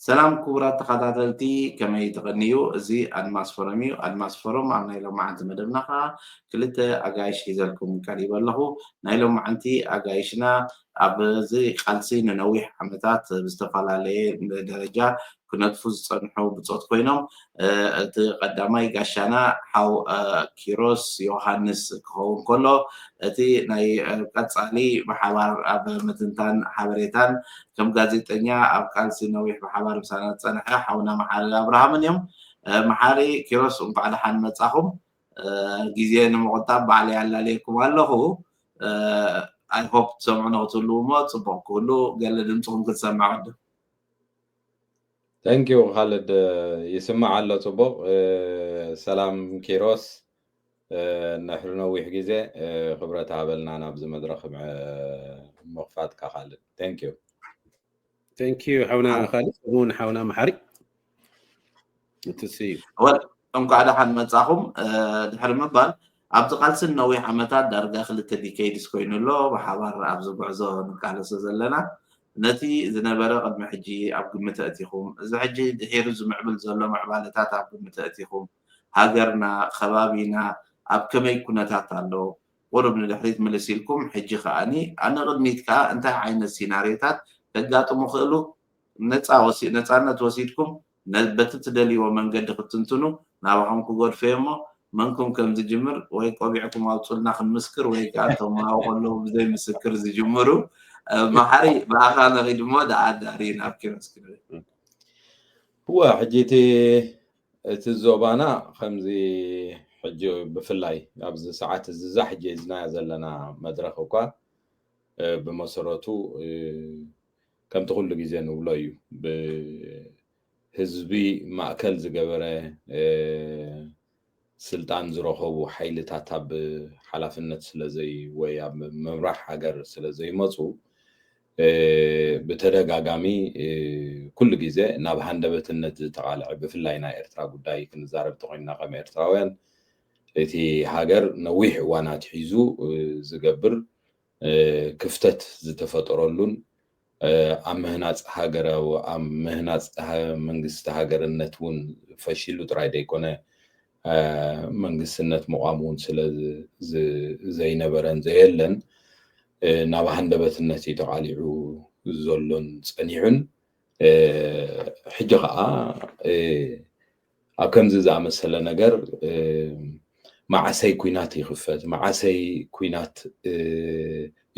ሰላም ክቡራት ተኸታተልቲ፣ ከመይ ትቐንዩ? እዚ ኣድማስ ፎረም እዩ። ኣድማስ ፎረም ኣብ ናይ ሎማዓንቲ መደብና ኸዓ ክልተ ኣጋይሽ ሒዘልኩም ቀሪበ ኣለኹ። ናይ ሎማዓንቲ ኣጋይሽና ኣብዚ ቃልሲ ንነዊሕ ዓመታት ብዝተፈላለየ ደረጃ ክነጥፉ ዝጸንሑ ብጾት ኮይኖም፣ እቲ ቀዳማይ ጋሻና ሓው ኪሮስ ዮሃንስ ክኸውን ከሎ፣ እቲ ናይ ቀጻሊ ብሓባር ኣብ ምትንታን ሓበሬታን ከም ጋዜጠኛ ኣብ ቃልሲ ነዊሕ ብሓባር ምሳና ዝጸንሐ ሓውና መሓሪ ኣብርሃምን እዮም። መሓሪ፣ ኪሮስ፣ እንኳዕ ደሓን መጻኹም። ግዜ ንምቑጣብ ባዕለይ ኣላለየኩም ኣለኹ። I hope ትሰምዑ ንክትህልዉ እሞ ጽቡቕ ክህሉ ገለ ድምፅኹም ክትሰምዕ ቅድም። Thank you ካልድ፣ ይስማዕ ኣሎ ጽቡቕ። ሰላም ኪሮስ፣ ንሕሪ ነዊሕ ግዜ ክብረት ሃበልና ናብዚ መድረኽ ምኽፋትካ ካልድ። Thank you። Thank you ሓውና ካልድ እውን ሓውና መሓሪ። ወል እንኳዕ ደሓን መጻኹም። ድሕሪ ምባል ኣብቲ ቃልሲ ነዊሕ ዓመታት ዳርጋ ክልተ ዲኬይድስ ኮይኑ ኣሎ ብሓባር ኣብዚ ጉዕዞ ንቃለሶ ዘለና። ነቲ ዝነበረ ቅድሚ ሕጂ ኣብ ግምት ኣእቲኹም፣ እዚ ሕጂ ድሒሩ ዝምዕብል ዘሎ ምዕባለታት ኣብ ግምት ኣእቲኹም፣ ሃገርና፣ ከባቢና ኣብ ከመይ ኩነታት ኣሎ? ቁሩብ ንድሕሪት ምልስ ኢልኩም፣ ሕጂ ከኣኒ ንቕድሚት ከኣ እንታይ ዓይነት ሲናሪዮታት ከጋጥሙ ክእሉ፣ ነጻ ወሲ-፣ ነጻነት ወሲድኩም ነ-፣ በቲ ትደልይዎ መንገዲ ክትትንትኑ ናባኹም ክገድፎ እየ እሞ፣ መንኩም ከም ዝጅምር ወይ ቆቢዕኩም ኣውጹልና ክንምስክር ወይ ከኣ እቶም ኣብኡ ከለዉ ብዘይ ምስክር ዝጅምሩ። መሓሪ፣ ብኣኻ ነኺድ እሞ ደኣ ዳሪ ናብ ኪሮስ ክንብል። እወ፣ ሕጂ እቲ እቲ ዞባና ከምዚ ሕጂ ብፍላይ ኣብዚ ሰዓት እዚ እዛ ሕጂ ሒዝናያ ዘለና መድረኽ እኳ ብመሰረቱ ከምቲ ኩሉ ግዜ ንብሎ እዩ፣ ብህዝቢ ማእከል ዝገበረ ስልጣን ዝረኸቡ ሓይልታት ኣብ ሓላፍነት ስለዘይ ወይ ኣብ ምምራሕ ሃገር ስለዘይመፁ ብተደጋጋሚ ኩሉ ግዜ ናብ ሃንደበትነት ዝተቓልዐ፣ ብፍላይ ናይ ኤርትራ ጉዳይ ክንዛረብ ተኾይንና ከም ኤርትራውያን፣ እቲ ሃገር ነዊሕ እዋናት ሒዙ ዝገብር ክፍተት ዝተፈጠረሉን ኣብ ምህናፅ ሃገራዊ፣ ኣብ ምህናፅ መንግስቲ ሃገርነት እውን ፈሺሉ ጥራይ ዘይኮነ መንግስትነት ምቋም እውን ስለ ዘይነበረን ዘየለን ናብ ሃንደበትነት እዩ ተቓሊዑ ዘሎን ጸኒሑን። ሕጂ ኸዓ ኣብ ከምዚ ዝኣመሰለ ነገር መዓሰይ ኲናት ይኽፈት፣ መዓሰይ ኲናት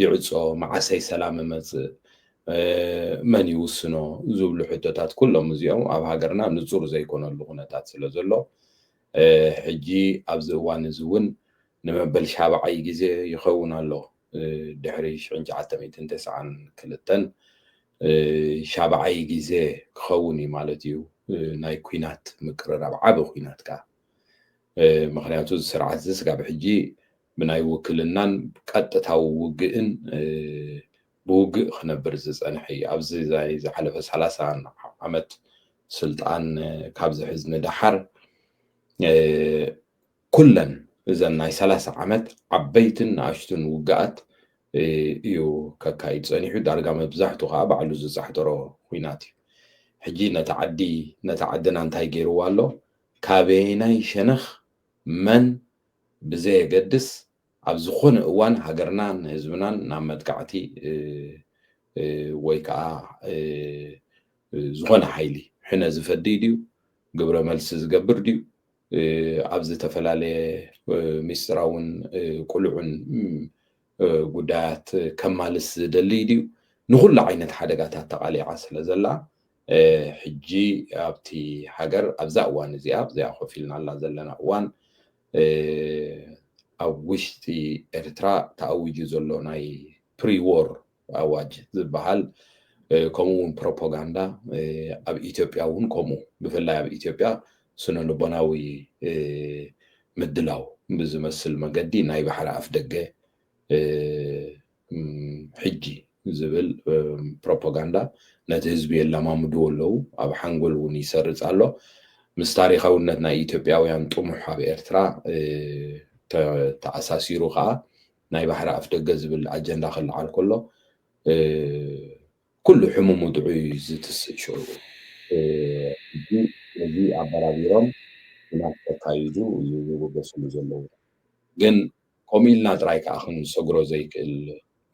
ይዕጾ፣ መዓሰይ ሰላም ይመጽእ፣ መን ይውስኖ ዝብሉ ሕቶታት ኩሎም እዚኦም ኣብ ሃገርና ንጹር ዘይኮነሉ ኩነታት ስለ ዘሎ ሕጂ ኣብዚ እዋን እዚ እውን ንመበል ሻብዓይ ግዜ ይኸውን ኣሎ። ድሕሪ ሽሕን ትሽዓተ ሚእትን ተስዓን ክልተን ሻብዓይ ግዜ ክኸውን እዩ ማለት እዩ። ናይ ኲናት ምቅርራብ፣ ዓቢ ኲናት ከኣ። ምኽንያቱ እዚ ስርዓት እዚ ስጋብ ሕጂ ብናይ ውክልናን ቀጥታዊ ውግእን ብውግእ ክነብር ዝጸንሐ እዩ። ኣብዚ ናይ ዝሓለፈ ሰላሳ ዓመት ስልጣን ካብ ዝሕዝ ንደሓር ኩለን እዘን ናይ ሰላሳ ዓመት ዓበይትን ንኣሽቱን ውግኣት እዩ ከካይድ ጸኒሑ። ዳርጋ መብዛሕቱ ከዓ ባዕሉ ዝጻሕተሮ ኹናት እዩ። ሕጂ ነቲ ዓዲ፣ ነቲ ዓድና እንታይ ገይርዋ ኣሎ? ካበየናይ ሸነኽ መን ብዘየገድስ ኣብ ዝኾነ እዋን ሃገርናን ህዝብናን ናብ መጥቃዕቲ ወይ ከዓ ዝኾነ ሓይሊ ሕነ ዝፈድይ ድዩ? ግብረ መልሲ ዝገብር ድዩ? ኣብ ዝተፈላለየ ሚስጥራውን ቅሉዕን ጉዳያት ከማልስ ዝደሊ ድዩ? ንኹሉ ዓይነት ሓደጋታት ተቓሊዓ ስለ ዘላ ሕጂ ኣብቲ ሃገር ኣብዛ እዋን እዚኣ ኣብዚኣ ኮፍ ኢልናላ ዘለና እዋን ኣብ ውሽጢ ኤርትራ ተኣዊጁ ዘሎ ናይ ፕሪዎር ኣዋጅ ዝበሃል ከምኡ እውን ፕሮፓጋንዳ ኣብ ኢትዮጵያ እውን ከምኡ ብፍላይ ኣብ ኢትዮጵያ ስነ ልቦናዊ ምድላው ብዝመስል መገዲ ናይ ባሕሪ ኣፍ ደገ ሕጂ ዝብል ፕሮፓጋንዳ ነቲ ህዝቢ የለማምድዎ ኣለዉ። ኣብ ሓንጎል እውን ይሰርፅ ኣሎ። ምስ ታሪካውነት ናይ ኢትዮጵያውያን ጥሙሕ ኣብ ኤርትራ ተኣሳሲሩ ከዓ ናይ ባሕሪ ኣፍ ደገ ዝብል ኣጀንዳ ክለዓል ከሎ ኩሉ ሕሙሙ ጥዑይ እዩ ዝትስእ ሽዑ። ሕጂ ነዚ ኣበራቢሮም ኩናት ከካይዱ እዩ ዝብገስሉ ዘለዉ። ግን ከምኡ ኢልና ጥራይ ከዓ ክንሰግሮ ዘይክእል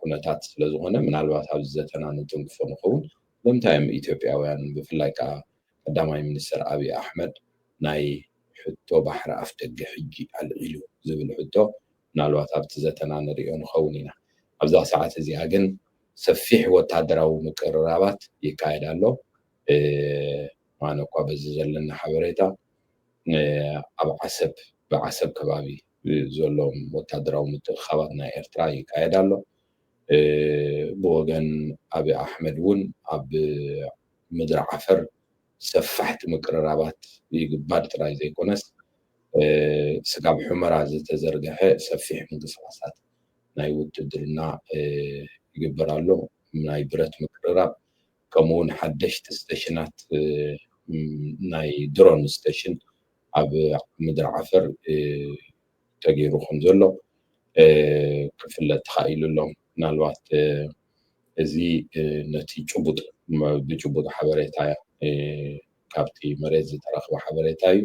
ኩነታት ስለዝኾነ ምናልባት ኣብዚ ዘተና ንትንክፎ ንኸውን። ንምንታይ እዮም ኢትዮጵያውያን ብፍላይ ከዓ ቀዳማይ ሚኒስትር ኣብይ ኣሕመድ ናይ ሕቶ ባሕሪ ኣፍደገ ሕጂ ኣልዒሉ ዝብል ሕቶ ምናልባት ኣብቲ ዘተና ንሪኦ ንኸውን ኢና። ኣብዛ ሰዓት እዚኣ ግን ሰፊሕ ወታደራዊ ምቅርራባት ይካየድ ኣሎ። ኣነ እኳ በዚ ዘለና ሓበሬታ ኣብ ዓሰብ ብዓሰብ ከባቢ ዘሎ ወታደራዊ ምትእኻባት ናይ ኤርትራ ይካየድ ኣሎ። ብወገን ኣብይ ኣሕመድ እውን ኣብ ምድሪ ዓፈር ሰፋሕቲ ምቅርራባት ይግባር ጥራይ ዘይኮነስ ስጋብ ሑመራ ዝተዘርገሐ ሰፊሕ ምንቅስቃሳት ናይ ውትድርና ይግበር ኣሎ። ናይ ብረት ምቅርራብ ከምኡ እውን ሓደሽቲ ስተሽናት ናይ ድሮን ስተሽን ኣብ ምድሪ ዓፈር ተገይሩ ከም ዘሎ ክፍለጥ ተኻኢሉ ኣሎ። ምናልባት እዚ ነቲ ጭቡጥ ብጭቡጥ ሓበሬታ ካብቲ መሬት ዝተረኽበ ሓበሬታ እዩ።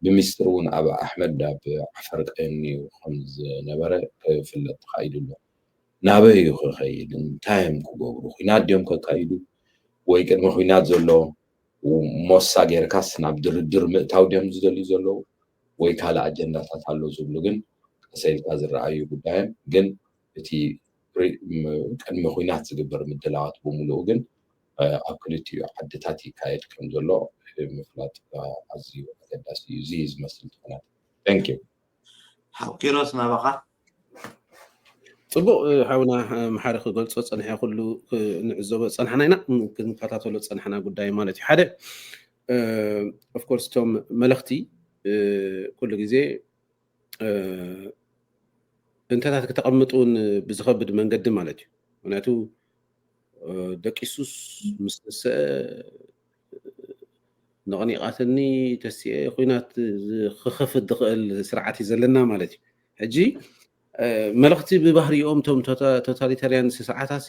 ብሚስጥር እውን ኣብ ኣሕመድ ኣብ ዓፈር ቀንዩ ከም ዝነበረ ክፍለጥ ተኻኢሉ ኣሎ። ናበይ እዩ ክኸይድ? እንታይ እዮም ክገብሩ? ኩናት ድዮም ከካይዱ? ወይ ቅድሚ ኩናት ዘሎ ሞሳ ጌርካስ ናብ ድርድር ምእታው ድዮም ዝደልዩ ዘለዉ? ወይ ካልእ ኣጀንዳታት ኣሎ ዝብሉ ግን ቀሰ ኢልካ ዝረኣዩ ጉዳዮም። ግን እቲ ቅድሚ ኩናት ዝግበር ምድላዋት ብምሉኡ ግን ኣብ ክልቲኡ ዓድታት ይካየድ ከም ዘሎ ምፍላጥ ኣዝዩ ኣገዳሲ እዩ። እዚ ዝመስል ትኾናት። Thank you። ሓው ኪሮስ ናባኻ። ፅቡቅ ሓውና መሓሪ ክገልፆ ፀንሐ ኩሉ ንዕዘቦ ፀናሕና ኢና ክንከታተሎ ፀናሕና ጉዳይ ማለት እዩ። ሓደ ኦፍኮርስ እቶም መለኽቲ ኩሉ ግዜ እንተታት ክተቐምጡ እውን ብዝኸብድ መንገዲ ማለት እዩ። ምክንያቱ ደቂሱስ ምስ ተሰአ ነቕኒቓትኒ ተሲኤ ኩናት ክኸፍት ዝኽእል ስርዓት እዩ ዘለና ማለት እዩ። ሕጂ መልእኽቲ ብባህሪኦም እቶም ቶታሊታርያን ስርዓታሲ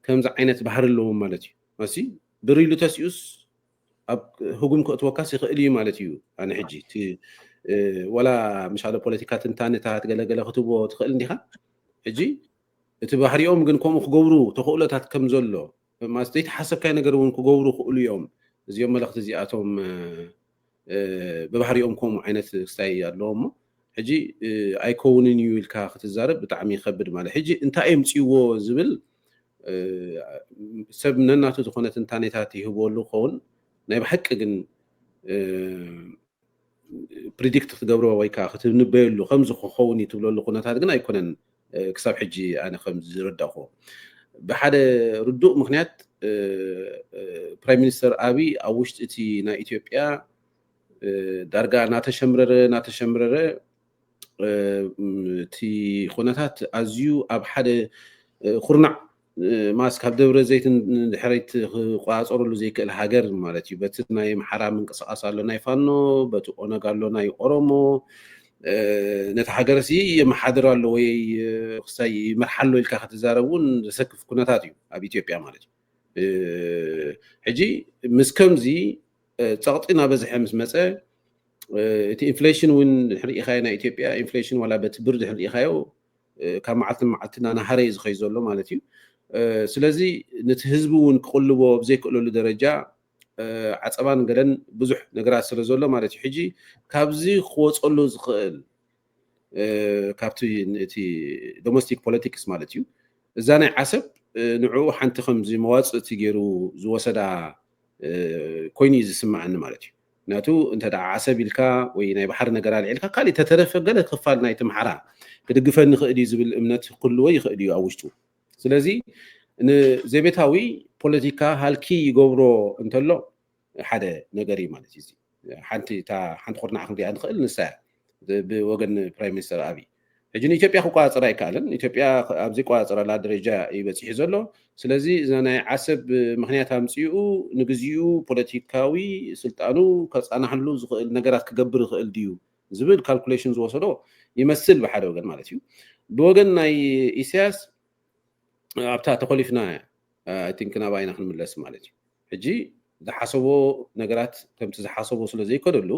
ከምዚ ዓይነት ባህሪ ኣለዎም ማለት እዩ። መሲ ብር ኢሉ ተሲኡስ ኣብ ህጉም ከእትወካስ ይኽእል እዩ ማለት እዩ። ኣነ ሕጂ ዋላ ምሻለ ፖለቲካ ትንታነታት ገለገለ ክትቦ ትኽእል እንዲኻ። ሕጂ እቲ ባህሪኦም ግን ከምኡ ክገብሩ ተኽእሎታት ከም ዘሎ ዘይተሓሰብካይ ነገር እውን ክገብሩ ክእሉ እዮም። እዚኦም መለኽቲ እዚኣቶም ብባህሪኦም ከምኡ ዓይነት ክስታይ ኣለዎም እሞ ሕጂ ኣይከውንን እዩ ኢልካ ክትዛረብ ብጣዕሚ ይኸብድ ማለት ሕጂ እንታይ እዮም ፅዎ ዝብል ሰብ ነናቱ ዝኾነ ትንታኔታት ይህብወሉ ክኸውን ናይ ብሓቂ ግን ፕሪዲክት ክትገብሮ ወይ ከዓ ክትንበየሉ ከምዚ ክኸውን እዩ ትብለሉ ኩነታት ግን ኣይኮነን ክሳብ ሕጂ ኣነ ከም ዝረዳእኩዎ ብሓደ ርዱእ ምክንያት ፕራይም ሚኒስተር ኣብይ ኣብ ውሽጢ እቲ ናይ ኢትዮጵያ ዳርጋ እናተሸምረረ እናተሸምረረ እቲ ኩነታት ኣዝዩ ኣብ ሓደ ኩርናዕ ማስ ካብ ደብረ ዘይትን ድሕሪት ክቆፃፀረሉ ዘይክእል ሃገር ማለት እዩ። በቲ ናይ ኣምሓራ ምንቅስቃስ ኣሎ ናይ ፋኖ፣ በቲ ኦነግ ኣሎ ናይ ኦሮሞ፣ ነቲ ሃገር ሲ የመሓድር ኣሎ ወይ ክሳይ ይመርሓ ኣሎ ኢልካ ክትዛረብ እውን ዘሰክፍ ኩነታት እዩ ኣብ ኢትዮጵያ ማለት እዩ። ሕጂ ምስ ከምዚ ፀቕጢ እናበዝሐ ምስ መፀ እቲ ኢንፍሌሽን እውን ርኢኻዮ ናይ ኢትዮጵያ ኢንፍሌሽን ዋላ በቲ ብር ድሕር ርኢኻዮ ካብ መዓልቲ መዓልቲ እናናሃረ እዩ ዝኸይ ዘሎ ማለት እዩ። ስለዚ ነቲ ህዝቢ እውን ክቕልቦ ኣብ ዘይክእለሉ ደረጃ ዓፀባን ገለን ብዙሕ ነገራት ስለ ዘሎ ማለት እዩ። ሕጂ ካብዚ ክወፀሉ ዝኽእል ካብቲ እቲ ዶሜስቲክ ፖለቲክስ ማለት እዩ እዛ ናይ ዓሰብ ንዕኡ ሓንቲ ከምዚ መዋፅእቲ ገይሩ ዝወሰዳ ኮይኑ እዩ ዝስምዓኒ ማለት እዩ። ምክንያቱ እንተ ዓሰብ ኢልካ ወይ ናይ ባሕሪ ነገር ኣልዒልካ ካሊእ ተተረፈ ገለ ክፋል ናይቲ ምሓራ ክድግፈኒ ይኽእል እዩ ዝብል እምነት ክህልዎ ይኽእል እዩ ኣብ ውሽጡ። ስለዚ ንዘቤታዊ ፖለቲካ ሃልኪ ይገብሮ እንተሎ ሓደ ነገር እዩ ማለት እዩ። ሓንቲ እታ ሓንቲ ኩርናዕ ክንሪኣ ንኽእል ንሳ እያ ብወገን ፕራይም ሚኒስተር ኣብይ። ሕጂ ንኢትዮጵያ ክቆፃፀር ኣይከኣልን። ኢትዮጵያ ኣብ ዘይቆፃፀረላ ደረጃ እዩ በፂሑ ዘሎ። ስለዚ እዛ ናይ ዓሰብ ምክንያት ኣምፂኡ ንግዚኡ ፖለቲካዊ ስልጣኑ ከፃናሕሉ ዝኽእል ነገራት ክገብር ይኽእል ድዩ ዝብል ካልኩሌሽን ዝወሰዶ ይመስል ብሓደ ወገን ማለት እዩ። ብወገን ናይ ኢሳያስ ኣብታ ተኮሊፍና ቲንክ ናባይና ክንምለስ ማለት እዩ። ሕጂ ዝሓሰቦ ነገራት ከምቲ ዝሓሰቦ ስለ ዘይከደሉ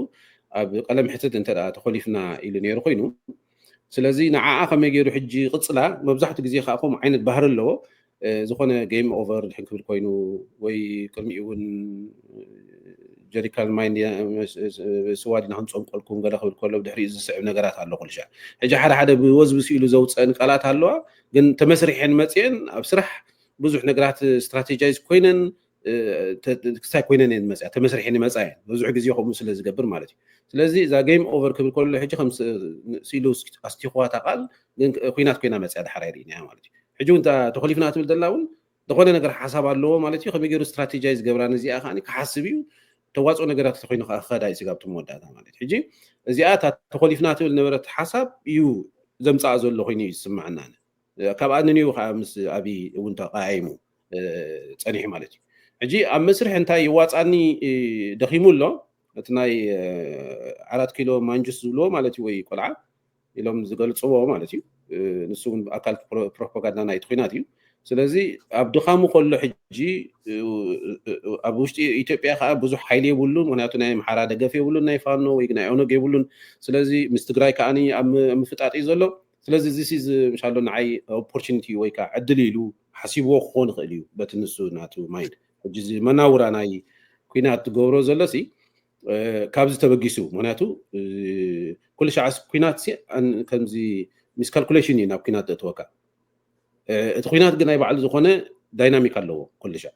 ኣብ ቀለም ሕትት እንተ ተኮሊፍና ኢሉ ነይሩ ኮይኑ ስለዚ ንዓኣ ከመይ ገይሩ ሕጂ ቅፅላ መብዛሕትኡ ግዜ ከዓ ከምኡ ዓይነት ባህሪ ኣለዎ ዝኾነ game over ድሕን ክብል ኮይኑ ወይ ቅድሚኡ እውን ጀሪካን ማይ ስዋ ዲና ክንፀምቀልኩም ገለ ክብል ከሎ ብድሕሪኡ ዝስዕብ ነገራት ኣሎ ኩሉ ሻዕ ሕጂ ሓደ ሓደ ብወዝቢ ስኢሉ ዘውፀአን ቃላት ኣለዋ ግን ተመስሪሐን መፅአን ኣብ ስራሕ ብዙሕ ነገራት strategize ኮይነን ክስታይ ኮይነን እየን መፅያ ተመስሪሐን ይመፃ እየን ብዙሕ ግዜ ከምኡ ስለ ዝገብር ማለት እዩ ስለዚ እዛ game over ክብል ከሎ ሕጂ ከም ስኢሉ ኣስቲኽዋ እታ ቃል ግን ኩናት ኮይና መፅያ ዳሕራይ ርኢናያ ማለት እዩ ሕጂ እውን ተኮሊፍና ትብል ዘላ እውን ዝኾነ ነገር ሓሳብ ኣለዎ ማለት እዩ ከመይ ገይሩ strategize ገብራ ነዚኣ ከዓ ክሓስብ እዩ ተዋፅኦ ነገራት ተኮይኑ ከዓ ክኸዳ እዩ ስጋብ መወዳእታ ማለት እዩ ሕጂ እዚኣ እታ ተኮሊፍና ትብል ነበረት ሓሳብ እዩ ዘምፃኣ ዘሎ ኮይኑ እዩ ዝስምዐና ካብኣ ንንዩ ከዓ ምስ ኣብይ እውን ተቃይሙ ፀኒሑ ማለት እዩ ሕጂ ኣብ መስርሕ እንታይ ይዋፃኒ ደኺሙ ኣሎ እቲ ናይ ኣራት ኪሎ ማንጁስ ዝብልዎ ማለት እዩ ወይ ቆልዓ ኢሎም ዝገልፅዎ ማለት እዩ ንሱ እውን ኣካል ፕሮፓጋንዳ ናይቲ ኩናት እዩ ስለዚ ኣብ ድኻሙ ከሎ ሕጂ ኣብ ውሽጢ ኢትዮጵያ ከዓ ብዙሕ ሓይሊ የብሉን ምክንያቱ ናይ ኣምሓራ ደገፍ የብሉን ናይ ፋኖ ወይ ናይ ኦነግ የብሉን ስለዚ ምስ ትግራይ ከዓ ኣብ ምፍጣጥ እዩ ዘሎ ስለዚ this is ምሻሎ ንዓይ opportunity ወይ ከዓ ዕድል ኢሉ ሓሲብዎ ክኾን ይኽእል እዩ በቲ ንሱ ናቱ mind ሕጂ እዚ መናውራ ናይ ኩናት ትገብሮ ዘሎ ሲ ካብዚ ተበጊሱ ምክንያቱ ኩሉ ሻዕ ኩናት ሲ ከምዚ miscalculation እዩ ናብ ኩናት ዘእትወካ እቲ ኩናት ግን ናይ ባዕሉ ዝኾነ dynamic ኣለዎ ኩሉ ሻዕ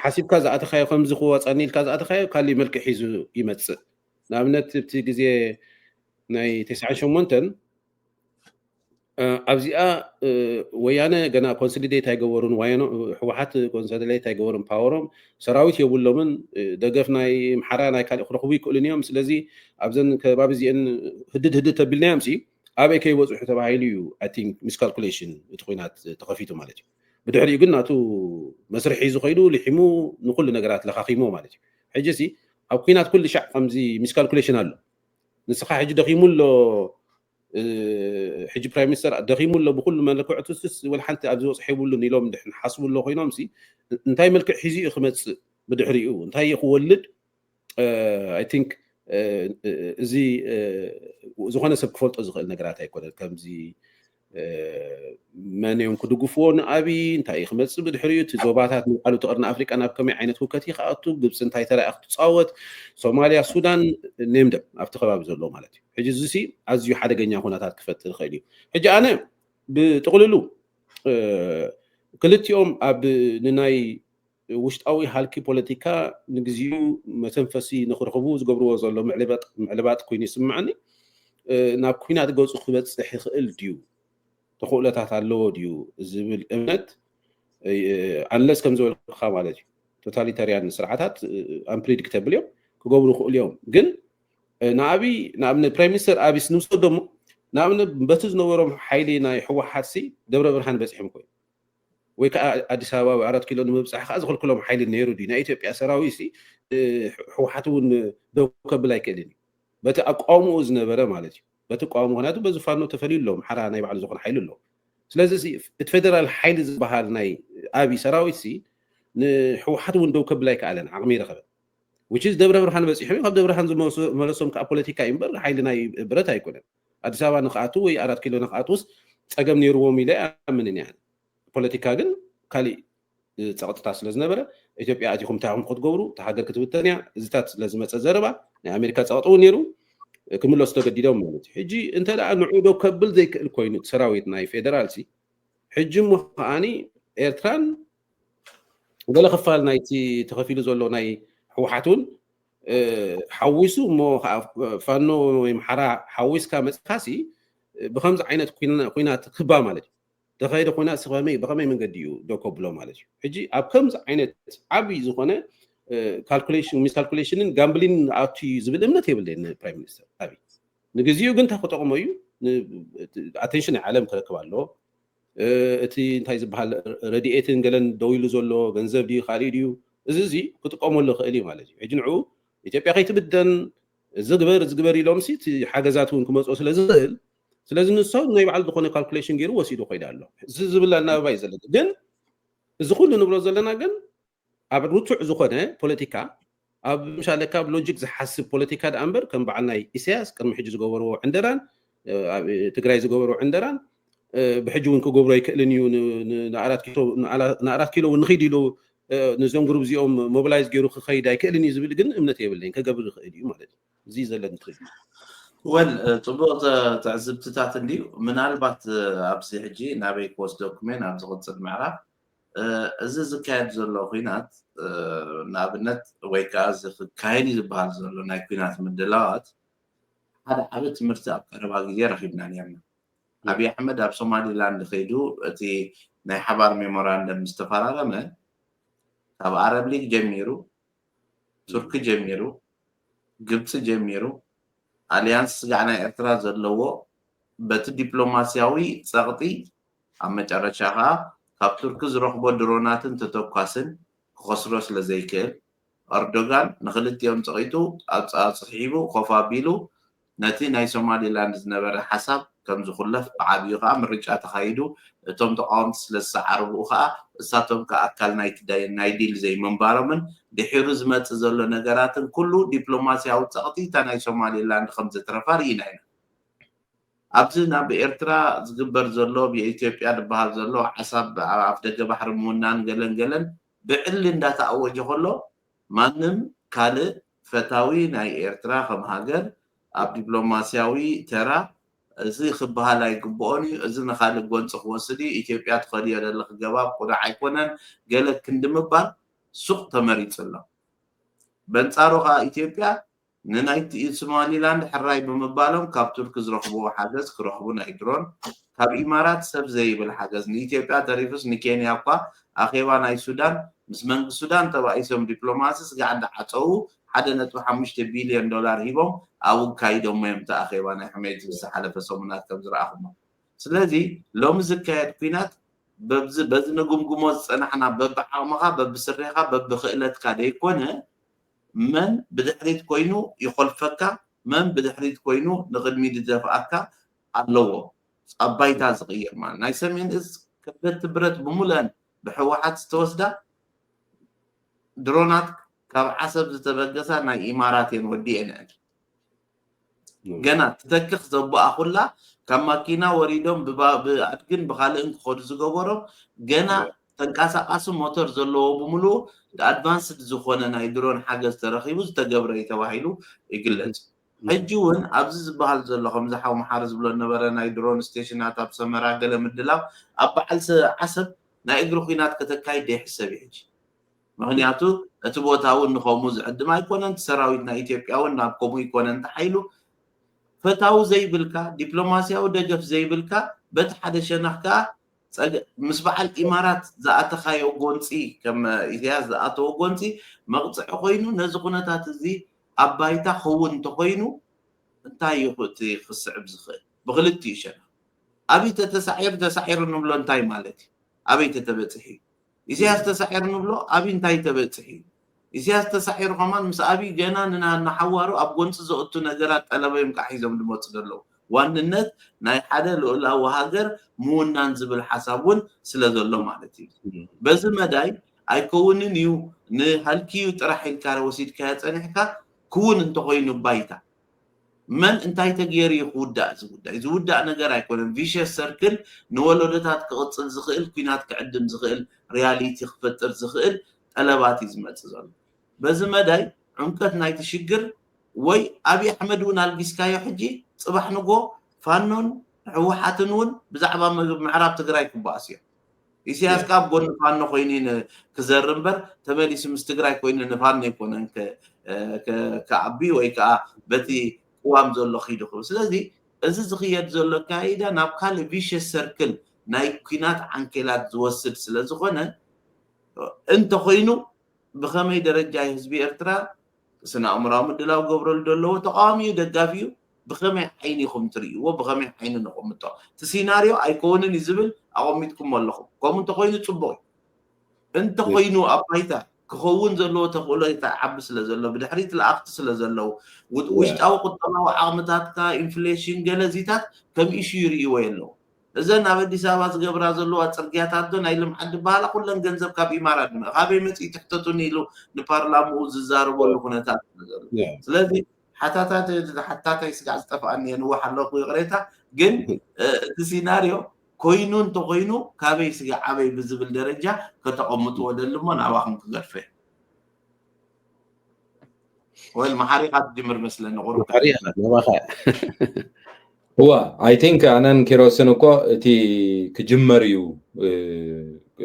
ሓሲብካ ዝኣተኻዮ ከምዚ ክወፀኒ ኢልካ ዝኣተኻዮ ካሊእ መልክዕ ሒዙ ይመፅእ ንኣብነት እቲ ግዜ ናይ ተስዓን ሸሞንተን ኣብዚኣ ወያነ ገና consolidate ኣይገበሩን ህወሓት consolidate ኣይገበሩን ፓወሮም ሰራዊት የብሎምን ደገፍ ናይ ኣምሓራ ናይ ካሊእ ክረኽቡ ይክእሉን እዮም ስለዚ ኣብዘን ከባቢ እዚአን ህድድ ህድድ ተቢልናዮም ሲ ኣበይ ከይበፅሑ ተባሂሉ እዩ I think miscalculation እቲ ኩናት ተኸፊቱ ማለት እዩ ብድሕሪኡ ግን ናቱ መስርሒ ሒዙ ከይዱ ልሒሙ ንኩሉ ነገራት ለኻኺሞ ማለት እዩ ሕጂ ሲ ኣብ ኩናት ኩሉ ሻዕ ከምዚ miscalculation ኣሎ ንስኻ ሕጂ ደኺሙ ኣሎ ሕጂ prime minister ደኺሙ ኣሎ ብኩሉ መለክዕቱስስ ወላ ሓንቲ ኣብዚ ወፅሒ የብሉን ኢሎም ድሕን ሓስቡ ኣሎ ኮይኖም ሲ እንታይ መልክዕ ሒዙ እዩ ክመፅእ ብድሕሪኡ እንታይ እዩ ክወልድ I think እዚ ዝኾነ ሰብ ክፈልጦ ዝኽእል ነገራት ኣይኮነን ከምዚ መን እዮም ክድግፍዎ ንኣብይ እንታይ እዩ ክመፅእ ብድሕሪኡ እቲ ዞባታት ንባዕሉ ትቕርኒ ኣፍሪቃ ናብ ከመይ ዓይነት ህውከት እዩ ክኣቱ ግብፂ እንታይ ተራ ክትፃወት ሶማልያ ሱዳን ኔምደም ኣብቲ ከባቢ ዘሎ ማለት እዩ ሕጂ እዚሲ ኣዝዩ ሓደገኛ ኩነታት ክፈጥር ይኽእል እዩ ሕጂ ኣነ ብጥቕልሉ ክልቲኦም ኣብ ንናይ ውሽጣዊ ሃልኪ ፖለቲካ ንግዚኡ መተንፈሲ ንክረኽቡ ዝገብርዎ ዘሎ ምዕልባጥ ኮይኑ ይስምዐኒ ናብ ኩናት ገፁ ክበፅሕ ይኽእል ድዩ ተኽእሎታት ኣለዎ ድዩ ዝብል እምነት unless ከም ዝበልካ ማለት እዩ totalitarian ስርዓታት unpredictable እዮም ክገብሩ ይኽእሉ እዮም ግን ንኣብይ ንኣብነት prime minister ኣብይስ ንውሰዶ እሞ ንኣብነት በቲ ዝነበሮም ሓይሊ ናይ ህወሓት ሲ ደብረ ብርሃን በፂሖም ኮይኑ ወይ ከዓ ኣዲስ ኣበባ ወይ ኣራት ኪሎ ንምብፃሕ ከዓ ዝኽልክሎም ሓይሊ ነይሩ ድዩ ናይ ኢትዮጵያ ሰራዊት ሲ ህወሓት እውን ደው ከብል ኣይክእልን እዩ በቲ ኣቋምኡ ዝነበረ ማለት እዩ በቲ ኣቋምኡ ምክንያቱ በዚ ፋኖ ተፈልዩ ኣሎ ኣምሓራ ናይ ባዕሉ ዝኾነ ሓይሊ ኣሎ ስለዚ እቲ ፌደራል ሓይሊ ዝበሃል ናይ ኣብይ ሰራዊት ሲ ንህወሓት እውን ደው ከብል ኣይከኣለን ዓቕሚ ይረኸበ which is ደብረ ብርሃን በፂሖም ካብ ደብረ ብርሃን ዝመለሶም ከዓ ፖለቲካ እዩ እምበር ሓይሊ ናይ ብረት ኣይኮነን ኣዲስ ኣበባ ንክኣቱ ወይ ኣራት ኪሎ ንክኣትውስ ፀገም ነይርዎም ኢለ ኣምንን እያ ፖለቲካ ግን ካሊእ ፀቕጥታት ስለ ዝነበረ ኢትዮጵያ ኣቲኹም እንታይ ኢኹም ክትገብሩ እታ ሃገር ክትብተን እያ እዚታት ስለ ዝመፀ ዘረባ ናይ ኣሜሪካ ፀቕጢ እውን ነይሩ ክምለሱ ተገዲዶም ማለት እዩ ሕጂ እንተ ደኣ ንዑ ዶ ከብል ዘይክእል ኮይኑ ሰራዊት ናይ ፌደራል ሲ ሕጂ እሞ ከዓኒ ኤርትራን ገለ ክፋል ናይቲ ተኸፊሉ ዘሎ ናይ ህወሓት እውን ሓዊሱ እሞ ፋኖ ወይ ምሓራ ሓዊስካ መፅካሲ ብከምዚ ዓይነት ኩናት ክባ ማለት እዩ ተኸይደ ኩናት ከመይ ብከመይ መንገዲ እዩ ዶ ከብሎ ማለት እዩ ሕጂ ኣብ ከምዚ ዓይነት ዓብዪ ዝኾነ ካልኩሌሽን ሚስካልኩሌሽንን ጋምብሊን ኣቱ ዝብል እምነት የብለይ ፕራይም ሚኒስተር ኣብይ ንግዚኡ ግን እንታይ ክጠቕሞ እዩ ኣቴንሽን ናይ ዓለም ክረክብ ኣለዎ እቲ እንታይ ዝበሃል ረድኤትን ገለን ደው ኢሉ ዘሎ ገንዘብ ድዩ ካሊእ ድዩ እዚ እዚ ክጥቀመሉ ክእል እዩ ማለት እዩ ሕጂ ንዕኡ ኢትዮጵያ ከይትብደን እዚ ግበር እዚ ግበር ኢሎም ሲ እቲ ሓገዛት እውን ክመፅኦ ስለ ዝኽእል ስለዚ ንሶም ናይ ባዕሉ ዝኾነ ካልኩሌሽን ገይሩ ወሲዱ ኮይዳ ኣሎ እዚ ዝብል ኣናበባ እዩ ዘለና ግን እዚ ኩሉ ንብሎ ዘለና ግን ኣብ ርቱዕ ዝኾነ ፖለቲካ ኣብ ምሻለካ ኣብ ሎጂክ ዝሓስብ ፖለቲካ ደኣ እምበር ከም በዓል ናይ ኢሳያስ ቅድሚ ሕጂ ዝገበርዎ ዕንደራን ኣብ ትግራይ ዝገበርዎ ዕንደራን ብሕጂ እውን ክገብሮ ኣይክእልን እዩ። ንኣራት ኪሎ እውን ንኸይድ ኢሉ ነዞም ግሩብ እዚኦም ሞቢላይዝ ገይሩ ክኸይድ ኣይክእልን እዩ ዝብል ግን እምነት የብለይን። ከገብር ይኽእል እዩ ማለት እዩ። እዚ ዘለኒ ትኽእል ወል ጽቡቕ ትዕዝብትታት እንድዩ። ምናልባት ኣብዚ ሕጂ ናበይ ክወስደኩም እየ ናብ ዝቕፅል ምዕራፍ። እዚ ዝካየድ ዘሎ ኩናት ንኣብነት ወይ ከዓ እዚ ክካየድ እዩ ዝበሃል ዘሎ ናይ ኩናት ምድላዋት ሓደ ዓቢ ትምህርቲ ኣብ ቀረባ ግዜ ረኺብና ነርና። ኣብይ ኣሕመድ ኣብ ሶማሊላንድ ከይዱ እቲ ናይ ሓባር ሜሞራንደም ዝተፈራረመ ካብ ኣረብ ሊግ ጀሚሩ ቱርኪ ጀሚሩ ግብፂ ጀሚሩ ኣልያንስ ስጋዕ ናይ ኤርትራ ዘለዎ በቲ ዲፕሎማስያዊ ፀቕጢ ኣብ መጨረሻ ከዓ ካብ ቱርኪ ዝረኽቦ ድሮናትን ተተኳስን ክኸስሮ ስለ ዘይክእል ኣርዶጋን ንክልቲኦም ፀቒጡ ኣፅሒቡ ኮፍ ኣቢሉ ነቲ ናይ ሶማሊላንድ ዝነበረ ሓሳብ ከም ዝኹለፍ ብዓብዩ ከዓ ምርጫ ተኻይዱ እቶም ተቃወምቲ ስለ ዝሰዓሩ ብኡ ከዓ እሳቶም ከዓ ኣካል ናይቲ ናይ ዲል ዘይምንባሮምን ድሒሩ ዝመፅእ ዘሎ ነገራትን ኩሉ ዲፕሎማስያዊ ፀቕጢ እታ ናይ ሶማሊላንድ ከም ዘትረፋ ርኢና ኢና። ኣብዚ ናብ ኤርትራ ዝግበር ዘሎ ብኢትዮጵያ ዝበሃል ዘሎ ሓሳብ ኣፍ ደገ ባሕሪ ምውናን ገለን ገለን ብዕሊ እንዳተኣወጀ ከሎ ማንም ካልእ ፈታዊ ናይ ኤርትራ ከም ሃገር ኣብ ዲፕሎማስያዊ ተራ እዚ ክበሃል ኣይግብኦን እዩ፣ እዚ ንካልእ ጎንፂ ክወስድ እዩ፣ ኢትዮጵያ ትኸድዮ ዘለኺ ገባብ ቁኑዕ ኣይኮነን ገለ ክንዲ ምባል ሱቕ ተመሪፁ ኣሎ። በንፃሩ ከዓ ኢትዮጵያ ንናይ ሶማሊላንድ ሕራይ ብምባሎም ካብ ቱርኪ ዝረኽብዎ ሓገዝ ክረኽቡ ናይ ድሮን ካብ ኢማራት ሰብ ዘይብል ሓገዝ ንኢትዮጵያ ተሪፉስ ንኬንያ እኳ ኣኼባ ናይ ሱዳን ምስ መንግስቲ ሱዳን ተባኢሶም ዲፕሎማሲ ስጋዕ እንዳዓፀዉ ሓደ ነጥቢ ሓሙሽተ ቢልዮን ዶላር ሂቦም ኣብኡ ካይዶሞ እዮም እቲ ኣኼባ ናይ ሕሜት ምስ ዝሓለፈ ሰሙናት ከም ዝረኣኹሞ። ስለዚ ሎሚ ዝካየድ ኩናት በዚ ንጉምጉሞ ዝፀናሕና በብዓቕምኻ በብስሬኻ በብክእለትካ ደይኮነ መን ብድሕሪት ኮይኑ ይኾልፈካ መን ብድሕሪት ኮይኑ ንቕድሚት ዝደፍኣካ ኣለዎ። ኣብ ባይታ ዝቕየር ማለት ናይ ሰሜን እዝ ከበድቲ ብረት ብምሉአን ብህወሓት ዝተወስዳ ድሮናት ካብ ዓሰብ ዝተበገሳ ናይ ኢማራት እየን ወዲኤንአን። ገና ትተክኽ ዘቦኣ ኩላ ካብ ማኪና ወሪዶም ብኣድግን ብካልእን ክኸዱ ዝገበሮም ገና ተንቀሳቃሲ ሞተር ዘለዎ ብምሉኡ ኣድቫንስድ ዝኾነ ናይ ድሮን ሓገዝ ተረኺቡ ዝተገብረ እዩ ተባሂሉ ይግለጽ። ሕጂ እውን ኣብዚ ዝበሃል ዘሎ ከምዚ ሓው መሓሪ ዝብሎ ነበረ ናይ ድሮን ስቴሽናት ኣብ ሰመራ ገለ ምድላው ኣብ በዓል ዓሰብ ናይ እግሪ ኩናት ከተካይድ ደይሕሰብ እዩ ሕጂ። ምክንያቱ እቲ ቦታ እውን ንከምኡ ዝዕድም ኣይኮነን። እቲ ሰራዊት ናይ ኢትዮጵያ እውን ናብ ከምኡ ይኮነን ተሓይሉ ፈታዊ ዘይብልካ ዲፕሎማስያዊ ደገፍ ዘይብልካ በቲ ሓደ ሸነኽ ከዓ ምስ በዓል ኢማራት ዝኣተኻዮ ጎንፂ ከም ኢሳያስ ዝኣተዎ ጎንፂ መቕፅዒ ኮይኑ ነዚ ኩነታት እዚ ኣብ ባይታ ክኸውን እንተኮይኑ እንታይ እዩ እቲ ክስዕብ ዝኽእል ብክልቲኡ ሸነኽ ኣብይ ተተሳዒሩ ተሳዒሩ ንብሎ እንታይ ማለት እዩ ኣበይ ተተበፅሒ ኢሳያስ ተሳዒሩ ንብሎ ኣብይ እንታይ ተበፅሒ ኢሳያስ ተሳዒሩ ከማን ምስ ኣብይ ገና ንናሓዋሩ ኣብ ጎንፂ ዘእቱ ነገራት ጠለበዮም ከዓ ሒዞም ዝመፁ ዘለዉ ዋንነት ናይ ሓደ ልኡላዊ ሃገር ምውናን ዝብል ሓሳብ እውን ስለ ዘሎ ማለት እዩ። በዚ መዳይ ኣይከውንን እዩ ንሃልኪ እዩ ጥራሕ ኢልካ ወሲድካዮ ፀኒሕካ ክውን እንተኮይኑ ባይታ መን እንታይ ተገይሩ እዩ ክውዳእ እዚ ጉዳይ ዝውዳእ ነገር ኣይኮነን። ቪሸስ ሰርክል ንወለዶታት ክቕፅል ዝኽእል ኩናት ክዕድም ዝኽእል ሪያሊቲ ክፈጥር ዝኽእል ጠለባት እዩ ዝመፅእ ዘሎ። በዚ መዳይ ዕምቀት ናይቲ ሽግር ወይ ኣብይ ኣሕመድ እውን ኣልጊስካዮ ሕጂ ፅባሕ ንጎ ፋኖን ህወሓትን እውን ብዛዕባ ምዕራብ ትግራይ ክበኣሱ እዮም። ኢሳያስ ከዓ ኣብ ጎኒ ፋኖ ኮይኑ ክዘር እምበር ተመሊሱ ምስ ትግራይ ኮይኑ ንፋኖ ኣይኮነን ክዓቢ ወይ ከዓ በቲ ቅዋም ዘሎ ክይዱ ክብል ስለዚ እዚ ዝኽየድ ዘሎ ኣካይዳ ናብ ካልእ ቪሸስ ሰርክል ናይ ኩናት ዓንኬላት ዝወስድ ስለ ዝኾነ እንተኮይኑ ብኸመይ ደረጃ ህዝቢ ኤርትራ ስነ ኣእምራዊ ምድላው ገብረሉ ደለዎ ተቃዋሚኡ ደጋፊኡ ብኸመይ ዓይኒ ኢኹም ትርእይዎ ብኸመይ ዓይኒ ንቕምጦ እቲ ሲናርዮ ኣይከውንን እዩ ዝብል ኣቐሚጥኩም ኣለኹም ከምኡ እንተኮይኑ ፅቡቅ እዩ እንተኮይኑ ኣብ ባይታ ክኸውን ዘለዎ ተኽእሎ ይተዓቢ ስለ ዘሎ ብድሕሪት ለኣኽቲ ስለ ዘለዉ ውሽጣዊ ቁጠባዊ ዓቕምታትካ ኢንፍሌሽን ገለ ዚታት ከም ኢሹ ይርእይዎ የለዉ እዘን ኣብ ኣዲስ ኣበባ ዝገብራ ዘለዋ ጽርግያታት ዶ ናይ ልምዓት ዝበሃላ ኩለን ገንዘብ ካብ ኢማራት ድመ ካበይ መጽኢ ትሕተቱኒ ኢሉ ንፓርላምኡ ዝዛረበሉ ኩነታት ኣሎ። ስለዚ ሓታታት ሓታታይ ስጋዕ ዝጠፍኣኒ የንዋሕ ኣለኩ ይቕሬታ። ግን እቲ ሲናርዮ ኮይኑ እንተኮይኑ ካበይ ስጋዕ ኣበይ ብዝብል ደረጃ ከተቐምጥዎ ደሊ እሞ ናባኹም ክገድፈ ወል መሓሪኻ ትጅምር መስለኒ ቁሩብ እዋ I think ኣነን ኪሮስን እኮ እቲ ክጅመር እዩ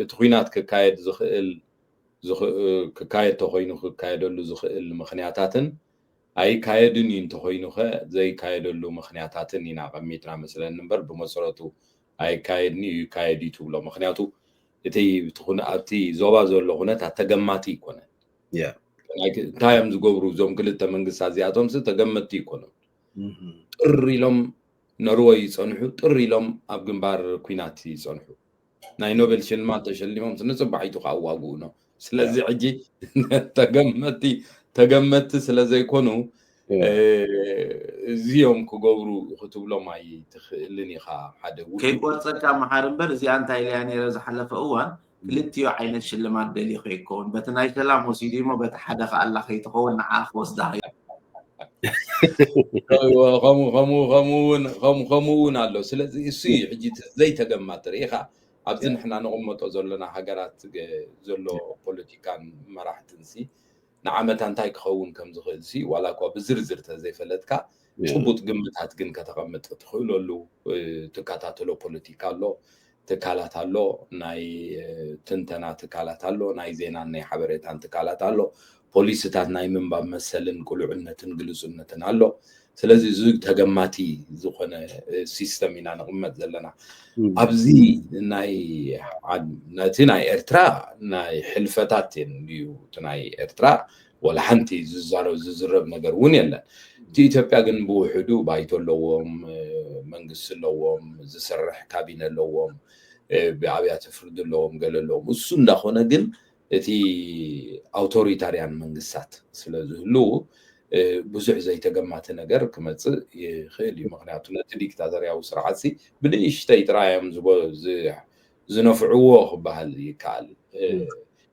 እቲ ኩናት ክካየድ ዝኽእል ክካየድ ተኮይኑ ክካየደሉ ዝኽእል ምኽንያታትን ኣይካየድን እዩ እንተኮይኑ ከ ዘይካየደሉ ምኽንያታትን ኢና ቀሚጥና መስለኒ እምበር ብመሰረቱ ኣይካየድን እዩ ይካየድ እዩ ትብሎ ምኽንያቱ እቲ ኣብቲ ዞባ ዘሎ ኩነታት ተገማቲ ይኮነን እንታይ እዮም ዝገብሩ እዞም ክልተ መንግስታት እዚኣቶም ሲ ተገመቲ ይኮኑ ጥር ኢሎም ነርወይ ይፀንሑ ጥር ኢሎም ኣብ ግንባር ኩናት ይፀንሑ ናይ ኖቤል ሽልማት ተሸሊሞም ንፅባሒቱ ከዓ ዋግኡ ነው ስለዚ ሕጂ ተገመቲ ተገመቲ ስለዘይኮኑ እዚኦም ክገብሩ ክትብሎም ኣይትኽእልን ኢኻ ሓደ ከይቆርፀካ መሓር እምበር እዚኣ እንታይ ኢለያ ነረ ዝሓለፈ እዋን ክልትዮ ዓይነት ሽልማት ደሊኹ ይከውን በቲ ናይ ሰላም ወሲዱ ሞ በቲ ሓደ ከኣላ ከይትኸውን ንዓ ክወስዳ ከምኡ እውን ኣሎ ስለዚ እሱ ሕጂ ዘይተገማት ርኢኻ ኣብዚ ንሕና ንቕመጦ ዘለና ሃገራት ዘሎ ፖለቲካን መራሕትን ሲ ንዓመታ እንታይ ክኸውን ከም ዝኽእል ሲ ዋላ እኳ ብዝርዝር ተዘይፈለጥካ ጭቡጥ ግምታት ግን ከተቐምጥ ትኽእለሉ ትከታተሎ ፖለቲካ ኣሎ ትካላት ኣሎ ናይ ትንተና ትካላት ኣሎ ናይ ዜናን ናይ ሓበሬታን ትካላት ኣሎ ፖሊስታት ናይ ምንባብ መሰልን ቅሉዕነትን ግልፁነትን ኣሎ ስለዚ እዚ ተገማቲ ዝኾነ ሲስተም ኢና ንቕመጥ ዘለና ኣብዚ ናይ ነቲ ናይ ኤርትራ ናይ ሕልፈታት እዩ እቲ ናይ ኤርትራ ወላ ሓንቲ ዝዛረብ ዝዝረብ ነገር እውን የለን እቲ ኢትዮጵያ ግን ብውሕዱ ባይቶ ኣለዎም መንግስቲ ኣለዎም ዝሰርሕ ካቢነ ኣለዎም ብኣብያተ ፍርዲ ኣለዎም ገለ ኣለዎም እሱ እንዳኾነ ግን እቲ ኣውቶሪታርያን መንግስታት ስለ ዝህልው ብዙሕ ዘይተገማተ ነገር ክመፅእ ይኽእል እዩ ምክንያቱ ነቲ ዲክታተርያዊ ስርዓት ሲ ብንእሽተይ ጥራይ እዮም ዝነፍዕዎ ክበሃል ይከኣል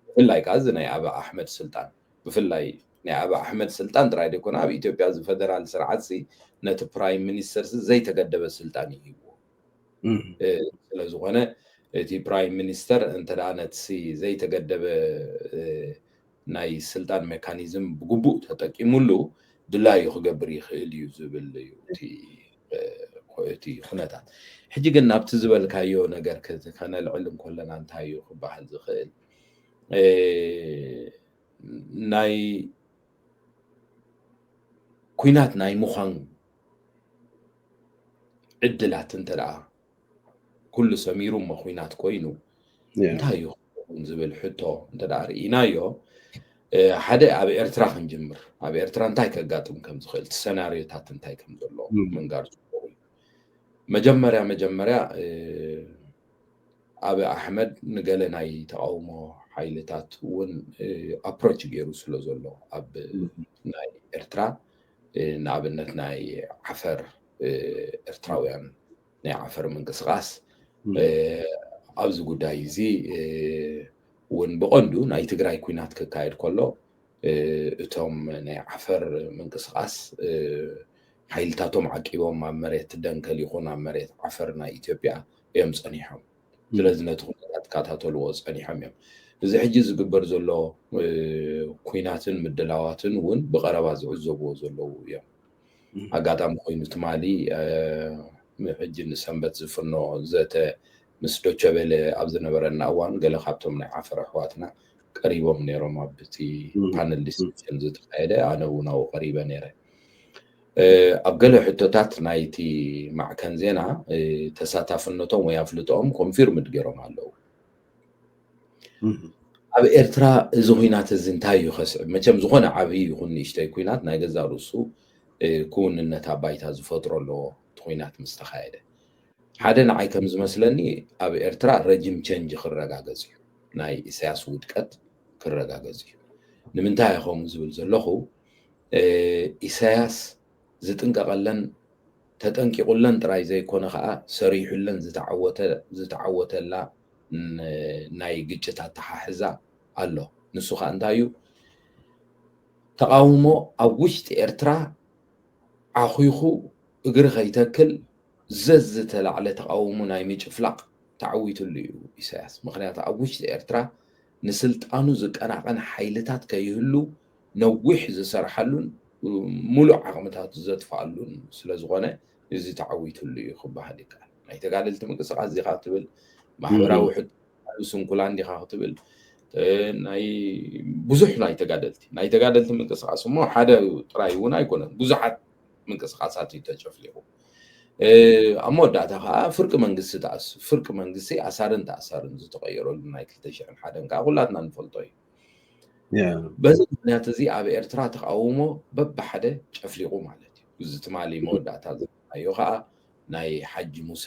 ብፍላይ ከዓ እዚ ናይ ኣብ ኣሕመድ ስልጣን ብፍላይ ናይ ኣብ ኣሕመድ ስልጣን ጥራይ ዘይኮነ ኣብ ኢትዮጵያ እዚ ፈደራል ስርዓት ሲ ነቲ ፕራይም ሚኒስተር ሲ ዘይተገደበ ስልጣን ይህብዎ ስለዝኾነ እቲ ፕራይም ሚኒስተር እንተ ነቲ ዘይተገደበ ናይ ስልጣን ሜካኒዝም ብግቡእ ተጠቂሙሉ ድላዩ ክገብር ይኽእል እዩ ዝብል እዩ እቲ ኩነታት ሕጂ ግን ናብቲ ዝበልካዮ ነገር ከነልዕል እንኮለና እንታይ እዩ ክበሃል ዝኽእል ናይ ኩናት ናይ ምዃን ዕድላት እንተ ኩሉ ሰሚሩ እሞ ኩናት ኮይኑ እንታይ እዩ ዝብል ሕቶ እንተ ርኢናዮ ሓደ ኣብ ኤርትራ ክንጅምር ኣብ ኤርትራ እንታይ ከጋጥም ከም ዝኽእል እቲ ሰናሪዮታት እንታይ ከም ዘሎ ምንጋር ዝግበሩ እዩ መጀመርያ መጀመርያ ኣብ ኣሕመድ ንገለ ናይ ተቃውሞ ሓይልታት እውን ኣፕሮች ገይሩ ስለ ዘሎ ኣብ ናይ ኤርትራ ንኣብነት ናይ ዓፈር ኤርትራውያን ናይ ዓፈር ምንቅስቃስ ኣብዚ ጉዳይ እዚ እውን ብቐንዱ ናይ ትግራይ ኩናት ክካየድ ከሎ እቶም ናይ ዓፈር ምንቅስቃስ ሓይልታቶም ዓቂቦም ኣብ መሬት ደንከል ይኹን ኣብ መሬት ዓፈር ናይ ኢትዮጵያ እዮም ፀኒሖም ስለዚ ነቲ ኩነታት ካታተልዎ ፀኒሖም እዮም እዚ ሕጂ ዝግበር ዘሎ ኩናትን ምድላዋትን እውን ብቀረባ ዝዕዘብዎ ዘለዉ እዮም ኣጋጣሚ ኮይኑ ትማሊ ሕጂ ንሰንበት ዝፍኖ ዘተ ምስ ዶቸቤለ ኣብ ዝነበረና እዋን ገለ ካብቶም ናይ ዓፈር ኣሕዋትና ቀሪቦም ነይሮም ኣብቲ ፓነል ዲስክሽን ዝተካየደ ኣነ እውን ኣብኡ ቀሪበ ነይረ ኣብ ገለ ሕቶታት ናይቲ ማዕከን ዜና ተሳታፍነቶም ወይ ኣፍልጦኦም ኮንፊርምድ ገይሮም ኣለዉ ኣብ ኤርትራ እዚ ኩናት እዚ እንታይ እዩ ከስዕብ መቸም ዝኾነ ዓብዪ ይኹን ንእሽተይ ኩናት ናይ ገዛ ርእሱ ክውንነት ኣብ ባይታ ዝፈጥሮ ኣለዎ እቲ ኩናት ምስ ተኻየደ ሓደ ንዓይ ከም ዝመስለኒ ኣብ ኤርትራ ረጅም ቸንጅ ክረጋገጽ እዩ ናይ ኢሳያስ ውድቀት ክረጋገጽ እዩ ንምንታይ ከምኡ ዝብል ዘለኹ ኢሳያስ ዝጥንቀቐለን ተጠንቂቑለን ጥራይ ዘይኮነ ከዓ ሰሪሑለን ዝተዓወተ ዝተዓወተላ ናይ ግጭት ኣተሓሕዛ ኣሎ። ንሱ ከዓ እንታይ እዩ? ተቃውሞ ኣብ ውሽጢ ኤርትራ ዓኺኹ እግሪ ከይተክል ዘዝተላዕለ ተቃውሞ ናይ ምጭፍላቅ ተዓዊትሉ እዩ ኢሳያስ። ምክንያቱ ኣብ ውሽጢ ኤርትራ ንስልጣኑ ዝቀናቀን ሓይልታት ከይህሉ ነዊሕ ዝሰርሓሉን ሙሉእ ዓቕምታቱ ዘጥፍኣሉን ስለ ዝኾነ እዚ ተዓዊትሉ እዩ ክበሃል ይከኣል። ናይ ተጋደልቲ ምንቅስቃስ ዲኻ ክትብል፣ ማሕበራዊ ሕቶ ስንኩላን ዲኻ ክትብል፣ ናይ ብዙሕ ናይ ተጋደልቲ ናይ ተጋደልቲ ምንቅስቃስ እሞ ሓደ ጥራይ እውን ኣይኮነን፣ ብዙሓት ምንቅስቃሳት እዩ ተጨፍሊቑ። ኣብ መወዳእታ ከዓ ፍርቂ መንግስቲ ተኣስ ፍርቂ መንግስቲ ኣሳርን ተኣሳርን ዝተቐየረሉ ናይ ክልተ ሽሕን ሓደን ከዓ ኩላትና ንፈልጦ እዩ። በዚ ምክንያት እዚ ኣብ ኤርትራ ተቃውሞ በብሓደ ጨፍሊቑ ማለት እዩ። እዚ ትማሊ መወዳእታ ዝረኣዮ ከዓ ናይ ሓጂ ሙሳ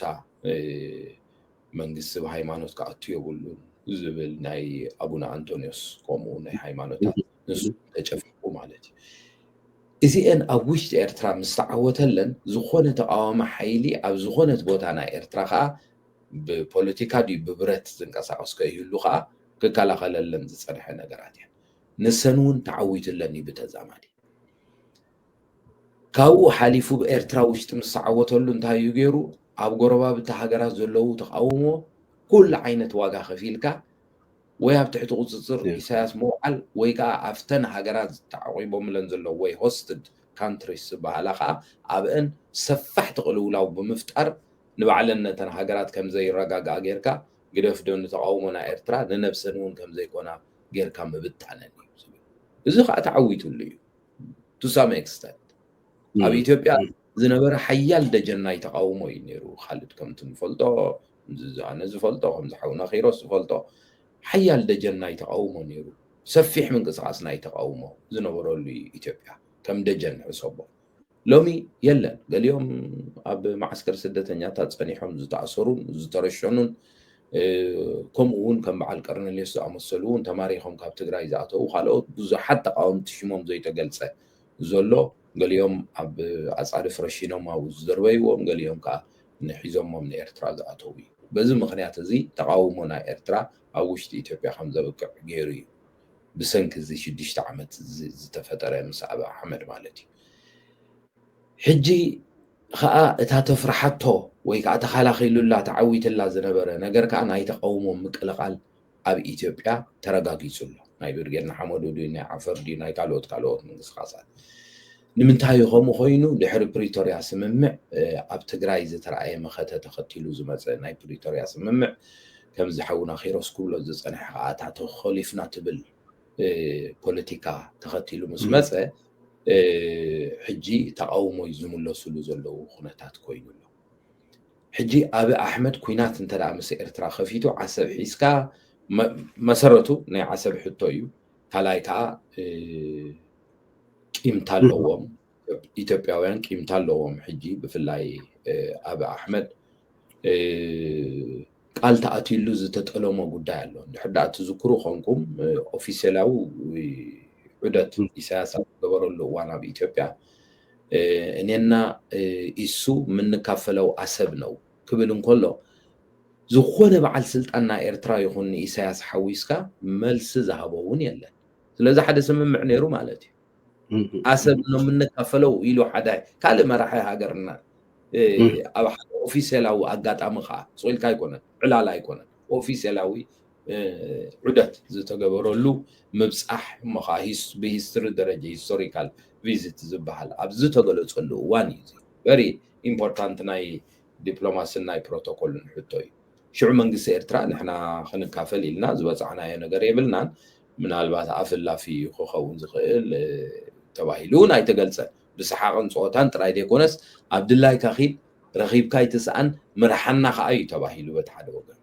መንግስቲ ብሃይማኖት ክኣቱ የብሉን ዝብል ናይ ኣቡነ ኣንቶኒዮስ ከምኡ ናይ ሃይማኖታት ንሱ ተጨፍሊቑ ማለት እዩ። እዚአን ኣብ ውሽጢ ኤርትራ ምስ ተዓወተለን ዝኾነ ተቃዋሚ ሓይሊ ኣብ ዝኾነት ቦታ ናይ ኤርትራ ከዓ ብፖለቲካ ድዩ ብብረት ዝንቀሳቀስ ከይህሉ ከዓ ክከላኸለለን ዝፀንሐ ነገራት እየን። ንሰን እውን ተዓዊትለን እዩ ብተዛማዲ። ካብኡ ሓሊፉ ብኤርትራ ውሽጢ ምስ ተዓወተሉ እንታይ እዩ ገይሩ? ኣብ ጎረባብቲ ሃገራት ዘለዉ ተቃውሞ ኩሉ ዓይነት ዋጋ ከፊልካ ወይ ኣብ ትሕቲ ቁፅፅር ኢሳያስ ምውዓል ወይ ከዓ ኣብተን ሃገራት ተዓቂቦምለን ዘለዉ ወይ ሆስትድ ካንትሪስ ዝበሃላ ከዓ ኣብአን ሰፋሕ ትቅልውላው ብምፍጣር ንባዕለን ነተን ሃገራት ከምዘይረጋግኣ ጌርካ ግደፍ ዶ ንተቃውሞ ናይ ኤርትራ ንነብሰን እውን ከምዘይኮና ጌርካ ምብታነን እዩ ዝብል። እዚ ከዓ ተዓዊትሉ እዩ። To some extent ኣብ ኢትዮጵያ ዝነበረ ሓያል ደጀን ናይ ተቃውሞ እዩ ነይሩ። ካልድ ከምቲ ንፈልጦ ኣነ ዝፈልጦ ከምዚ ሓውና ኪሮስ ዝፈልጦ ሓያል ደጀን ናይ ተቃውሞ ነይሩ። ሰፊሕ ምንቅስቃስ ናይ ተቃውሞ ዝነበረሉ እዩ ኢትዮጵያ ከም ደጀን ሕሰቦ። ሎሚ የለን። ገሊኦም ኣብ ማዓስከር ስደተኛታት ጸኒሖም ዝተኣሰሩን ዝተረሸኑን ከምኡ እውን ከም በዓል ቀርነልዮስ ዝኣመሰሉ እውን ተማሪኾም ካብ ትግራይ ዝኣተዉ ካልኦት ብዙሓት ተቃወምቲ ሽሞም ዘይተገልጸ ዘሎ ገሊኦም ኣብ ኣጻድፍ ረሺኖም ኣብኡ ዝደርበይዎም ገሊኦም ከዓ ንሒዞሞም ንኤርትራ ዝኣተዉ እዩ። በዚ ምክንያት እዚ ተቃውሞ ናይ ኤርትራ ኣብ ውሽጢ ኢትዮጵያ ከም ዘብቅዕ ገይሩ እዩ። ብሰንኪ እዚ ሽዱሽተ ዓመት እዚ ዝተፈጠረ ምስ ኣብ ኣሕመድ ማለት እዩ። ሕጂ ኸኣ እታ ተፍርሓቶ ወይ ከኣ ተኻላኺሉላ ተዓዊትላ ዝነበረ ነገር ከኣ ናይ ተቃውሞ ምቅልቓል ኣብ ኢትዮጵያ ተረጋጊጹ ኣሎ። ናይ ብርጌድ ንሓመዱ ድዩ ናይ ዓፈር ድዩ ናይ ካልኦት ካልኦት ምንቅስቃሳት ንምንታይ እዩ ከምኡ ኮይኑ? ድሕሪ ፕሪቶርያ ስምምዕ ኣብ ትግራይ ዝተረኣየ መኸተ ተኸቲሉ ዝመፀ ናይ ፕሪቶርያ ስምምዕ ከምዚ ሓውና ኪሮስ ክብሎ ዝፀንሐ ከዓ እታ ተኾሊፍና ትብል ፖለቲካ ተኸቲሉ ምስ መፀ ሕጂ ተቃውሞ ዝምለሱሉ ዘለዉ ኩነታት ኮይኑ ኣሎ። ሕጂ ኣብ ኣሕመድ ኩናት እንተ ምስ ኤርትራ ከፊቱ ዓሰብ ሒዝካ መሰረቱ ናይ ዓሰብ ሕቶ እዩ። ካልኣይ ከዓ ቂምታ ኣለዎም ኢትዮጵያውያን ቂምታ ኣለዎም። ሕጂ ብፍላይ ኣብ ኣሕመድ ቃል ተኣትዩሉ ዝተጠለሞ ጉዳይ ኣሎ። እንድሕር ደኣ ትዝክሩ ኮንኩም ኦፊሴላዊ ዑደት ኢሳያስ ኣብ ዝገበረሉ እዋን ኣብ ኢትዮጵያ እኔና ኢሱ የምንካፈለው አሰብ ነው ክብል እንከሎ ዝኾነ በዓል ስልጣን ናይ ኤርትራ ይኹን ንኢሳያስ ሓዊስካ መልሲ ዝሃቦ እውን የለን። ስለዚ ሓደ ስምምዕ ነይሩ ማለት እዩ። አሰብ ነው የምንካፈለው ኢሉ ሓደ ካልእ መራሒ ሃገርና ኣብ ሓደ ኦፊሴላዊ ኣጋጣሚ ከዓ ስቕ ኢልካ ኣይኮነን፣ ዕላል ኣይኮነን፣ ኦፊሴላዊ ዑደት ዝተገበረሉ ምብፃሕ እሞ ከዓ ብሂስትሪ ደረጃ ሂስቶሪካል ቪዚት ዝበሃል ኣብ ዝተገለፀሉ እዋን እዩ። ቨሪ ኢምፖርታንት ናይ ዲፕሎማስን ናይ ፕሮቶኮልን ሕቶ እዩ። ሽዑ መንግስቲ ኤርትራ ንሕና ክንካፈል ኢልና ዝበፃዕናዮ ነገር የብልናን፣ ምናልባት ኣፍላፊ ክኸውን ዝኽእል ተባሂሉ እውን ኣይተገልፀን። ብሰሓቕን ፀወታን ጥራይ ዘይኮነስ ኣብ ድላይካ ኪድ ረኺብካ ኣይትስኣን ምርሓና ከዓ እዩ ተባሂሉ በቲ ሓደ ወገን።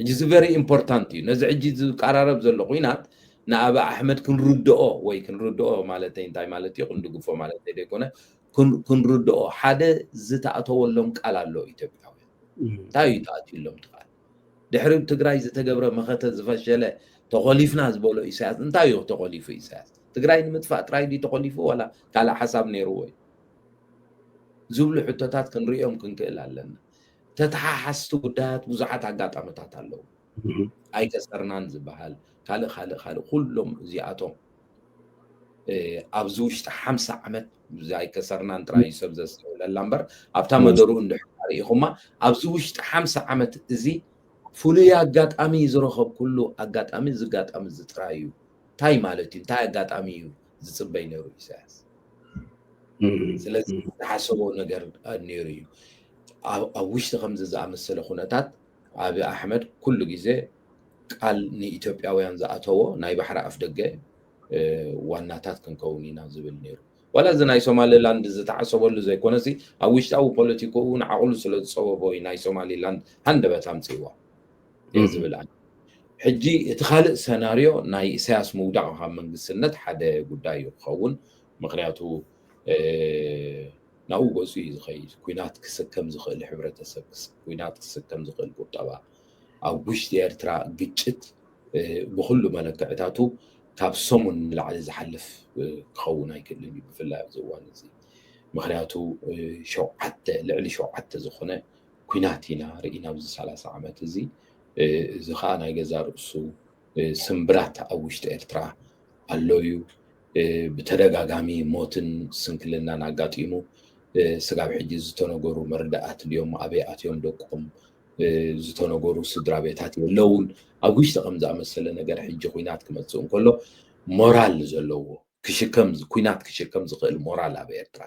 ሕጂ እዚ ቨሪ ኢምፖርታንት እዩ። ነዚ ሕጂ ዝቀራረብ ዘሎ ኩናት ንኣብ ኣሕመድ ክንርድኦ ወይ ክንርድኦ ማለተይ እንታይ ማለት እዩ ክንድግፎ ማለተይ ዘይኮነ ክንርድኦ ሓደ ዝተኣተወሎም ቃል ኣሎ ኢትዮጵያውያን እንታይ እዩ ተኣትዩሎም ትቃል ድሕሪ ትግራይ ዝተገብረ መኸተ ዝፈሸለ ተኾሊፍና ዝበሎ ኢሳያስ እንታይ እዩ ተኾሊፉ ኢሳያስ ትግራይ ንምጥፋእ ጥራይ ድዩ ተኾሊፉ ዋላ ካልእ ሓሳብ ነይርዎ እዩ ዝብሉ ሕቶታት ክንርእዮም ክንክእል ኣለና። ተተሓሓዝቲ ጉዳያት ብዙሓት ኣጋጣሚታት ኣለዉ። ኣይከሰርናን ዝበሃል ካልእ ካልእ ካልእ ኩሎም እዚኣቶም ኣብዚ ውሽጢ ሓምሳ ዓመት ኣይከሰርናን ጥራይ እዩ ሰብ ዘስተውዕለላ እምበር ኣብታ መደርኡ እንድሕር ርኢኹማ ኣብዚ ውሽጢ ሓምሳ ዓመት እዚ ፍሉይ ኣጋጣሚ ዝረኸብኩሉ ኣጋጣሚ እዚ ኣጋጣሚ እዚ ጥራይ እዩ። እንታይ ማለት እዩ? እንታይ ኣጋጣሚ እዩ ዝፅበይ ነይሩ ኢሳያስ? ስለዚ ዝሓሰቦ ነገር ነይሩ እዩ። ኣብ ውሽጢ ከምዚ ዝኣመሰለ ኩነታት ኣብይ ኣሕመድ ኩሉ ግዜ ቃል ንኢትዮጵያውያን ዝኣተዎ ናይ ባሕሪ ኣፍ ደገ ዋናታት ክንከውን ኢና ዝብል ነይሩ። ዋላ እዚ ናይ ሶማሊላንድ ዝተዓሰበሉ ዘይኮነሲ ኣብ ውሽጣዊ ፖለቲካኡ እውን ዓቕሉ ስለ ዝፀበቦ እዩ ናይ ሶማሊላንድ ሃንደበት ኣምፅእዋ እየ ዝብል ኣነ። ሕጂ እቲ ካልእ ሰናርዮ ናይ ኢሳያስ ምውዳቕ ካብ መንግስትነት ሓደ ጉዳይ እዩ ክኸውን። ምክንያቱ ናብኡ ገፁ እዩ ዝኸይድ። ኩናት ክስከም ዝኽእል ሕብረተሰብ፣ ኩናት ክስከም ዝኽእል ቁጠባ፣ ኣብ ውሽጢ ኤርትራ ግጭት ብኩሉ መለክዕታቱ ካብ ሰሙን ንላዕሊ ዝሓልፍ ክኸውን ኣይክእልን እዩ፣ ብፍላይ ኣብዚ እዋን እዚ። ምክንያቱ ሸውዓተ ልዕሊ ሸውዓተ ዝኾነ ኩናት ኢና ርኢና ኣብዚ ሰላሳ ዓመት እዚ። እዚ ከዓ ናይ ገዛ ርእሱ ስምብራት ኣብ ውሽጢ ኤርትራ ኣሎ እዩ። ብተደጋጋሚ ሞትን ስንክልናን ኣጋጢሙ ስጋብ ሕጂ ዝተነገሩ መርዳእት ድዮም ኣበይ ኣትዮም ደቆም ዝተነገሩ ስድራ ቤታት የለውን። ኣብ ውሽጢ ከም ዝኣመሰለ ነገር ሕጂ ኩናት ክመፅእ እንከሎ ሞራል ዘለዎ ክሽከም ኩናት ክሽከም ዝኽእል ሞራል ኣብ ኤርትራ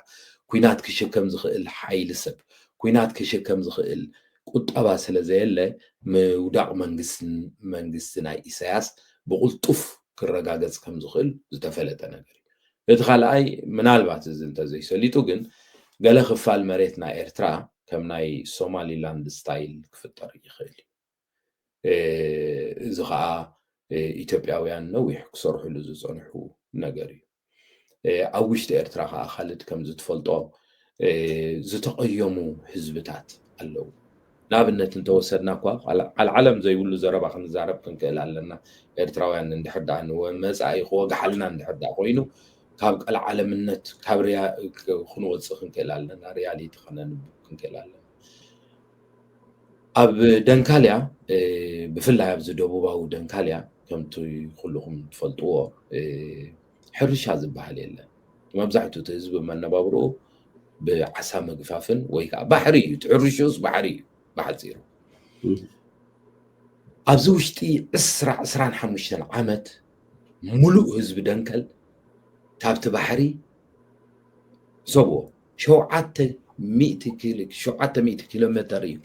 ኩናት ክሽከም ዝኽእል ሓይሊ ሰብ ኩናት ክሽከም ዝኽእል ቁጠባ ስለ ዘየለ ምውዳቕ መንግስቲ ናይ ኢሳያስ ብቕልጡፍ ክረጋገጽ ከም ዝኽእል ዝተፈለጠ ነገር እዩ። እቲ ካልኣይ ምናልባት እዚ እንተዘይሰሊጡ ግን ገለ ክፋል መሬት ናይ ኤርትራ ከም ናይ ሶማሊላንድ ስታይል ክፍጠር ይኽእል እዩ። እዚ ከዓ ኢትዮጵያውያን ነዊሕ ክሰርሕሉ ዝፀንሑ ነገር እዩ። ኣብ ውሽጢ ኤርትራ ከዓ ካልድ ከም ዝትፈልጦ ዝተቐየሙ ህዝብታት ኣለዉ። ንኣብነት እንተወሰድና እኳ ዓልዓለም ዘይብሉ ዘረባ ክንዛረብ ክንክእል ኣለና። ኤርትራውያን እንድሕር ደኣ ንወ መፃኢ ክወግሓልና እንድሕር ደኣ ኮይኑ ካብ ቀልዓለምነት ካብ ርያ ክንወፅእ ክንክእል ኣለና። ሪያሊቲ ከነንብብ ክንክእል ኣለና። ኣብ ደንካልያ ብፍላይ ኣብዚ ደቡባዊ ደንካልያ ከምቲ ኩልኹም ትፈልጥዎ ሕርሻ ዝበሃል የለን። መብዛሕትኡ እቲ ህዝቢ መነባብርኡ ብዓሳ ምግፋፍን ወይ ከዓ ባሕሪ እዩ። እቲ ሕርሽኡስ ባሕሪ እዩ ብሓፂሩ። ኣብዚ ውሽጢ ዕስራ ዕስራን ሓሙሽተን ዓመት ሙሉእ ህዝቢ ደንከል ካብቲ ባሕሪ ሰብዎ ሸውዓተ ሚእቲ ኪሎ ሸውዓተ ሚእቲ ኪሎ ሜተር እዩ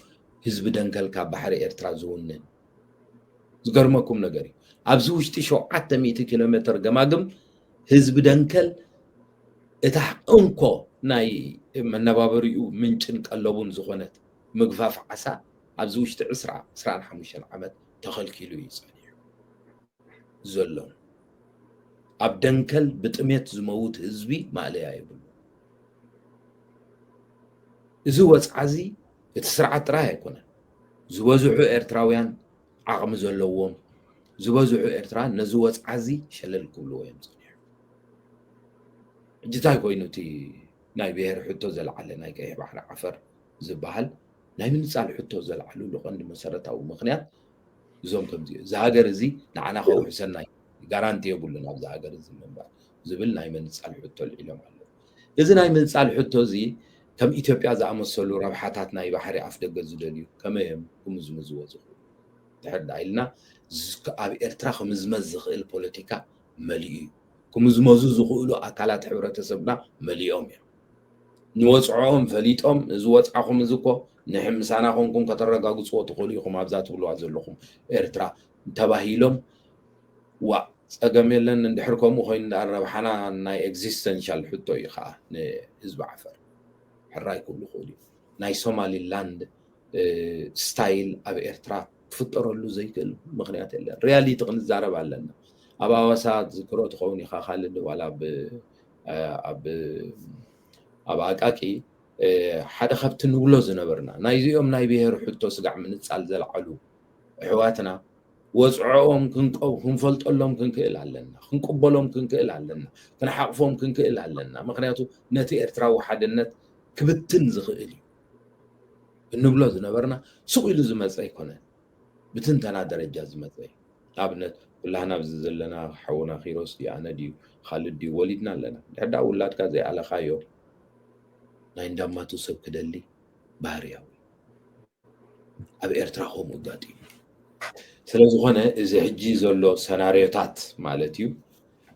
ህዝቢ ደንከል ካብ ባሕሪ ኤርትራ ዝውንን። ዝገርመኩም ነገር እዩ ኣብዚ ውሽጢ ሸውዓተ ሚእቲ ኪሎ ሜተር ገማግም ህዝቢ ደንከል እታ እንኮ ናይ መነባበሪኡ ምንጭን ቀለቡን ዝኾነት ምግፋፍ ዓሳ ኣብዚ ውሽጢ ዕስራ ዕስራን ሓሙሽተን ዓመት ተኸልኪሉ እዩ ጸኒሑ ዘሎ። ኣብ ደንከል ብጥሜት ዝመውት ህዝቢ ማእለያ የብሉ። እዚ ወፅዓ እዚ እቲ ስርዓት ጥራይ ኣይኮነን። ዝበዝሑ ኤርትራውያን ዓቕሚ ዘለዎም ዝበዝሑ ኤርትራውያን ነዚ ወፅዓ እዚ ሸለል ክብልዎ እዮም ፀኒሑ። ሕጂ እንታይ ኮይኑ እቲ ናይ ብሄር ሕቶ ዘልዓለ ናይ ቀይሕ ባሕሪ ዓፈር ዝበሃል ናይ ምንፃል ሕቶ ዘልዓልሉ ቀንዲ መሰረታዊ ምክንያት እዞም ከምዚ እዚ ሃገር እዚ ንዓና ከውሕሰና ጋራንቲ የብሉን ኣብዚ ሃገር እዚ ምንባር ዝብል ናይ ምንፃል ሕቶ ኣልዒሎም ኣለዉ። እዚ ናይ ምንፃል ሕቶ እዚ ከም ኢትዮጵያ ዝኣመሰሉ ረብሓታት ናይ ባሕሪ ኣፍ ደገ ዝደልዩ ከመይ እዮም ክምዝምዝዎ ዝኽእሉ? ድሕር ዳ ኢልና ኣብ ኤርትራ ክምዝመዝ ዝኽእል ፖለቲካ መሊኡ እዩ። ክምዝመዙ ዝኽእሉ ኣካላት ሕብረተሰብና መሊኦም እዮም። ንወፅዖኦም ፈሊጦም እዚ ወፅዓኹም እዚ እኮ ንሕምሳና ኮንኩም ከተረጋግፅዎ ትኽእሉ ኢኹም ኣብዛ ትብልዋ ዘለኹም ኤርትራ ተባሂሎም ዋእ ፀገም የለን እንድሕር ከምኡ ኮይኑ ደኣ ረብሓና ናይ ኤግዚስተንሻል ሕቶ እዩ ከዓ ንህዝቢ ዓፈር ሕራይ ክብሉ ይኽእሉ እዩ ናይ ሶማሊላንድ ስታይል ኣብ ኤርትራ ክፍጠረሉ ዘይክእል ምክንያት የለን ሪያሊቲ ክንዛረብ ኣለና ኣብ ኣዋሳ ዝክሮ ትኸውን ኢኻ ካልድ ዋላ ኣብ ኣቃቂ ሓደ ካብቲ ንብሎ ዝነበርና ናይዚኦም ናይ ብሄር ሕቶ ስጋዕ ምንፃል ዘልዓሉ ኣሕዋትና ወፅዖኦም ክንፈልጠሎም ክንክእል ኣለና ክንቅበሎም ክንክእል ኣለና ክንሓቕፎም ክንክእል ኣለና ምክንያቱ ነቲ ኤርትራዊ ሓድነት ክብትን ዝኽእል እዩ እንብሎ ዝነበርና ሱቕ ኢሉ ዝመፀ ኣይኮነን። ብትንተና ደረጃ ዝመፀ እዩ። ንኣብነት ኩላህና ኣብዚ ዘለና ሓውና ኪሮስ ድዩ ኣነ ድዩ ካልድ ድዩ ወሊድና ኣለና። ድሕዳ ውላድካ ዘይኣለኻዮ ናይ እንዳማቱ ሰብ ክደሊ ባህርያዊ። ኣብ ኤርትራ ከምኡ ኣጋጢሙ። ስለዝኾነ እዚ ሕጂ ዘሎ ሰናርዮታት ማለት እዩ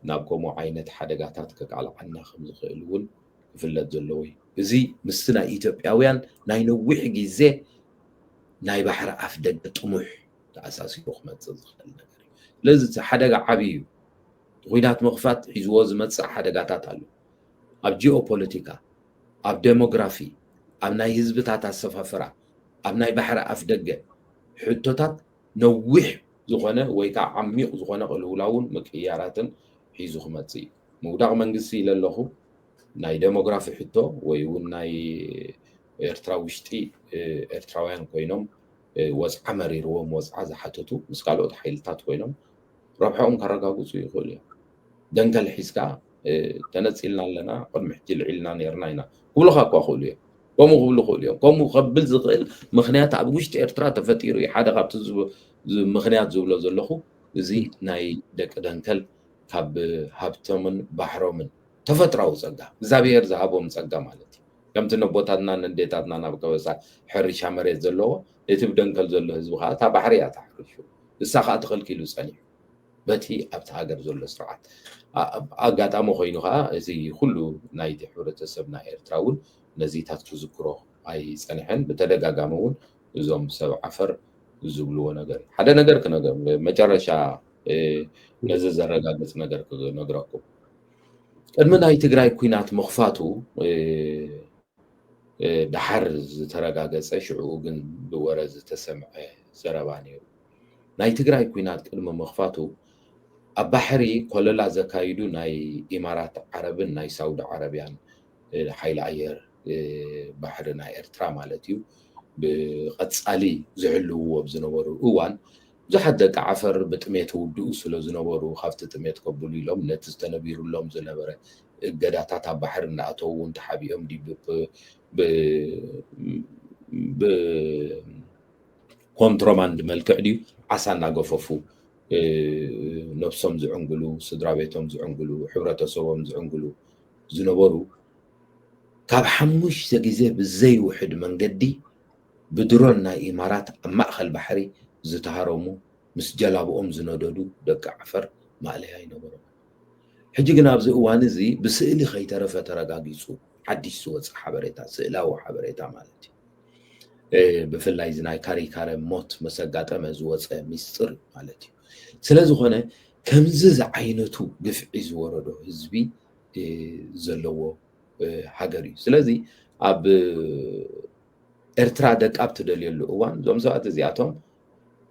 ናብ ከምኡ ዓይነት ሓደጋታት ከቃልዓና ከም ዝኽእል እውን ክፍለጥ ዘለዎ እዩ። እዚ ምስቲ ናይ ኢትዮጵያውያን ናይ ነዊሕ ግዜ ናይ ባሕሪ ኣፍ ደገ ጥሙሕ ተኣሳሲሩ ክመፅእ ዝኽእል ነገር እዩ። ስለዚ እቲ ሓደጋ ዓብዪ እዩ። ኲናት ምኽፋት ሒዝዎ ዝመፅእ ሓደጋታት ኣሎ። ኣብ ጂኦፖለቲካ፣ ኣብ ዴሞግራፊ፣ ኣብ ናይ ህዝብታት ኣሰፋፍራ፣ ኣብ ናይ ባሕሪ ኣፍ ደገ ሕቶታት ነዊሕ ዝኾነ ወይ ከዓ ዓሚቕ ዝኾነ ቅልውላውን ምቅይያራትን ሒዙ ክመፅእ እዩ። ምውዳቕ መንግስቲ ኢለ ኣለኹ። ናይ ዴሞግራፊ ሕቶ ወይ እውን ናይ ኤርትራ ውሽጢ ኤርትራውያን ኮይኖም ወፅዓ መሪርዎም ወፅዓ ዝሓተቱ ምስ ካልኦት ሓይልታት ኮይኖም ረብሐኦም ከረጋግፁ ይኽእሉ እዮም። ደንከል ሒዝካ ተነፂልና ኣለና፣ ቅድሚ ሕጂ ልዒልና ነርና ኢና ክብሉካ እኳ ክእሉ እዮም። ከምኡ ክብሉ ክእሉ እዮም። ከምኡ ከብል ዝኽእል ምኽንያት ኣብ ውሽጢ ኤርትራ ተፈጢሩ እዩ። ሓደ ካብቲ ምኽንያት ዝብሎ ዘለኹ እዚ ናይ ደቂ ደንከል ካብ ሃብቶምን ባሕሮምን ተፈጥራዊ ፀጋ እግዚኣብሔር ዝሃቦም ፀጋ ማለት እዩ። ከምቲ ነቦታትና ነዴታትና ናብ ከበሳ ሕርሻ መሬት ዘለዎ እቲ ብደንከል ዘሎ ህዝቢ ከዓ እታ ባሕሪ እያ ተሕርሹ። እሳ ከዓ ተኸልኪሉ ፀኒሑ በቲ ኣብቲ ሃገር ዘሎ ስርዓት። ኣጋጣሚ ኮይኑ ከዓ እዚ ኩሉ ናይቲ ሕብረተሰብና ኤርትራ እውን ነዚታት ክዝክሮ ኣይፀንሐን። ብተደጋጋሚ እውን እዞም ሰብ ዓፈር ዝብልዎ ነገር ሓደ ነገር መጨረሻ ነዚ ዘረጋግፅ ነገር ክነግረኩም። ቅድሚ ናይ ትግራይ ኩናት ምኽፋቱ ደሓር ዝተረጋገፀ ሽዕኡ ግን ብወረ ዝተሰምዐ ዘረባ ነይሩ። ናይ ትግራይ ኩናት ቅድሚ ምኽፋቱ ኣብ ባሕሪ ኮለላ ዘካይዱ ናይ ኢማራት ዓረብን ናይ ሳውዲ ዓረብያን ሓይሊ ኣየር ባሕሪ ናይ ኤርትራ ማለት እዩ ብቐፃሊ ዝሕልውዎ ዝነበሩ እዋን ብዙሓት ደቂ ዓፈር ብጥሜት ውድኡ ስለ ዝነበሩ ካብቲ ጥሜት ከብሉ ኢሎም ነቲ ዝተነቢሩሎም ዝነበረ እገዳታት ኣብ ባሕሪ እናኣተዉ እውን ተሓቢኦም ብኮንትሮባንድ መልክዕ ድዩ ዓሳ እናገፈፉ ነብሶም ዝዕንግሉ፣ ስድራ ቤቶም ዝዕንግሉ፣ ሕብረተሰቦም ዝዕንግሉ ዝነበሩ ካብ ሓሙሽተ ግዜ ብዘይውሕድ መንገዲ ብድሮን ናይ ኢማራት ኣብ ማእኸል ባሕሪ ዝተሃረሙ ምስ ጀላብኦም ዝነደዱ ደቂ ዓፈር ማእለያ ኣይነበሮም። ሕጂ ግን ኣብዚ እዋን እዚ ብስእሊ ከይተረፈ ተረጋጊፁ ሓድሽ ዝወፀ ሓበሬታ፣ ስእላዊ ሓበሬታ ማለት እዩ። ብፍላይ እዚ ናይ ካሪካረ ሞት መሰጋጠመ ዝወፀ ሚስጥር ማለት እዩ። ስለዝኾነ ከምዚ ዝዓይነቱ ግፍዒ ዝወረዶ ህዝቢ ዘለዎ ሃገር እዩ። ስለዚ ኣብ ኤርትራ ደቃብ ትደልየሉ እዋን እዞም ሰባት እዚኣቶም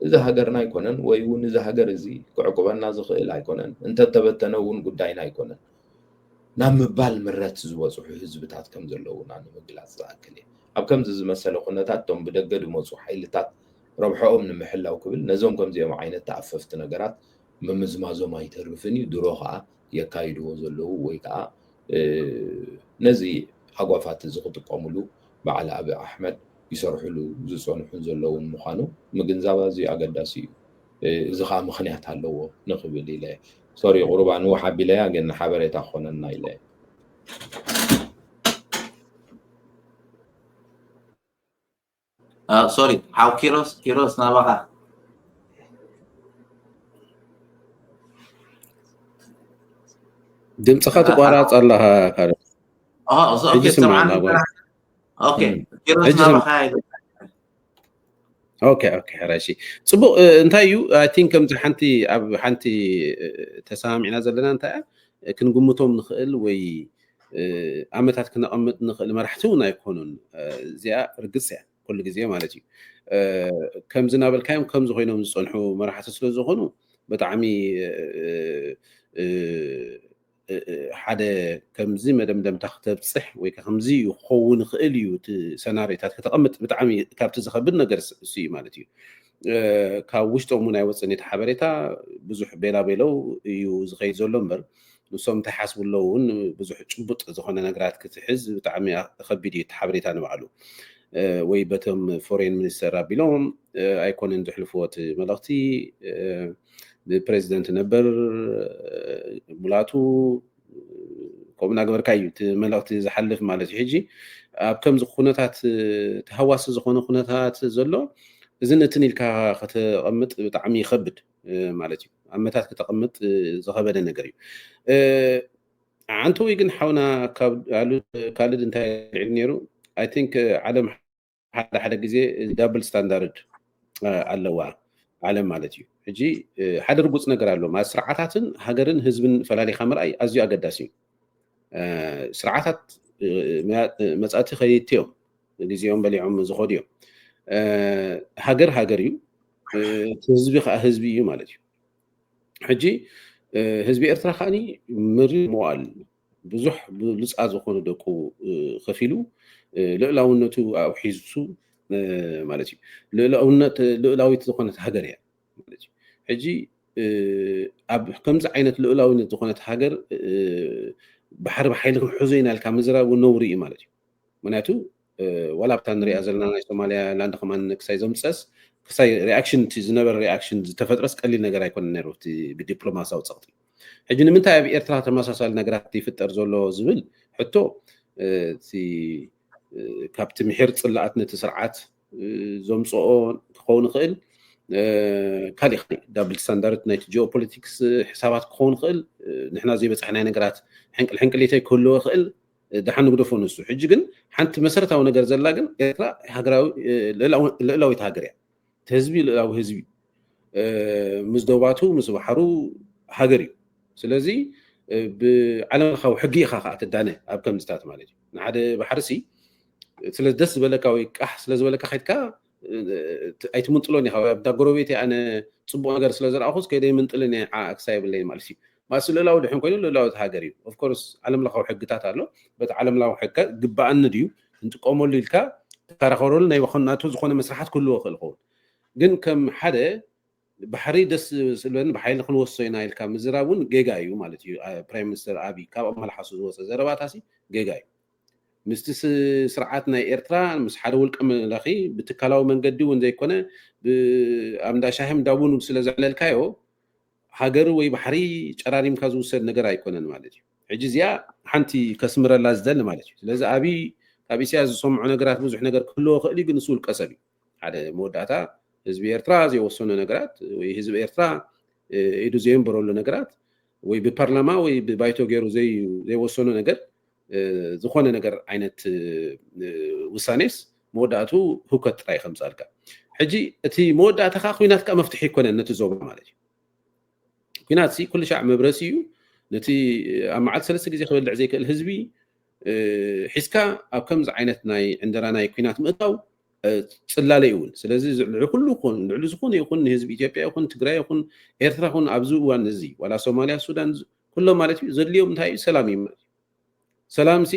እዚ ሃገርና ኣይኮነን ወይ እውን እዚ ሃገር እዚ ክዕቁበና ዝኽእል ኣይኮነን፣ እንተተበተነ እውን ጉዳይና ኣይኮነን ናብ ምባል ምረት ዝበፅሑ ህዝብታት ከም ዘለዉና ንምግላፅ ዝኣክል እየ። ኣብ ከምዚ ዝመሰለ ኩነታት እቶም ብደገ ዝመፁ ሓይልታት ረብሐኦም ንምሕላው ክብል ነዞም ከምዚኦም ዓይነት ተኣፈፍቲ ነገራት ምምዝማዞም ኣይተርፍን እዩ። ድሮ ከዓ የካይድዎ ዘለዉ ወይ ከዓ ነዚ ሃጓፋት እዚ ክጥቀምሉ በዓል ኣብይ ኣሕመድ ይሰርሕሉ ዝፀንሑን ዘለውን ምዃኑ ምግንዛብ ኣዝዩ ኣገዳሲ እዩ። እዚ ከዓ ምኽንያት ኣለዎ ንኽብል ኢለ ሶሪ ቁሩብ ኣንውሕ ኣቢለያ ግን ሓበሬታ ክኾነና ኢለ ሶሪ ሓው ኪሮስ ኪሮስ ናባኻ ድምፅኻ ትቋራፅ ኣለኻ ካለ ኦኬ ሕጂ ስማዕ ሰማዕኒ ናጓል ኦኬ እም። ኪሮስ ሕጂ ስማዕ ናባኻ ኦኬ ኦኬ ሕራይ እሺ ፅቡቅ እ፣ እንታይ እዩ ኣይ ቲንክ ከምዚ ሓንቲ ኣብ ሓንቲ እ፣ ተሰማሚዕና ዘለና እንታይ እያ እ፣ ክንግምቶም ንኽእል ወይ እ፣ ኣመታት ክነቐምጥ ንኽእል መራሕቲ እውን ኣይኮኑን እ፣ እዚኣ ርግፅ እያ ኩሉ ግዜ ማለት እዩ እ፣ ከምዚ እናበልካዮም ከምዚ ኮይኖም ዝፀንሑ መራሕቲ ስለ ዝኾኑ ብጣዕሚ እ፣ እ፣ እ፣ ሓደ ከምዚ መደምደምታ ክተብፅሕ ወይ ከዓ ከምዚ ክኸውን ይኽእል እዩ እቲ ሰናሪታት ከተቐምጥ ብጣዕሚ ካብቲ ዝኸብድ ነገር ስ- እሱ እዩ ማለት እዩ እ፣ ካብ ውሽጦም እውን ኣይወፅን እቲ ሓበሬታ ብዙሕ ቤላ ቤለው እዩ ዝኸይድ ዘሎ እምበር ንሶም እንታይ ሓስቡ ኣለዉ እውን ብዙሕ ጭቡጥ ዝኾነ ነገራት ክትሕዝ ብጣዕሚ ከቢድ እዩ። እቲ ሓበሬታ ንባዕሉ ወይ በቶም ፎሬን ሚኒስተር ኣቢሎም ኣይኮነን ዝሕልፍዎ እቲ መልእኽቲ። ብፕሬዚደንት ነበር ሙላቱ ከምኡ እናገበርካ እዩ እቲ መልእኽቲ ዝሓልፍ ማለት እዩ። ሕጂ ኣብ ከምዚ ኩነታት ተሃዋሲ ዝኾነ ኩነታት ዘሎ እዝን እትን ኢልካ ከተቐምጥ ብጣዕሚ ይኸብድ ማለት እዩ። ኣብ መታት ከተቐምጥ ዝኸበደ ነገር እዩ። ዓንተወይ ግን ሓውና ካልድ እንታይ ይልዕል ነይሩ? ኣይ ቲንክ ዓለም ሓደ ሓደ ግዜ ዳብል ስታንዳርድ ኣለዋ ዓለም ማለት እዩ። ሕጂ ሓደ ርጉፅ ነገር ኣሎ ማለት ስርዓታትን ሃገርን ህዝብን ፈላሊኻ ምርኣይ ኣዝዩ ኣገዳሲ እዩ። ስርዓታት መፃእቲ ከየትዮም ግዜኦም በሊዖም ዝኸዱ እዮም። ሃገር ሃገር እዩ፣ ህዝቢ ከዓ ህዝቢ እዩ ማለት እዩ። ሕጂ ህዝቢ ኤርትራ ከዓኒ ምሪ መዋል ብዙሕ ብሉፃት ዝኾኑ ደቁ ከፊሉ ልእላውነቱ ኣውሒዙ ማለት እዩ። ልእላውነት ልእላዊት ዝኾነት ሃገር እያ ማለት እዩ። ሕጂ ኣብ ከምዚ ዓይነት ልእላዊነት ዝኾነት ሃገር ባሕሪ ብሓይሊ ክንሕዞ ኢና ኢልካ ምዝራብ እውን ነውሪ እዩ ማለት እዩ። ምክንያቱ ዋላ ኣብታ ንሪኣ ዘለና ናይ ሶማሊያ ላንድ ከማን ክሳይ ዘምፀስ ክሳይ ሪኣክሽን እቲ ዝነበረ ሪኣክሽን ዝተፈጥረስ ቀሊል ነገር ኣይኮነ ነይሩ እቲ ብዲፕሎማሲያዊ ፀቕጢ። ሕጂ ንምንታይ ኣብ ኤርትራ ተመሳሳሊ ነገራት ይፍጠር ዘሎ ዝብል ሕቶ እቲ ካብቲ ምሒር ፅላኣት ነቲ ስርዓት ዘምፅኦ ክኸውን ይኽእል። ካሊእ ካሊእ ዳብል ስታንዳርድ ናይቲ ጂኦፖለቲክስ ሕሳባት ክኸውን ይኽእል። ንሕና ዘይበፃሕናይ ነገራት ሕንቅል ሕንቅሊተይ ክህልዎ ይኽእል። ደሓን ንግደፎ ንሱ። ሕጂ ግን ሓንቲ መሰረታዊ ነገር ዘላ ግን ኤርትራ ሃገራዊ ልእላዊት ሃገር እያ። እቲ ህዝቢ ልእላዊ ህዝቢ ምስ ዶባቱ ምስ ባሕሩ ሃገር እዩ። ስለዚ ብዓለም ለኻዊ ሕጊ ኢኻ ከዓ ትዳነ ኣብ ከምዚታት ማለት እዩ። ንሓደ ባሕርሲ ስለ ደስ ዝበለካ ወይ ቃሕ ስለ ዝበለካ ከድካ ኣይትምንጥሎን ኢኻ። ኣብዳ ጎረቤት ኣነ ፅቡቅ ነገር ስለ ዝረኣኹስ ከይደ ይምንጥልን እየ ዓኣ ክሳይ የብለይ ማለት እዩ። ማእስ ልእላዊ ድሕን ኮይኑ ልእላዊ እቲ ሃገር እዩ። ኦፍኮርስ ዓለም ለኻዊ ሕግታት ኣሎ። በቲ ዓለም ለኻዊ ሕጊ ግባኣኒ ድዩ ክንጥቀመሉ ኢልካ ትከራኸረሉ ናይ ናቱ ዝኾነ መስርሓት ክህልዎ ይኽእል ይኸውን። ግን ከም ሓደ ባሕሪ ደስ ስለኒ ብሓይሊ ክንወስዶ ኢና ኢልካ ምዝራብ እውን ጌጋ እዩ ማለት እዩ። ፕራይም ሚኒስተር ኣብይ ካብ ኣመላሓሱ ዝወፀ ዘረባታሲ ጌጋ እዩ። ምስቲ ስርዓት ናይ ኤርትራ ምስ ሓደ ውልቀ መላኺ ብትካላዊ መንገዲ እውን ዘይኮነ ኣብ እንዳ ሻሂ እንዳ ቡን ስለ ዘዕለልካዮ ሃገር ወይ ባሕሪ ጨራሪምካ ዝውሰድ ነገር ኣይኮነን ማለት እዩ። ሕጂ እዚኣ ሓንቲ ከስምረላ ዝደሊ ማለት እዩ። ስለዚ ኣብይ ካብ ኢሳያስ ዝሰምዖ ነገራት ብዙሕ ነገር ክህልዎ ክእል እዩ፣ ግን ንሱ ውልቀ ሰብ እዩ። ሓደ መወዳእታ ህዝቢ ኤርትራ ዘይወሰኖ ነገራት ወይ ህዝቢ ኤርትራ ኢዱ ዘየንበረሉ ነገራት ወይ ብፓርላማ ወይ ብባይቶ ገይሩ ዘይወሰኖ ነገር ዝኾነ ነገር ዓይነት ውሳኔስ መወዳእቱ ህውከት ጥራይ ከምፃልካ። ሕጂ እቲ መወዳእታ ከዓ ኩናት ከዓ መፍትሒ ይኮነን ነቲ ዞባ ማለት እዩ። ኩናት ሲ ኩሉ ሻዕ መብረሲ እዩ። ነቲ ኣብ መዓልቲ ሰለስተ ግዜ ክበልዕ ዘይክእል ህዝቢ ሒዝካ ኣብ ከምዚ ዓይነት ናይ ዕንደራ ናይ ኩናት ምእታው ፅላለ እውን። ስለዚ ልዕሊ ኩሉ ይኹን ልዕሊ ዝኾነ ይኹን ንህዝቢ ኢትዮጵያ ይኹን ትግራይ ይኹን ኤርትራ ይኹን ኣብዚ እዋን እዚ ዋላ ሶማልያ ሱዳን ኩሎም ማለት እዩ ዘድልዮም እንታይ እዩ? ሰላም እዩ ማለት እዩ። ሰላም ሲ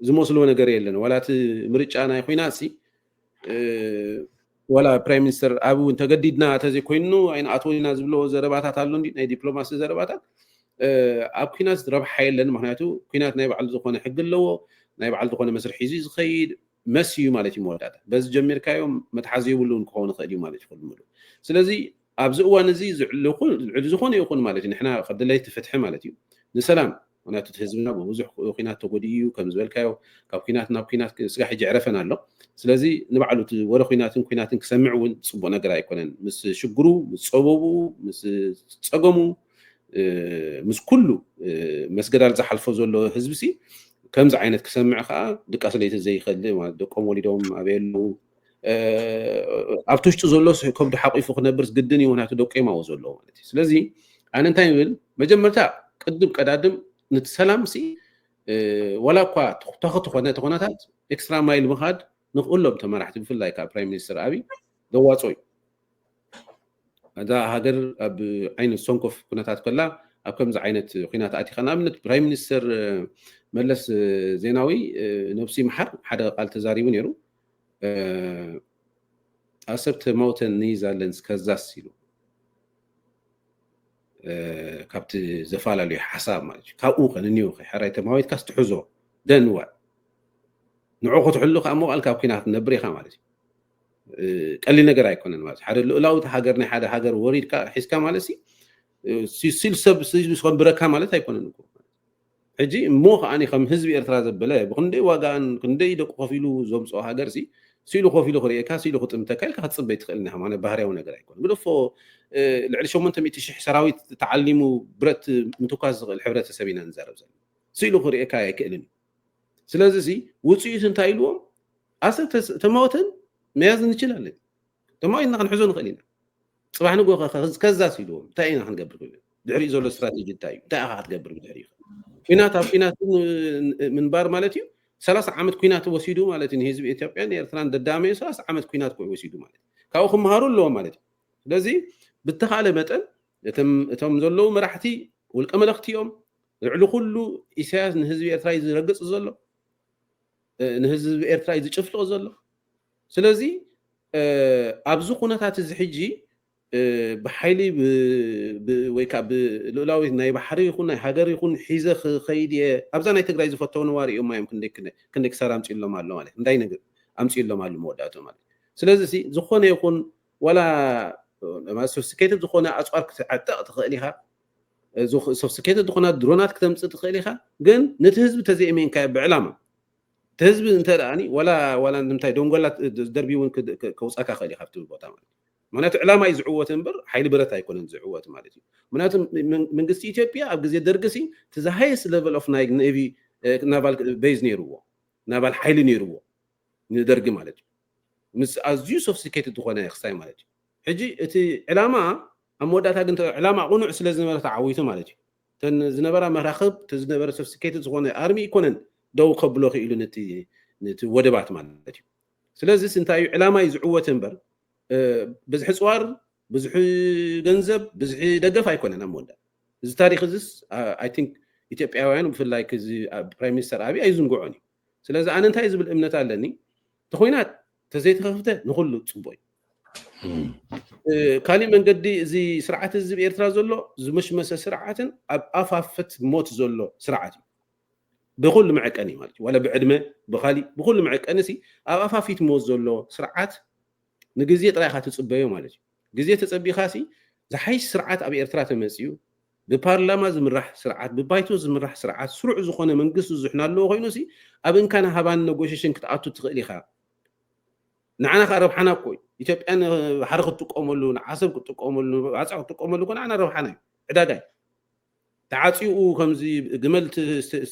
ዝመስልዎ ነገር የለን። ዋላ እቲ ምርጫ ናይ ኩናት ሲ ዋላ ፕራይም ሚኒስተር ኣብ እውን ተገዲድና ተዘይኮይኑ ኣይንኣትዎ ኢና ዝብለዎ ዘረባታት ኣሎ እንዲ ናይ ዲፕሎማሲ ዘረባታት ኣብ ኩናት ረብሓ የለን። ምክንያቱ ኩናት ናይ ባዕሉ ዝኾነ ሕጊ ኣለዎ፣ ናይ ባዕሉ ዝኾነ መስርሕ ሒዙ ዝኸይድ መስ እዩ ማለት እዩ መወዳእታ። በዚ ጀሚርካዮም መትሓዚ የብሉን ክኸውን ይኽእል እዩ ማለት እዩ ኩሉ ሙሉ። ስለዚ ኣብዚ እዋን እዚ ዝዕልኹ ዝዕል ዝኾነ ይኹን ማለት እዩ ንሕና ከደለይቲ ፍትሒ ማለት እዩ ንሰላም ምክንያቱ እቲ ህዝብና ብብዙሕ ኩናት ተጎዲኡ እዩ ከም ዝበልካዮ ካብ ኩናት ናብ ኩናት ስጋ ሕጂ ዕረፈን ኣሎ። ስለዚ ንባዕሉ እቲ ወረ ኩናትን ኩናትን ክሰምዕ እውን ፅቡቅ ነገር ኣይኮነን። ምስ ሽግሩ ምስ ፀበቡ ምስ ፀገሙ ምስ ኩሉ መስገዳል ዝሓልፎ ዘሎ ህዝቢ ሲ ከምዚ ዓይነት ክሰምዕ ከዓ ድቃስ ለይቲ ዘይኸልእ ማለት ደቆም ወሊዶም ኣበይ ኣለዉ ኣብቲ ውሽጢ ዘሎ ከብዱ ሓቂፉ ክነብር ግድን እዩ። ምክንያቱ ደቆም ኣብኡ ዘለዎ ማለት እዩ። ስለዚ ኣነ እንታይ ይብል መጀመርታ ቅድም ቀዳድም ነቲ ሰላም ሲ ዋላ እኳ ተኽቲ ኮነ ተኾነታት ኤክስትራ ማይል ምኻድ ንኽእሎም ተመራሕቲ ብፍላይ ከዓ ፕራይም ሚኒስትር ኣብይ ዘዋፅኦ እዩ። እዛ ሃገር ኣብ ዓይነት ሰንኮፍ ኩነታት ከላ ኣብ ከምዚ ዓይነት ኩናት ኣቲኻ ንኣብነት ፕራይም ሚኒስትር መለስ ዜናዊ ነብሱ ይምሓር ሓደ ቃል ተዛሪቡ ነይሩ። ኣሰብ ተማውተን ንይዛለን ከዛስ ኢሉ ካብቲ ዘፈላለዩ ሓሳብ ማለት እዩ። ካብኡ ከንንዩ ሕራይ ተማዊትካ ስትሕዞ ደንዋ ንዑ ክትሕሉ ከዓ ሞቓል ካብ ኩናት ነብር ኢኻ ማለት እዩ። ቀሊል ነገር ኣይኮነን ማለት ሓደ ልኡላዊት ሃገር ናይ ሓደ ሃገር ወሪድካ ሒዝካ ማለት ሲል ሰብ ከንብረካ ማለት ኣይኮነን። ሕጂ እሞ ከዓኒ ከም ህዝቢ ኤርትራ ዘበለ ብክንደይ ዋጋን ክንደይ ደቂ ከፊሉ ዘምፅኦ ሃገር ሲ ሲሉ ከፊሉ ክርእየካ ሲሉ ክጥምተካ ኢልካ ክትፅበይ ትኽእል ኒ ማለት ባህርያዊ ነገር ኣይኮነ። ግደፎ ልዕሊ ሸሞንተ ሚእቲ ሽሕ ሰራዊት ተዓሊሙ ብረት ምትኳስ ዝኽእል ሕብረተሰብ ኢና ንዛረብ ዘለና። ስኢሉ ክርእየካ ኣይክእልን እዩ። ስለዚ ሲ ውፅኢቱ እንታይ ኢልዎም ኣሰብ ተማወተን መያዝ እንችላለን። ተማዊትና ክንሕዞ ንኽእል ኢና። ፅባሕ ንጎ ከዛስ ኢልዎም እንታይ ኢና ክንገብር ክብል ድሕሪኡ ዘሎ ስትራቴጂ እንታይ እዩ? እንታይ ኢኻ ክትገብር ብድሕሪኡ? ኩናት ኣብ ኩናት ምንባር ማለት እዩ። ሰላሳ ዓመት ኩናት ወሲዱ ማለት እዩ። ንህዝቢ ኢትዮጵያን ኤርትራን ደዳመዩ ሰላሳ ዓመት ኩናት ኮይ ወሲዱ ማለት እዩ። ካብኡ ክመሃሩ ኣለዎም ማለት እዩ። ስለዚ ብተኻለ መጠን እቶም ዘለዉ መራሕቲ ውልቀ መለኽቲ እዮም። ልዕሊ ኩሉ ኢሳያስ ንህዝቢ ኤርትራ እዩ ዝረግጽ ዘሎ፣ ንህዝቢ ኤርትራ እዩ ዝጭፍልቕ ዘሎ። ስለዚ ኣብዚ ኩነታት እዚ ሕጂ ብሓይሊ ወይ ከዓ ብልኡላዊት ናይ ባሕሪ ይኹን ናይ ሃገር ይኹን ሒዘ ክኸይድ እየ ኣብዛ ናይ ትግራይ ዝፈተውንዋ ርእዮማ እዮም ክንደይ ክሳር ኣምፅእሎም ኣሎ ማለት እንታይ ነገር ኣምፅእሎም ኣሎ መወዳእቱ ማለት። ስለዚ ዝኾነ ይኹን ዋላ ሶፊስቲኬትድ ዝኾነ ኣፅዋር ክትዕጠቕ ትኽእል ኢኻ። ሶፊስቲኬትድ ዝኾና ድሮናት ክተምፅእ ትኽእል ኢኻ። ግን ነቲ ህዝቢ ተዘይእመንካዮ ብዕላማ እቲ ህዝቢ እንተ ደኣኒ ዋላ ዋላ ንምንታይ ደንጎላ ደርቢ እውን ከውፃካ ክእል ኢኻ ብትብል ቦታ ማለት ምክንያቱ ዕላማ እዩ ዝዕወት እምበር ሓይሊ ብረት ኣይኮነን ዝዕወት ማለት እዩ። ምክንያቱ መንግስቲ ኢትዮጵያ ኣብ ግዜ ደርግሲ እቲ ሃይስት ሌቨል ኦፍ ናይ ኔቪ ናቫል ቤዝ ነይርዎ ናቫል ሓይሊ ነይርዎ ንደርጊ ማለት እዩ። ምስ ኣዝዩ ሶፊስቲኬትድ ዝኾነ ክስታይ ማለት እዩ። ሕጂ እቲ ዕላማ ኣብ መወዳእታ ግን ዕላማ ቅኑዕ ስለ ዝነበረ ተዓዊቱ ማለት እዩ። እተን ዝነበራ መራኽብ እቲ ዝነበረ ሶፊስቲኬትድ ዝኾነ ኣርሚ ይኮነን ደው ከብሎ ክኢሉ ነቲ ወደባት ማለት እዩ። ስለዚስ እንታይ እዩ ዕላማ እዩ ዝዕወት እምበር ብዝሒ ፅዋር፣ ብዙሕ ገንዘብ፣ ብዙሒ ደገፍ ኣይኮነን ኣብ መወዳእ እዚ ታሪክ እዚስ ኣይ ቲንክ ኢትዮጵያውያን ብፍላይ እዚ ፕራይም ሚኒስተር ኣብይ ኣይዝንግዖን እዩ። ስለዚ ኣነ እንታይ ዝብል እምነት ኣለኒ እቲ ኮይናት ተዘይተኸፍተ ንኩሉ ፅቡቅ እዩ። ካሊእ መንገዲ እዚ ስርዓት እዚ ኤርትራ ዘሎ ዝመሽመሰ ስርዓትን ኣብ ኣፋፍት ሞት ዘሎ ስርዓት እዩ። ብኩሉ መዐቀኒ ማለት እዩ ዋላ ብዕድመ ብካሊእ ብኩሉ መዐቀኒ ሲ ኣብ ኣፋፊት ሞት ዘሎ ስርዓት ንግዜ ጥራይ ኢኻ ትፅበዮ ማለት እዩ። ግዜ ተፀቢኻ ሲ ዝሓይሽ ስርዓት ኣብ ኤርትራ ተመፅዩ ብፓርላማ ዝምራሕ ስርዓት ብባይቶ ዝምራሕ ስርዓት ስሩዕ ዝኾነ መንግስቲ ዝሕና ኣለዎ ኮይኑ ሲ ኣብ እንካን ሃባን ነጎሽሽን ክትኣቱ ትኽእል ኢኻ። ንዓና ከዓ ረብሓና እኮ እዩ። ኢትዮጵያ ንባሕሪ ክትጥቀመሉ ንዓሰብ ክትጥቀመሉ ንባፅዕ ክትጥቀመሉ እኮ ንዓና ረብሓና እዩ። ዕዳጋ እዩ። ተዓፂኡ ከምዚ ግመል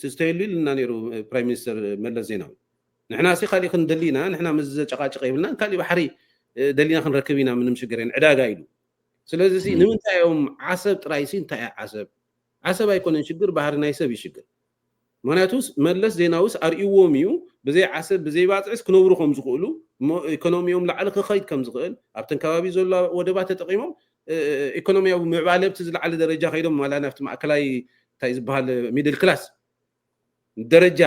ዝተየሉ ኢልና ነይሩ ፕራይም ሚኒስተር መለስ ዜናዊ። ንሕና ሲ ካሊእ ክንደሊ ኢና ንሕና ምስ ዘጨቃጨቀ ይብልና ካሊእ ባሕሪ ደሊና ክንረክብ ኢና ምንም ሽግር የን ዕዳጋ ኢሉ። ስለዚ ሲ ንምንታይ እዮም ዓሰብ ጥራይ ሲ እንታይ ዓሰብ ዓሰብ ኣይኮነን ሽግር ባህሪ ናይ ሰብ እዩ ሽግር። ምክንያቱ መለስ ዜናዊስ ኣርእዎም እዩ ብዘይ ዓሰብ ብዘይ ባፅዕስ ክነብሩ ከም ዝኽእሉ ኢኮኖሚዮም ላዕሊ ክኸይድ ከም ዝኽእል ኣብተን ከባቢ ዘሎ ወደባት ተጠቂሞም ኢኮኖሚያዊ ምዕባለ ብቲ ዝለዓለ ደረጃ ከይዶም ማላ ናብቲ ማእከላይ እንታይ ዝበሃል ሚድል ክላስ ደረጃ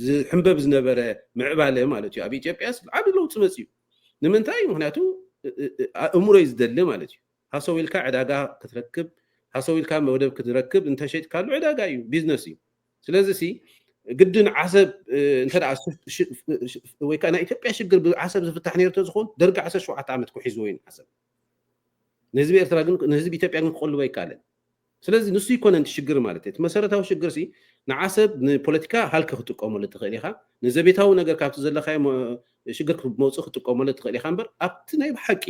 ዝሕንበብ ዝነበረ ምዕባለ ማለት እዩ። ኣብ ኢትዮጵያስ ዓቢ ለውጢ መፅዩ ንምንታይ ምክንያቱ ኣእምሮ እዩ ዝደሊ ማለት እዩ። ሃሰው ኢልካ ዕዳጋ ክትረክብ ሃሰው ኢልካ ወደብ ክትረክብ እንተሸጥካሉ ዕዳጋ እዩ ቢዝነስ እዩ። ስለዚ ሲ ግድን ዓሰብ እንተ ወይ ከዓ ናይ ኢትዮጵያ ሽግር ብዓሰብ ዝፍታሕ ነይሩ ተዝኾን ደርጊ ዓሰርተ ሸውዓተ ዓመት ክሒዝዎ እዩ ዓሰብ ንህዝቢ ኤርትራ ግን ንህዝቢ ኢትዮጵያ ግን ክቆልቦ ኣይከኣለን። ስለዚ ንሱ ይኮነ እቲ ሽግር ማለት እቲ መሰረታዊ ሽግር ሲ ንዓሰብ ንፖለቲካ ሃልኪ ክጥቀመሉ ትኽእል ኢኻ። ንዘቤታዊ ነገር ካብቲ ዘለካዮ ሽግር መውፅእ ክጥቀመሉ ትኽእል ኢኻ እምበር ኣብቲ ናይ ብሓቂ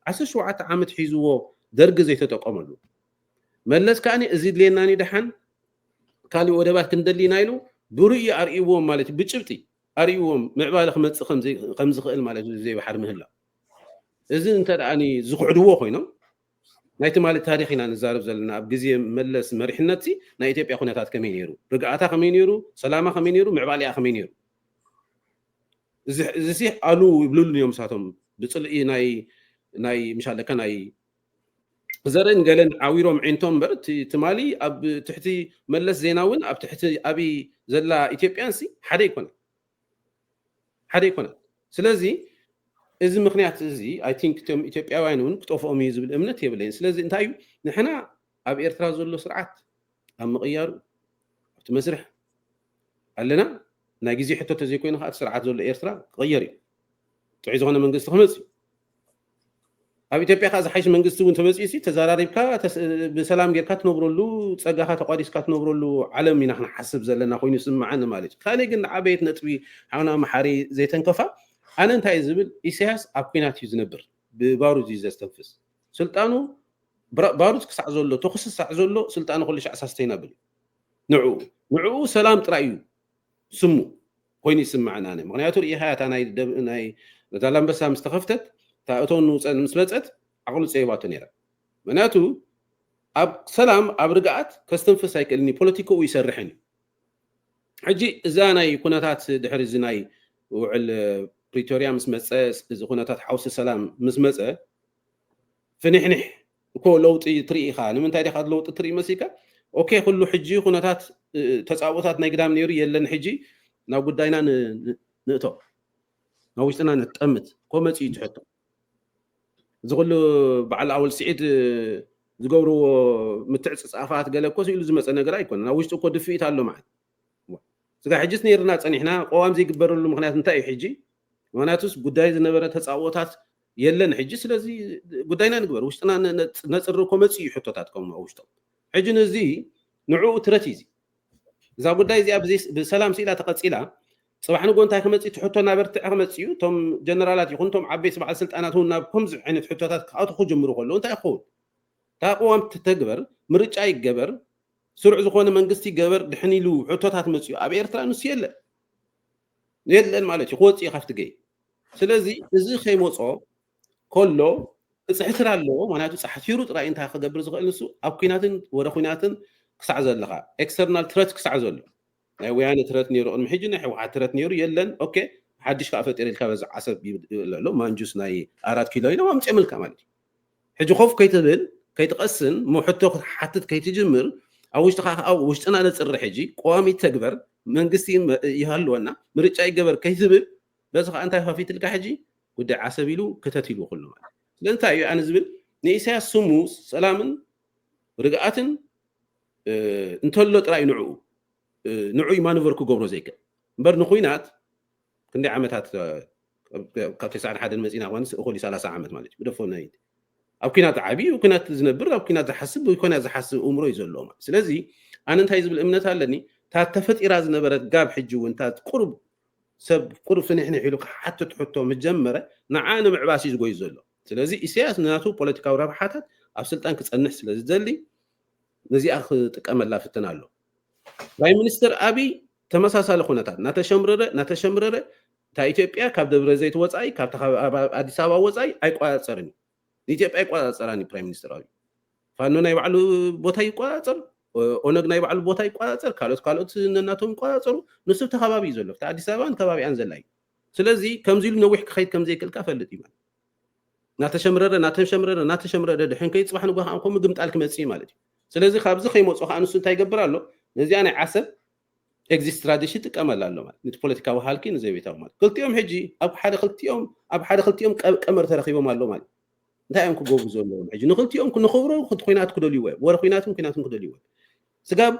ዓሰርተ ሸውዓተ ዓመት ሒዝዎ ደርጊ ዘይተጠቀመሉ መለስ ከዓኒ እዚ ድልየናኒ ደሓን ካሊእ ወደባት ክንደሊ ኢና ኢሉ ብርእዩ ኣርእይዎም ማለት እዩ። ብጭብጢ ኣርእይዎም ምዕባለ ክመፅእ ከም ዝኽእል ማለት እዩ። ዘይባሕሪ ምህላው እዚ እንተ ደኣ ዝክሕድዎ ኮይኖም ናይ ትማሊ ታሪክ ኢና ንዛረብ ዘለና ኣብ ግዜ መለስ መሪሕነት ናይ ኢትዮጵያ ኩነታት ከመይ ነይሩ ርግኣታ ከመይ ነይሩ ሰላማ ከመይ ነይሩ ምዕባሊኣ ከመይ ነይሩ እዚ ሲ ኣሉ ይብልሉ እዮም ሳቶም ብፅልኢ ናይ ናይ ምሻለካ ናይ ዘርእን ገለን ዓዊሮም ዒንቶም እምበር ትማሊ ኣብ ትሕቲ መለስ ዜና እውን ኣብ ትሕቲ ኣብይ ዘላ ኢትዮጵያን ሲ ሓደ ይኮነ ሓደ ይኮነ ስለዚ እዚ ምክንያት እዚ ኣይ ቲንክ እቶም ኢትዮጵያውያን እውን ክጠፍኦም እዩ ዝብል እምነት የብለይን ስለዚ እንታይ እዩ ንሕና ኣብ ኤርትራ ዘሎ ስርዓት ኣብ ምቕያሩ ኣብቲ መስርሕ ኣለና። ናይ ግዜ ሕቶ ተዘይኮይኑ ከዓ እቲ ስርዓት ዘሎ ኤርትራ ክቕየር እዩ። ጥዑይ ዝኾነ መንግስቲ ክመጽእ እዩ። ኣብ ኢትዮጵያ ከዓ ዝሓይሽ መንግስቲ እውን ተመፅኡ ሲ ተዘራሪብካ ተስ- ብሰላም ጌርካ ትነብረሉ፣ ፀጋኻ ተቋዲስካ ትነብረሉ ዓለም ኢና ክንሓስብ ዘለና ኮይኑ ይስምዓኒ ማለት እዩ። ካልእ ግን ንዓበየት ነጥቢ ሓውና መሓሪ ዘይተንከፋ፣ ኣነ እንታይ እዩ ዝብል፣ ኢሳያስ ኣብ ኩናት እዩ ዝነብር፣ ብባሩድ እዩ ዘስተንፍስ። ስልጣኑ ብራ- ባሩድ ክሳዕ ዘሎ፣ ተኹሲ ክሳዕ ዘሎ ስልጣኑ ኩሉ ሻዕ ሳስተይናብል እዩ። ንዕኡ ንዕኡ ሰላም ጥራይ እዩ ስሙ ኮይኑ ይስምዓኒ ኣነ። ምክንያቱ ርኢኻ እታ ናይ ደብ- ናይ ዛላንበሳ ምስ ተኸፍተት፣ እታ እቶን ንውፀን ምስ መፀት ዓቕሉ ፀይባቶ ነይራ። ምክንያቱ ኣብ ሰላም ኣብ ርግኣት ከስተንፍስ ኣይክእልን እዩ፣ ፖለቲካኡ ይሰርሕን እዩ። ሕጂ እዛ ናይ ኩነታት ድሕሪ እዚ ናይ ውዕል ፕሪቶርያ ምስ መፀ፣ እዚ ኩነታት ሓውሲ ሰላም ምስ መፀ፣ ፍንሕንሕ እኮ ለውጢ ትርኢ ኢኻ። ንምንታይ ዲኻ ለውጢ ትርኢ መሲልካ? ኦኬ፣ ኩሉ ሕጂ ኩነታት እ፣ ተጻብኦታት ናይ ግዳም ነይሩ የለን። ሕጂ ናብ ጉዳይና ን- ን- ንእቶ፣ ናብ ውሽጥና ንጠምት እኮ መጺኡ ትሕቶ። እዚ ኩሉ በዓል ኣወል ስዒድ እ፣ ዝገብርዎ ምትዕጽጻፋት ገለ እኮ ስኢሉ ዝመጸ ነገር ኣይኮነን። ኣብ ውሽጡ እኮ ድፍኢት ኣሎ ማለት። ስጋ ሕጅስ ነይርና ጸኒሕና፣ ቀዋም ዘይግበረሉ ምክንያት እንታይ እዩ ሕጂ? ምክንያቱስ ጉዳይ ዝነበረ ተጻብኦታት የለን ሕጂ። ስለዚ ጉዳይና ንግበር፣ ውሽጥና ነ- ነ- ነጽሪ እኮ መጺኡ እዩ ሕቶታት ከምኡ ኣብ ውሽጦም። ሕጂ ነዚ ንዕኡ ትረት እዩ እዚ። እዛ ጉዳይ እዚኣ ብዘይ- ብሰላም ስኢላ ተቐጺላ፣ ጽባሕ ንጎ እንታይ ክመጽእ እቲ ሕቶ እናበርትዐ ክመጽእ እዩ። እቶም ጀነራላት ይኹን እቶም ዓበይቲ በዓል ስልጣናት እውን ናብ ከምዚ ዓይነት ሕቶታት ክኣቱ ክጅምሩ ከለዉ እንታይ ክኸውን? እታ ቅዋም ትተግበር፣ ምርጫ ይገበር፣ ስሩዕ ዝኾነ መንግስቲ ይገበር ድሕን ኢሉ ሕቶታት መጽኡ ኣብ ኤርትራ ንሱ የለን የለን ማለት እዩ። ክወጽእ እዩ ካብቲ ገይ። ስለዚ እዚ ከይመጾ ከሎ ክጽሕትር ኣለዎ። ምክንያቱ ጻሕቲሩ ጥራይ እንታይ ክገብር ዝኽእል ንሱ ኣብ ኩናትን ወረ ኩናትን ክሳዕ ዘለኻ ኤክስተርናል ትረት ክሳዕ ዘሎ ናይ ወያነ ትረት ነይሩ ቅድሚ ሕጂ ናይ ህወሓት ትረት ነይሩ የለን። ኦኬ ሓድሽ ከዓ ፈጢር ኢልካ በዚ ዓሰብ ይብል ኣሎ ማንጁስ ናይ ኣራት ኪሎ ኢሎም ኣምፅኦምልካ ማለት እዩ። ሕጂ ኮፍ ከይትብል ከይትቐስን ሞ ሕቶ ክትሓትት ከይትጅምር ኣብ ውሽጥኻ ከዓ ውሽጥና ነፅሪ ሕጂ ቀዋሚ ተግበር መንግስቲ ይሃልወና ምርጫ ይገበር ከይትብል በዚ ከዓ እንታይ ከፊትልካ ሕጂ ጉዳይ ዓሰብ ኢሉ ክተት ኢሉ ኩሉ ማለት ስለዚ እንታይ እዩ ኣነ ዝብል ንኢሳያስ ስሙ ሰላምን ርግኣትን እንተሎ ጥራይ ንዕኡ ንዑይ ማኑቨር ክገብሮ ዘይክእል እምበር ንኩናት ክንደይ ዓመታት ካብ ተስዓን ሓደን መፂና ኮንስ እኹል ሰላሳ ዓመት ማለት እዩ ግደፎ ናይ ኣብ ኩናት ዓብዩ ኩናት ዝነብር ኣብ ኩናት ዝሓስብ ወይ ኮና ዝሓስብ እምሮ እዩ ዘለዎ ማለት ስለዚ ኣነ እንታይ ዝብል እምነት ኣለኒ እታ ተፈጢራ ዝነበረት ጋብ ሕጂ እውን እታ ቁሩብ ሰብ ቁሩብ ፍንሕንሕ ኢሉ ክሓትት ሕቶ ምጀመረ ንዓ ንምዕባስ እዩ ዝጎዩ ዘሎ ስለዚ ኢሳያስ ንናቱ ፖለቲካዊ ረብሓታት ኣብ ስልጣን ክፀንሕ ስለ ዝደሊ ነዚኣ ክጥቀመላ ፍትን ኣሎ ፕራይም ሚኒስተር ኣብይ ተመሳሳሊ ኩነታት ናተሸምረረ ናተሸምረረ እታ ኢትዮጵያ ካብ ደብረ ዘይት ወፃኢ ካብ ኣዲስ ኣበባ ወፃኢ ኣይቆፃፀርን እዩ ንኢትዮጵያ ኣይቆፃፀራን እዩ ፕራይም ሚኒስተር ኣብይ ፋኖ ናይ ባዕሉ ቦታ ይቆፃፀር ኦነግ ናይ ባዕሉ ቦታ ይቆፃፀር ካልኦት ካልኦት ነናቶም ይቆፃፀሩ ንሱ ተኸባቢ እዩ ዘሎ ኣዲስ ኣበባን ከባቢኣን ዘላ እዩ ስለዚ ከምዚ ኢሉ ነዊሕ ክኸይድ ከምዘይክእልካ ፈልጥ እዩ ናተሸምረረ ናተሸምረረ ናተሸምረረ ድሕን ከይድ ፅባሕ ንጎ ከዓ ከምኡ ግምጣል ክመፅእ ማለት እዩ ስለዚ ካብዚ ከይመፁ ከዓ ንሱ እንታይ ይገብር ኣሎ ነዚኣ ናይ ዓሰብ ኤግዚት ስትራቴጂ ይጥቀመላ ኣሎ ማለት ነቲ ፖለቲካዊ ሃልኪ ንዘቤታዊ ማለት ክልቲኦም ሕጂ ኣብ ሓደ ክልቲኦም ኣብ ሓደ ክልቲኦም ቀመር ተረኪቦም ኣሎ ማለት እንታይ እዮም ክገብሩ ዘለዎም ሕጂ ንክልቲኦም ንክብሮ ኩናት ክደልይዎ እዮም ወረ ኩናትን ኩናትን ክደልይዎ እዮም ስጋብ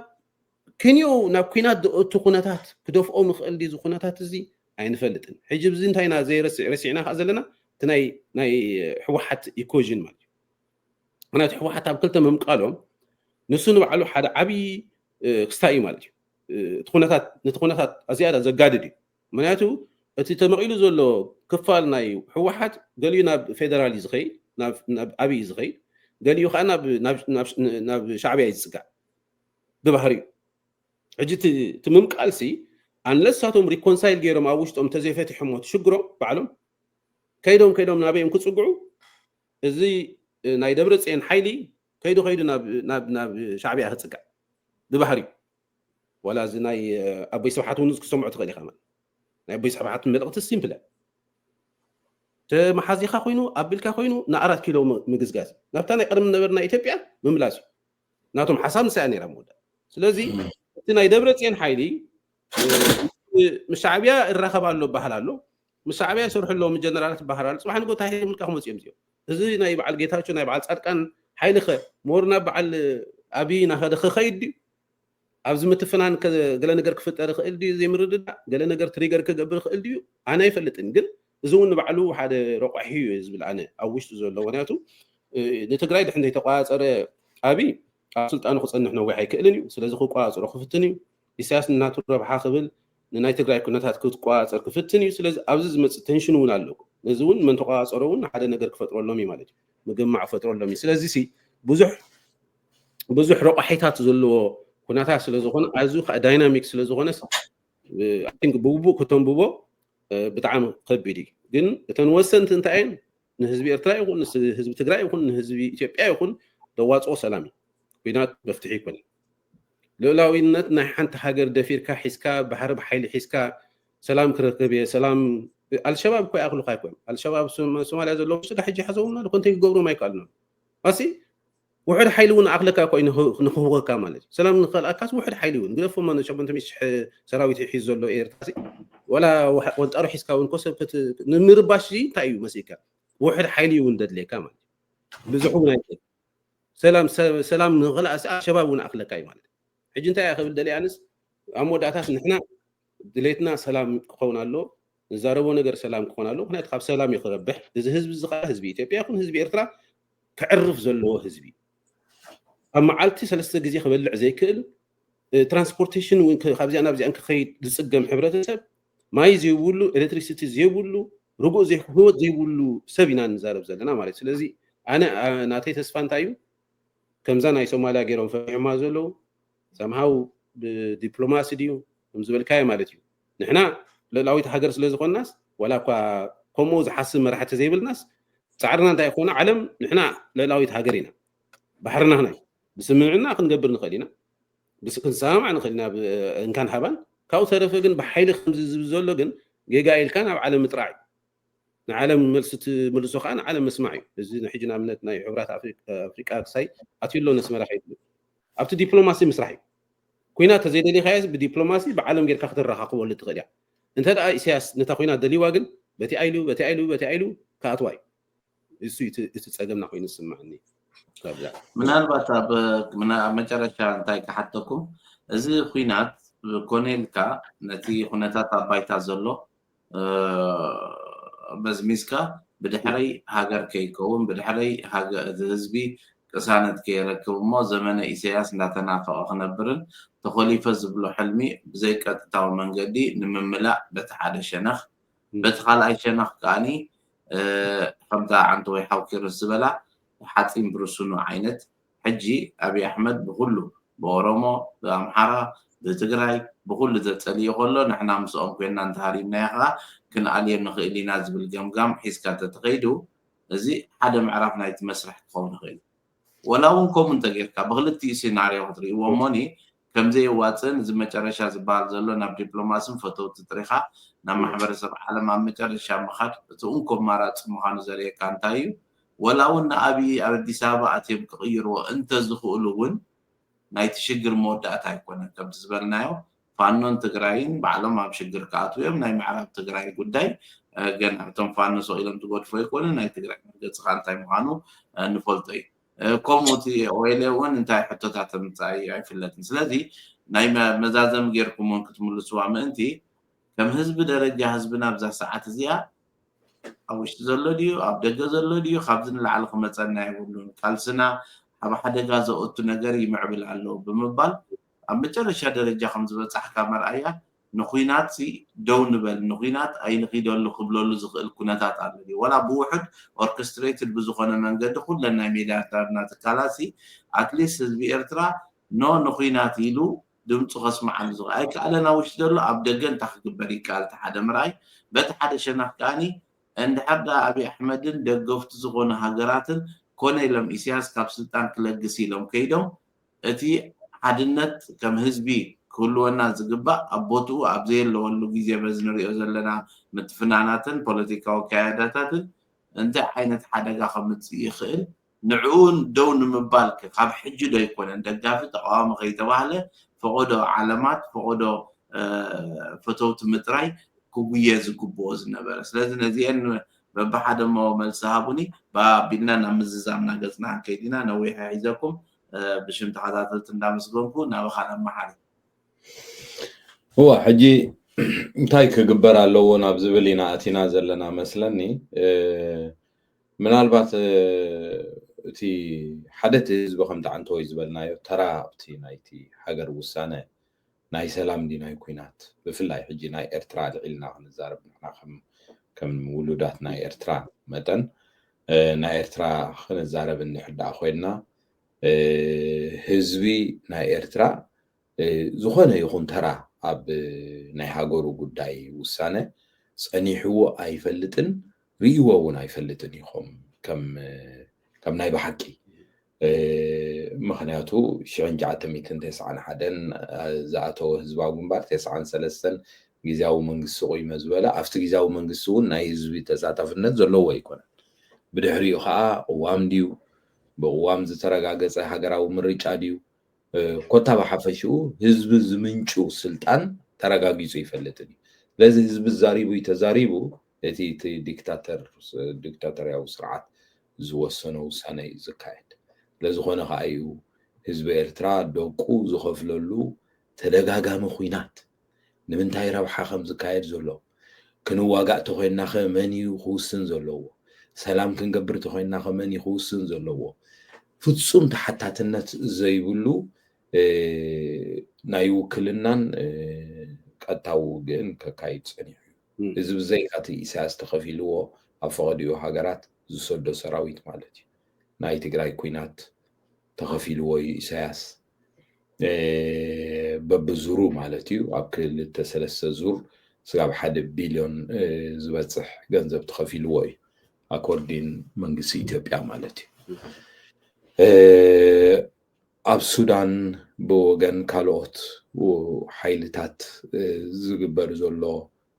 ክንዮ ናብ ኩናት ዝእቱ ኩነታት ክደፍኦም ይኽእል ድዩ ኩነታት እዚ ኣይንፈልጥን ሕጂ ብዚ እንታይ ኢና ዘይረስዕ ረሲዕና ከዓ ዘለና እቲ ናይ ናይ ህወሓት ኢኮዥን ማለት እዩ ምክንያቱ ህወሓት ኣብ ክልተ ምምቃሎም ንሱ ንባዕሉ ሓደ ዓብዪ ክስታይ እዩ ማለት እዩ እቲ ኩነታት ነቲ ኩነታት ኣዝያዳ ዘጋድድ እዩ ምክንያቱ እቲ ተመቒሉ ዘሎ ክፋል ናይ ህወሓት ገሊኡ ናብ ፌደራል እዩ ዝኸይድ ናብ ኣብይ እዩ ዝኸይድ ገሊኡ ከዓ ናብ ሻዕብያ እዩ ዝፅጋዕ ብባህሪኡ ሕጂ እቲ ምምቃል ሲ ኣንለስ ሳቶም ሪኮንሳይል ገይሮም ኣብ ውሽጦም ተዘይፈቲሖሞ ትሽግሮም ባዕሎም ከይዶም ከይዶም ናበዮም ክፅግዑ እዚ ናይ ደብረ ፅየን ሓይሊ ከይዱ ከይዱ ናብ ሻዕብያ ክፅጋዕ ብባህሪኡ ዋላ እዚ ናይ ኣቦይ ስብሓት እውን ክሰምዖ ትኽእል ኢኻ ናይ ኣቦይ ስብሓት መልእክቲ ሲምፕለ ተመሓዚኻ ኮይኑ ኣቢልካ ኮይኑ ንኣራት ኪሎ ምግዝጋዝ ናብታ ናይ ቀደም ነበርና ኢትዮጵያ ምምላስ እዩ ናቶም ሓሳብ ንሳያ ነራ መወዳ ስለዚ እቲ ናይ ደብረ ፅየን ሓይሊ ምስ ሻዕብያ እራኸብ ኣሎ ባህል ኣሎ ምስ ሻዕብያ ይሰርሑ ኣለዎም ጀነራላት ባህል ኣሎ ፅባሕ ንጎ እንታይ ምልካ ክመፅኦም እዚኦም እዚ ናይ በዓል ጌታቸው ናይ በዓል ፃድቃን ሓይሊ ኸ ሞር ናብ በዓል ኣብይ ናኸደ ክኸይድ ድዩ? ኣብዚ ምትፍናን ገለ ነገር ክፍጠር ይኽእል ድዩ? ዘይምርድዳእ ገለ ነገር ትሪገር ክገብር ይኽእል ድዩ? ኣነ ኣይፈልጥን። ግን እዚ እውን ንባዕሉ ሓደ ረቋሒ እዩ ዝብል ኣነ ኣብ ውሽጡ ዘሎ። ምክንያቱ ንትግራይ ድሕን ዘይተቋፀረ ኣብይ ኣብ ስልጣኑ ክፀንሕ ነዊሕ ኣይክእልን እዩ። ስለዚ ክቋፅሮ ክፍትን እዩ። ኢሳያስ ንናቱ ረብሓ ክብል ንናይ ትግራይ ኩነታት ክትቋፀር ክፍትን እዩ። ስለዚ ኣብዚ ዝመፅእ ቴንሽን እውን ኣሎ። ነዚ እውን መን ተቋፀሮ እውን ሓደ ነገር ክፈጥረሎም እዩ ማለት እዩ። ምግማዕ ክፈጥረሎም እዩ። ስለዚ ሲ ብዙሕ ብዙሕ ረቋሒታት ዘለዎ ኩነታት ስለ ዝኾነ ኣዝዩ ከዓ ዳይናሚክ ስለ ዝኾነ ብግቡእ ከተንብቦ ብጣዕሚ ከቢድ እዩ። ግን እተን ወሰንቲ እንታይ እየን? ንህዝቢ ኤርትራ ይኹን ንህዝቢ ትግራይ ይኹን ንህዝቢ ኢትዮጵያ ይኹን ዘዋፅኦ ሰላም እዩ። ኩናት መፍትሒ ይኮነን። ልኡላዊነት ናይ ሓንቲ ሃገር ደፊርካ ሒዝካ ባሕሪ ብሓይሊ ሒዝካ ሰላም ክረክብ እየ ሰላም ኣልሸባብ እኮ ይኣኽሉካ ኣይኮን ኣልሸባብ ሶማልያ ዘለዉ ስጋ ሕጂ ሓዘውና ኮንተ ክገብሮም ኣይከኣልኖም ኣሲ ውሕድ ሓይሊ እውን ኣኽለካ እኮ እዩ ንኽህወካ ማለት እዩ። ሰላም ንኸልኣካስ ውሕድ ሓይሊ እውን ግደፎ ማለት ሸሞንተ ሚእቲ ሽሕ ሰራዊት ሒዝ ዘሎ ኤርትራ ወላ ወንጣሮ ሒዝካ እውን ኮሰብ ንምርባሽ እንታይ እዩ መሲልካ? ውሕድ ሓይሊ እውን ደድልየካ ማለት እዩ። ብዙሕ እውን ኣይኮን ሰላም ሰላም ንኽልኣስ ኣልሸባብ እውን ኣኽለካ እዩ ማለት እዩ። ሕጂ እንታይ እያ ክብል ደልየ ኣነስ ኣብ መወዳእታስ ንሕና ድሌትና ሰላም ክኸውን ኣሎ። ንዛረቦ ነገር ሰላም ክኾን ኣለዎ። ምክንያቱ ካብ ሰላም እዩ ክረብሕ። እዚ ህዝቢ እዚ ከዓ ህዝቢ ኢትዮጵያ ይኹን ህዝቢ ኤርትራ ክዕርፍ ዘለዎ ህዝቢ እዩ። ኣብ መዓልቲ ሰለስተ ግዜ ክበልዕ ዘይክእል ትራንስፖርቴሽን እውን ካብዚኣ ናብዚኣ ክኸይድ ዝፅገም ሕብረተሰብ ማይ ዘይብሉ ኤሌክትሪሲቲ ዘይብሉ ርጉእ ህይወት ዘይብሉ ሰብ ኢና ንዛረብ ዘለና ማለት እዩ። ስለዚ ኣነ ናተይ ተስፋ እንታይ እዩ ከምዛ ናይ ሶማልያ ገይሮም ፈሪሖማ ዘለዉ ሰምሃው ብዲፕሎማሲ ድዩ ከም ዝበልካዮ ማለት እዩ። ንሕና ልእላዊት ሃገር ስለ ዝኾንናስ ዋላ እኳ ከምኡ ዝሓስብ መራሕቲ ዘይብልናስ ፃዕርና እንታይ ይኾነ ዓለም ንሕና ልእላዊት ሃገር ኢና። ባሕርና ናይ ብስምምዕና ክንገብር ንኽእል ኢና። ክንሰማማዕ ንኽእል ኢና እንካን ሃባን ካብኡ ተረፈ ግን ብሓይሊ ከምዚ ዝብል ዘሎ ግን ጌጋ ኢልካ ናብ ዓለም ምጥራዕ እዩ። ንዓለም መልሲ ትምልሶ ከዓ ንዓለም ምስማዕ እዩ። እዚ ሕጂ ንኣብነት ናይ ሕብራት ኣፍሪቃ ክሳይ ኣትዩ ኣሎ ነስመራ ከይድ ኣብቲ ዲፕሎማሲ ምስራሕ እዩ። ኩናት ተዘይደሊኻዮ ብዲፕሎማሲ ብዓለም ጌርካ ክትረኻኽበሉ ትኽእል እያ። እንተ ደኣ ኢሳያስ ነታ ኩናት ደልይዋ ግን በቲ ኣይሉ በቲ ኣይሉ በቲ ኣይሉ ክኣትዋ እዩ። እሱ እቲ ጸገምና ኮይኑ ዝስምዓኒ። ምናልባት ኣብ መጨረሻ እንታይ ክሓተኩም፣ እዚ ኩናት ኮነ ኢልካ ነቲ ኩነታት ኣብ ባይታ ዘሎ መዝሚዝካ ብድሕረይ ሃገር ከይከውን ብድሕረይ እቲ ህዝቢ ቅሳነት ከይረክብ እሞ ዘመነ ኢሳያስ እንዳተናፈቐ ክነብርን ተኾሊፈ ዝብሎ ሕልሚ ብዘይቀጥታዊ መንገዲ ንምምላእ በቲ ሓደ ሸነኽ በቲ ካልኣይ ሸነኽ ከዓኒ ከምታ ዓንተ ወይ ሓውኪርስ ዝበላ ሓፂን ብርስኑ ዓይነት ሕጂ ኣብይ ኣሕመድ ብኩሉ ብኦሮሞ ብኣምሓራ ብትግራይ ብኩሉ ተፀሊኡ ከሎ ንሕና ምስኦም ኮይንና እንተሃሪምናዮ ከዓ ክንኣልዮ ንኽእል ኢና ዝብል ገምጋም ሒዝካ ተተኸይዱ እዚ ሓደ ምዕራፍ ናይቲ መስርሕ ክኸውን ይኽእል እዩ። ወላ እውን ከምኡ እንተጌርካ ብክልቲኡ ሴናርዮ ክትርእይዎ እሞኒ ከምዘየዋፅእን እዚ መጨረሻ ዝበሃል ዘሎ ናብ ዲፕሎማስን ፈተውቲ ጥሪኻ ናብ ማሕበረሰብ ዓለም ኣብ መጨረሻ ምኻድ እቲ እንኮ ኣማራፂ ምዃኑ ዘርእየካ እንታይ እዩ? ወላ እውን ንኣብይ ኣብ ኣዲስ ኣበባ ኣትዮም ክቕይርዎ እንተዝኽእሉ እውን ናይቲ ሽግር መወዳእታ ኣይኮነን። ከምቲ ዝበልናዮ ፋኖን ትግራይን ባዕሎም ኣብ ሽግር ክኣትዉ እዮም። ናይ ምዕራብ ትግራይ ጉዳይ ገና እቶም ፋኖ ሰቕ ኢሎም ትገድፎ ኣይኮነ ናይ ትግራይ መርገፂ ከዓ እንታይ ምዃኑ ንፈልጦ እዩ። ከምኡ እቲ ኦኤልኤ እውን እንታይ ሕቶታት ምፃእ ኣይፍለጥን። ስለዚ ናይ መዛዘሚ ጌርኩም እውን ክትምልስዋ ምእንቲ ከም ህዝቢ ደረጃ ህዝብና ኣብዛ ሰዓት እዚኣ ኣብ ውሽጢ ዘሎ ድዩ ኣብ ደገ ዘሎ ድዩ ካብዚ ንላዕሊ ክመፀና የብሉን። ቃልስና ኣብ ሓደጋ ዘእቱ ነገር ይምዕብል ኣሎ ብምባል ኣብ መጨረሻ ደረጃ ከም ዝበፃሕካ መርኣያ ንኩናት ሲ ደው ንበል ንኩናት ኣይንኺደሉ ክብለሉ ዝኽእል ኩነታት ኣሎ ድዩ? ወላ ብውሑድ ኦርኬስትሬትድ ብዝኾነ መንገዲ ኩለን ናይ ሚሊታርና ትካላት ሲ ኣትሊስት ህዝቢ ኤርትራ ኖ ንኩናት ኢሉ ድምፁ ከስምዓሉ ዝኽእል ኣይከኣለን። ኣብ ውሽጢ ዘሎ ኣብ ደገ እንታይ ክግበር ይከኣል? እቲ ሓደ ምርኣይ በቲ ሓደ ሸነኽ ከዓኒ እንድሕር ደኣ ኣብይ ኣሕመድን ደገፍቱ ዝኾኑ ሃገራትን ኮነ ኢሎም ኢሳያስ ካብ ስልጣን ክለግስ ኢሎም ከይዶም እቲ ሓድነት ከም ህዝቢ ክህልወና ዝግባእ ኣብ ቦትኡ ኣብ ዘየለወሉ ግዜ በዚ ንሪኦ ዘለና ምትፍናናትን ፖለቲካዊ ኣካያዳታትን እንታይ ዓይነት ሓደጋ ከምፅእ ይኽእል ንዕኡ ደው ንምባል ካብ ሕጂ ዶ ኣይኮነን ደጋፊ ተቃዋሚ ከይተባህለ ፈቐዶ ዓለማት ፈቐዶ ፈተውቲ ምጥራይ ክጉየ ዝግብኦ ዝነበረ። ስለዚ ነዚአን በብሓደ እሞ መልሲ ሃቡኒ። ብኣቢልና ናብ ምዝዛምና ገፅና ክንከይድ ኢና። ነዊሕ ሒዘኩም ብሽም ተኸታተልቲ እንዳመስገንኩ ናባኻ ናብ መሓሪ። እዋ ሕጂ እንታይ ክግበር ኣለዎ ናብ ዝብል ኢና ኣቲና ዘለና መስለኒ። ምናልባት እቲ ሓደ እቲ ህዝቢ ከምቲ ዓንተወይ ዝበልናዮ ተራ ኣብቲ ናይቲ ሃገር ውሳነ ናይ ሰላም ድዩ ናይ ኩናት፣ ብፍላይ ሕጂ ናይ ኤርትራ ልዒልና ክንዛረብ ንሕና ከም ውሉዳት ናይ ኤርትራ መጠን ናይ ኤርትራ ክንዛረብ እንድሕር ደኣ ኮይንና ህዝቢ ናይ ኤርትራ ዝኾነ ይኹን ተራ ኣብ ናይ ሃገሩ ጉዳይ ውሳነ ጸኒሕዎ ኣይፈልጥን፣ ርእይዎ እውን ኣይፈልጥን እዩ ከም ከም ናይ ብሓቂ። ምኽንያቱ ሽሕን ትሽዓተ ሚእትን ተስዓን ሓደን ዝኣተወ ህዝባዊ ግንባር ተስዓን ሰለስተን ግዝያዊ መንግስቲ ቆይመ ዝበለ ኣብቲ ግዝያዊ መንግስቲ እውን ናይ ህዝቢ ተሳታፍነት ዘለዎ ኣይኮነን። ብድሕሪኡ ከዓ ቅዋም ድዩ ብቅዋም ዝተረጋገፀ ሃገራዊ ምርጫ ድዩ ኮታ ብሓፈሽኡ ህዝቢ ዝምንጩ ስልጣን ተረጋጊፁ ይፈልጥን እዩ። ስለዚ ህዝቢ ዛሪቡ እዩ ተዛሪቡ እቲ እቲ ዲክታተር ዲክታተርያዊ ስርዓት ዝወሰኖ ውሳነ እዩ ዝካየድ። ስለዝኾነ ከዓ እዩ ህዝቢ ኤርትራ ደቁ ዝኸፍለሉ ተደጋጋሚ ኩናት ንምንታይ ረብሓ ከም ዝካየድ ዘሎ ክንዋጋእ ተኮይንና ከ መን እዩ ክውስን ዘለዎ? ሰላም ክንገብር ተኮይንና ከ መን እዩ ክውስን ዘለዎ? ፍጹም ተሓታትነት ዘይብሉ ናይ ውክልናን ቀጥታዊ ውግእን ከካይድ ጸኒሑ እዩ። እዚ ብዘይካ እቲ ኢሳያስ ተኸፊልዎ ኣብ ፈቐዲኡ ሃገራት ዝሰዶ ሰራዊት ማለት እዩ። ናይ ትግራይ ኩናት ተኸፊልዎ እዩ ኢሳያስ በብዙሩ ማለት እዩ። ኣብ ክልተ ሰለስተ ዙር ስጋብ ሓደ ቢልዮን ዝበፅሕ ገንዘብ ተኸፊልዎ እዩ ኣኮርዲን መንግስቲ ኢትዮጵያ ማለት እዩ። ኣብ ሱዳን ብወገን ካልኦት ሓይልታት ዝግበር ዘሎ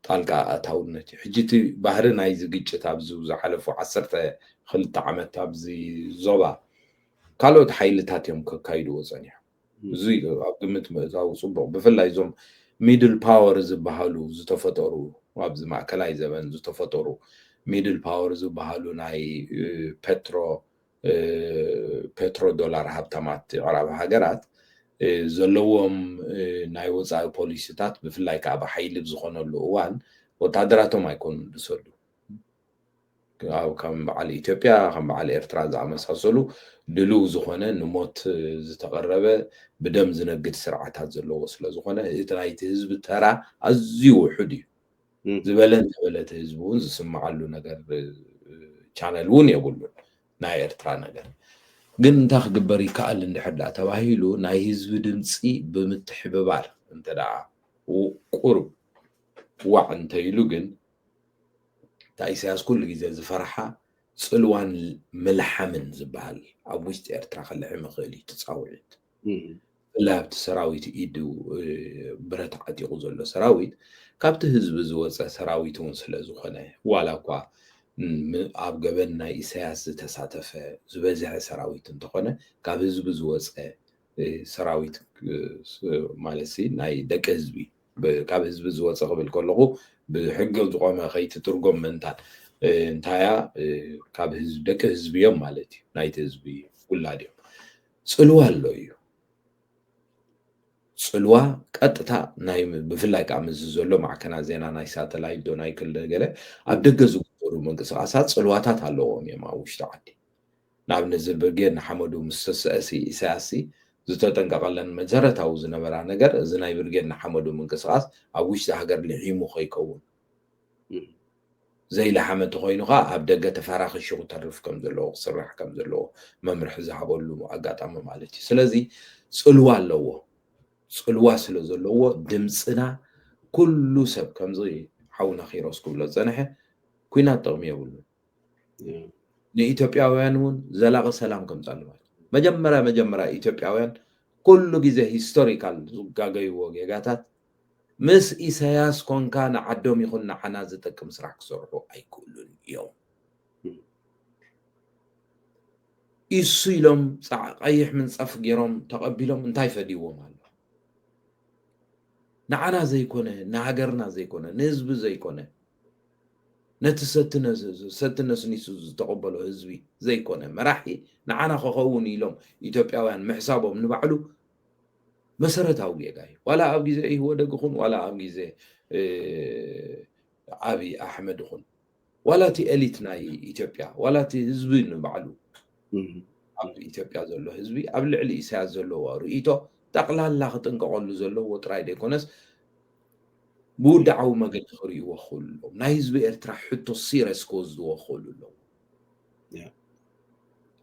ጣልቃ ኣእታውነት እዩ። ሕጂ እቲ ባህሪ ናይዚ ግጭት ኣብዚ ዝሓለፉ ዓሰርተ ክልተ ዓመት ኣብዚ ዞባ ካልኦት ሓይልታት እዮም ከካይድዎ ጸኒሖም። እዚ ኣብ ግምት ምእታው ጽቡቕ፣ ብፍላይ እዞም ሚድል ፓወር ዝበሃሉ ዝተፈጠሩ ኣብዚ ማእከላይ ዘበን ዝተፈጠሩ ሚድል ፓወር ዝበሃሉ ናይ ፔትሮ ፔትሮ ዶላር ሃብታማት የዕራብ ሃገራት ዘለዎም ናይ ወፃኢ ፖሊሲታት ብፍላይ ከዓ ብሓይሊ ብዝኾነሉ እዋን ወታደራቶም ኣይኮኑን ዝሰዱ። ከም በዓል ኢትዮጵያ ከም በዓል ኤርትራ ዝኣመሳሰሉ ድልው ዝኾነ ንሞት ዝተቐረበ ብደም ዝነግድ ስርዓታት ዘለዎ ስለዝኾነ እቲ ናይቲ ህዝቢ ተራ ኣዝዩ ውሑድ እዩ። ዝበለ እንተበለ እቲ ህዝቢ እውን ዝስምዓሉ ነገር ቻነል እውን የብሉን ናይ ኤርትራ ነገር። ግን እንታይ ክግበር ይከኣል እንድሕር ደኣ ተባሂሉ ናይ ህዝቢ ድምፂ ብምትሕብባር እንተ ደኣ ቁሩብ ዋዕ እንተኢሉ ግን እታ ኢሳያስ ኩሉ ግዜ ዝፈርሓ ፅልዋን ምልሓምን ዝበሃል ኣብ ውሽጢ ኤርትራ ክልሕም ይኽእል እዩ እቲ ፃውዒት። ብፍላይ ኣብቲ ሰራዊት ኢዱ ብረት ዓጢቑ ዘሎ ሰራዊት ካብቲ ህዝቢ ዝወፀ ሰራዊት እውን ስለ ዝኾነ ዋላ እኳ ኣብ ገበን ናይ ኢሳያስ ዝተሳተፈ ዝበዝሐ ሰራዊት እንተኾነ ካብ ህዝቢ ዝወፀ ሰራዊት ማለት ናይ ደቂ ህዝቢ ካብ ህዝቢ ዝወፀ ክብል ከለኹ ብሕጊ ዝቆመ ከይትትርጎም ምእንታን እንታያ ካብ ህዝቢ ደቂ ህዝቢ እዮም ማለት እዩ። ናይቲ ህዝቢ ውላድ እዮም። ፅልዋ ኣሎ እዩ። ፅልዋ ቀጥታ ናይ ብፍላይ ከዓ ምስዚ ዘሎ ማዕከናት ዜና ናይ ሳተላይት ዶ ናይ ክልል ገለ ኣብ ደገ ዝግበሩ ምንቅስቃሳት ፅልዋታት ኣለዎም እዮም ኣብ ውሽጢ ዓዲ። ንኣብነት እዚ ብርጌድ ንሓመዱ ምስ ተስአሲ ኢሳያስሲ ዝተጠንቀቐለን መሰረታዊ ዝነበራ ነገር እዚ ናይ ብርጌድ ንሓመዱ ምንቅስቃስ ኣብ ውሽጢ ሃገር ልሒሙ ከይከውን ዘይለሓመ እንተኮይኑ ከዓ ኣብ ደገ ተፈራኺሹ ክተርፍ ከም ዘለዎ ክስራሕ ከም ዘለዎ መምርሒ ዝሃበሉ ኣጋጣሚ ማለት እዩ። ስለዚ ፅልዋ ኣለዎ። ፅልዋ ስለ ዘለዎ ድምፅና ኩሉ ሰብ ከምዚ ሓውና ኪሮስ ክብሎ ዝፀንሐ ኩናት ጥቕሚ የብሉን። ንኢትዮጵያውያን እውን ዘላቂ ሰላም ከምፃሉ ማለት መጀመርያ መጀመርያ ኢትዮጵያውያን ኩሉ ግዜ ሂስቶሪካል ዝጋገይዎ ጌጋታት ምስ ኢሳያስ ኮንካ ንዓዶም ይኹን ንዓና ዝጠቅም ስራሕ ክሰርሑ ኣይክእሉን እዮም። ኢሱ ኢሎም ፃዕ ቀይሕ ምንፃፍ ገይሮም ተቐቢሎም እንታይ ፈዲዎም ኣሎ? ንዓና ዘይኮነ ንሃገርና ዘይኮነ ንህዝቢ ዘይኮነ ነቲ ሰቲ ነስ- ሰቲ ነስኒሱ ዝተቐበሎ ህዝቢ ዘይኮነ መራሒ ንዓና ክኸውን ኢሎም ኢትዮጵያውያን ምሕሳቦም ንባዕሉ መሰረታዊ ጌጋ እዩ። ዋላ ኣብ ግዜ ኢህወደግ ይኹን ዋላ ኣብ ግዜ እ፣ ኣብይ ኣሕመድ ይኹን ዋላ እቲ ኤሊት ናይ ኢትዮጵያ ዋላ እቲ ህዝቢ ንባዕሉ ኣብ ኢትዮጵያ ዘሎ ህዝቢ ኣብ ልዕሊ ኢሳያስ ዘለዎ ርእይቶ ጠቕላላ ክጥንቀቐሉ ዘለዎ ጥራይ ዘይኮነስ ብውድዓዊ መገዲ ክርእይዎ ክኽእሉ ኣለዎም። ናይ ህዝቢ ኤርትራ ሕቶ ሲረስ ክወስድዎ ክኽእሉ ኣለዎም።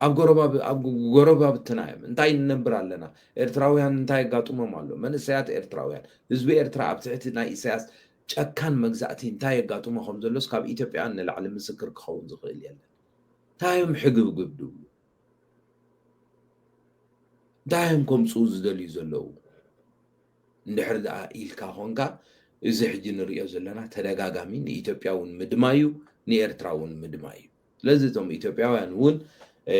ኣብ ጎረባብ- ኣብ ጎ- ጎረባብትና እዮም። እንታይ ንነብር ኣለና? ኤርትራውያን እንታይ የጋጥሞም ኣሎ? መንእሰያት ኤርትራውያን፣ ህዝቢ ኤርትራ ኣብ ትሕቲ ናይ ኢሳያስ ጨካን መግዛእቲ እንታይ የጋጥሞ ከም ዘሎስ ካብ ኢትዮጵያውያን ንላዕሊ ምስክር ክኸውን ዝኽእል የለን። እንታይ እዮም ሕግብግብ ድብሉ? እንታይ እዮም ከምፅኡ ዝደልዩ ዘለዉ? እንድሕር ደኣ ኢልካ ኾንካ፣ እዚ ሕጂ ንሪኦ ዘለና ተደጋጋሚ ንኢትዮጵያ እውን ምድማዩ፣ ንኤርትራ እውን ምድማዩ። ስለዚ እቶም ኢትዮጵያውያን እውን እ፣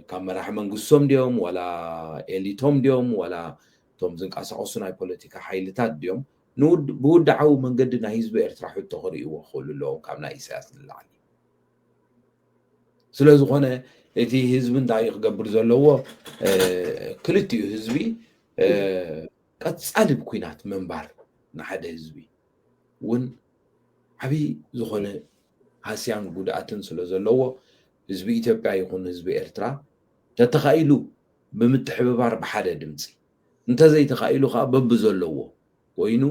ካብ መራሒ መንግስቶም ድዮም ዋላ ኤሊቶም ድዮም ዋላ እቶም ዝንቀሳቐሱ ናይ ፖለቲካ ሓይልታት ድዮም ንውድ- ብውድዓዊ መንገዲ ናይ ህዝቢ ኤርትራ ሕቶ ክርእይዎ ክኽእሉ ኣለዎም ካብ ናይ ኢሳያስ ንላዕሊ። ስለ ዝኾነ እቲ ህዝቢ እንታይ እዩ ክገብር ዘለዎ? እ፣ ክልቲኡ ህዝቢ እ፣ ቀጻሊ ብኲናት ምንባር ንሓደ ህዝቢ እውን ዓብዪ ዝኾነ ሃስያን ጉድኣትን ስለ ዘለዎ ህዝቢ ኢትዮጵያ ይኹን ህዝቢ ኤርትራ ተተኻኢሉ ብምትሕብባር ብሓደ ድምፂ እንተዘይተኻኢሉ ከዓ በብዘለዎ ኮይኑ